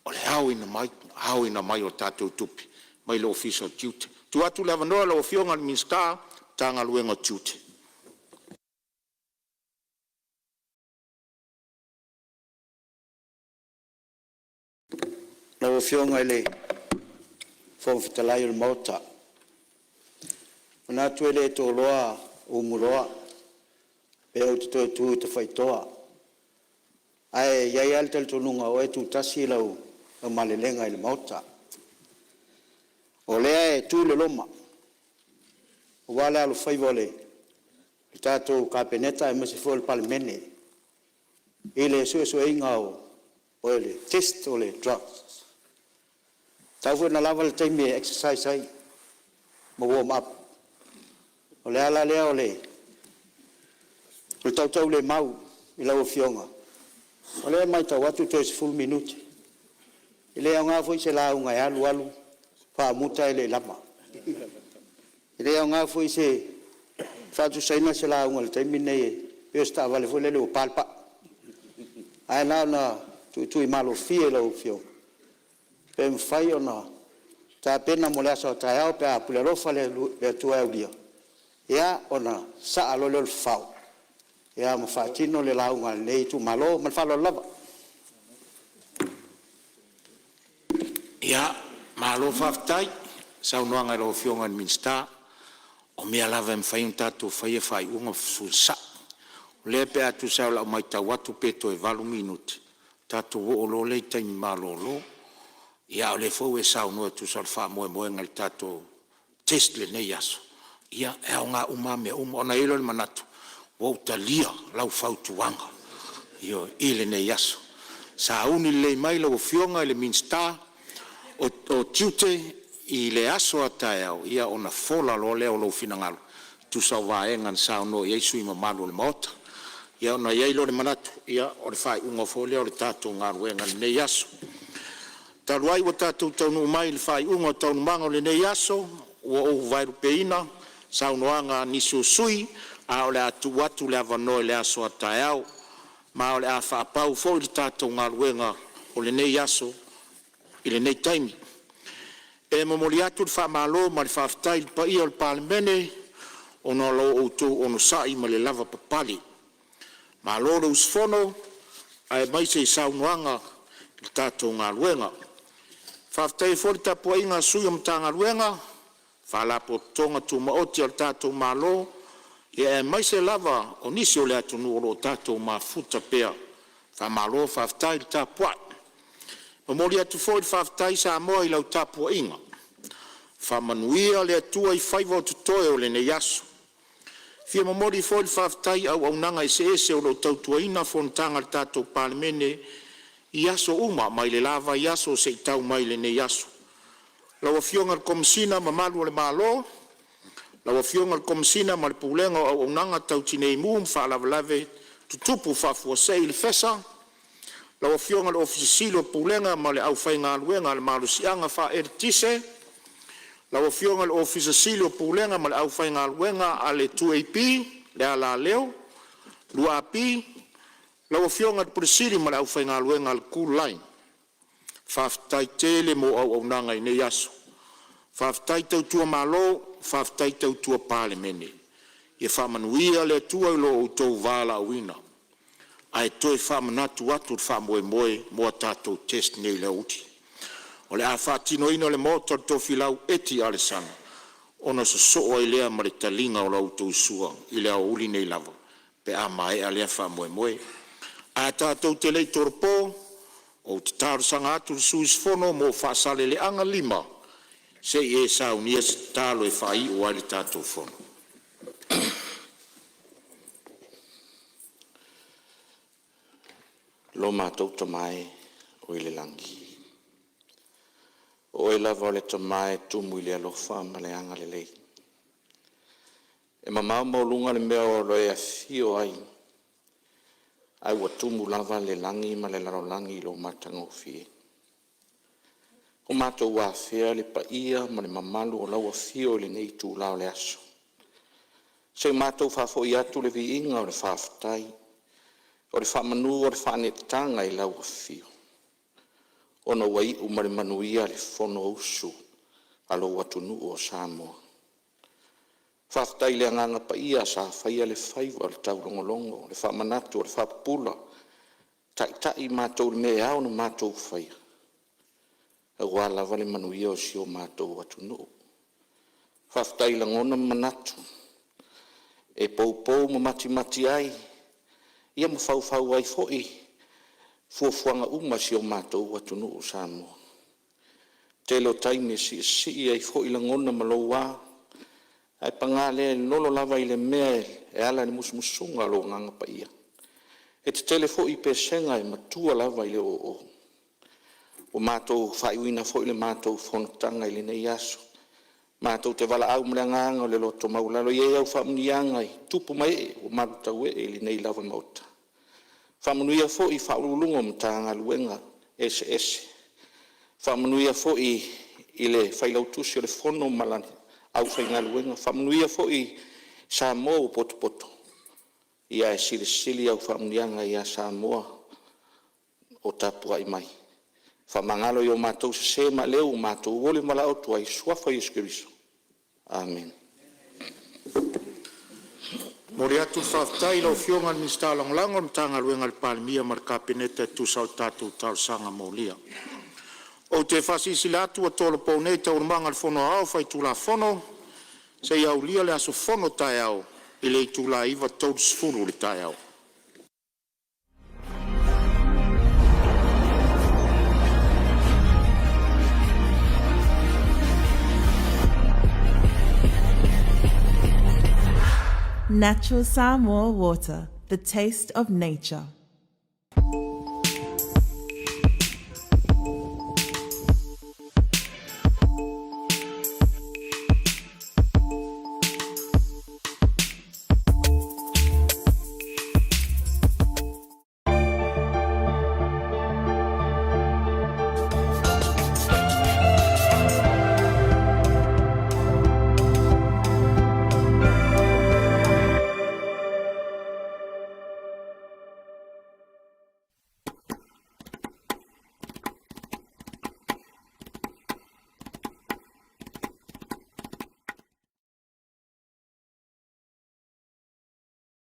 o le aoina mai, aoina mai o tatou tupe mai le Ofisa o Tiute. E tuu atu le avanoa i lau Afioga i le Minisita o Matagaluega o Tiute. Lau Afioga i le Fofoga Fetalai o le Maota, e manatu e le toloa umuloa pe ou te toe tu i Tafaitoa, ae i ai lava le talitonuga o oe e tutasi lau malelega i le Maota. O lea e tu le loma aua le alofaiva o le tatou Kapeneta aemaise foi o le Palemene i le suesueina o le test o le drugs. E tatau foi ona lava le taimi e exercise ai ma warm up. O le ala lea o le tautaulemau i lau Afioga, o lea e matau atu toe 10 minute. E le aoga foi se lauga e alu alu faamuta e le i lava. E le aoga foi se faatusaina se lauga i le taimi lenei e pei o se taavale foi lele ua pa le pau. Ae na ona tuituimalofie i lau Afioga pe mafai ona tapena mo le aso a taeao pe a pule alofa le Atua e aulia, ia ona sasaa loa lea o le fafao ma faatino le lauga a lenei itumalo. Ma le faaaloalo lava. Ia, malo faafetai i le saunoaga i lau Afioga i le Minisita. O mea lava e mafai ona tatou faia faaiuga ma fesuiai. O lea pe a tusa o lau matau atu pe toe 8 minute tatou oo loa lea i taimi malolo. Ia a o lea foi ua e saunoa e tusa o le faamoemoega i le tatou test i lenei aso, ia e aoga uma lava mea uma. Ona i ai lea o le manatu ua ou talia lau fautuaga, ioe, i lenei aso. Sauni lelei mai lau Afioga i le Minisita o Tiute i le aso a taeao ona fola loa lea o lou finagalo tusa o vaega na saunoa i ai sui usufono mamalu o le Maota. Ia ona i ai lea o le manatu, ia o le faaiuga foi lea o le tatou galuega i lenei aso. Talu ai ua tatou taunuu mai i le faaiuga o Taualumaga o lenei aso, ua ou vaelupeina saunoaga a nisi o sui usufono, ae o le a tuu atu le avanoa i le aso a taeao. Ma o le a faapau foi le tatou galuega o lenei aso i lenei taimi. E momoli atu le faamalo ma le faafetai i le paia o le Palemene ona o lo outou onosai ma le lavapapale. Malo le usufono aemaise i saunoaga i le tatou galuega. E faafetaia foi le tapuaiga a sui o Matagaluega ma Faalapotopotoga Tumaoti a le tatou Malo, aemaise lava o nisi o le atunuu o lo o tatou mafuta pea. Faamalo faafetai le tapuai. E momoli atu foi le faafetai Samoa i lau tapuaiga, faamanuia le Atua i faiva o totoe o lenei aso. E fia momoli foi le faafetai i auaunaga eseese o lo o tautuaina fonotaga a le tatou Palemene i aso uma mai le la vaiaso seia tau mai i lenei aso. Lau Afioga i le Komesina ma Malu o le Malo, lau Afioga i le Komesina ma le Pulega o Auaunaga Tau Tineimu ma Faalavelave Tutupu Faafuasei o le FESA, lau Afioga i le Ofisa Sili o Pulega ma le aufaigaluega a le Malosiaga Faaeletise, lau Afioga i le Ofisa Sili o Pulega ma le aufaigaluega a le 2AP, le Alaleo, 2AP, lau Afioga i le Pule Sili ma le aufaigaluega a le Kooline, faafetai tele mo auaunaga i nei aso. Faafetai tautua Malo, faafetai tautua Palemene. Ia faamanuia le Atua i lo outou valaauina. Ae toe faamanatu atu le faamoemoe mo a tatou test nei i le aoauli. O le a faatinoina i le Maota o Tofilau Eti Alesana ona sosoo ai lea ma le taliga o la outou sua i le aoauli nei lava pe a maea lea faamoemoe. Ae tatou te le i tolopo, ou te talosaga atu i le sui usufono mo Faasaleleaga 5 se i e saunia se tatalo e faaiu ai le tatou Fono. Lo matou Tama e oi le lagi, o Oe lava o le Tama e tumu i le alofa ma le agalelei, e mamao maualuga le mea o lo o e afio ai, ae ua tumu lava le lagi ma le lalolagi i lou matagofie. Ua matou afea le paia ma le mamalu o lau afio i lenei itula o le aso, se i matou faafoi atu le viiga o le faafetai, o le faamanu o le faaneetaga i lau afio, ona ua iu ma le manuia le Fonousu a lou atunuu o Samoa. Faafetai i le Agaga Paia sa faia le faiva o le taulogologo, o le faamanatu, o le faapupula, taitai i matou i le mea e ao ona matou faia aua lava le manuia o si o matou atunuu. Faafetai i lagona ma manatu e poupou ma matimati ai ia ma faufau ai foi fuafuaga uma a si o matou atunuu o Samoa. Tele o taimi e siisii ai foi lagona ma loua, ae paga lea, e lolo lava i le mea e ala i le musumusuga a lou Agaga Paia. E tetele foi i pesega e matua lava i le oo. Ua matou faaiuina foi le matou fonotaga i lenei aso, matou te valaau ma le agaga o le loto maualalo, e i ai au faamanuiaga i tupu ma ee ua malutauee i lenei lava Maota. Faamanuia foi i Ofisa Sili o Pulega o Matagaluega eseese, faamanuia foi i le Failautusi o le Fono ma le aufaigaluega, faamanuia foi i Samoa ua potopoto, ae silisili au faamanuiaga ia Samoa o tapuai mai. Faamagalo i o matou sese ma aleu ua matou oli ma valaau atu ai i le suafa o Iesu Keriso. Amene. E momoli atu le faafetai i lau Afioga i le Minisita Lagolago o le Matagaluega a le Palemia ma le Kapeneta e tusa o le tatou talosaga molia. Ou te faasilasila atu ua tolopo nei Taualumaga a le Fono Aoao Faitulafono seia aulia le aso fono taeao i le itula e 9:30 i le taeao. Natural Samoa Water, the taste of nature.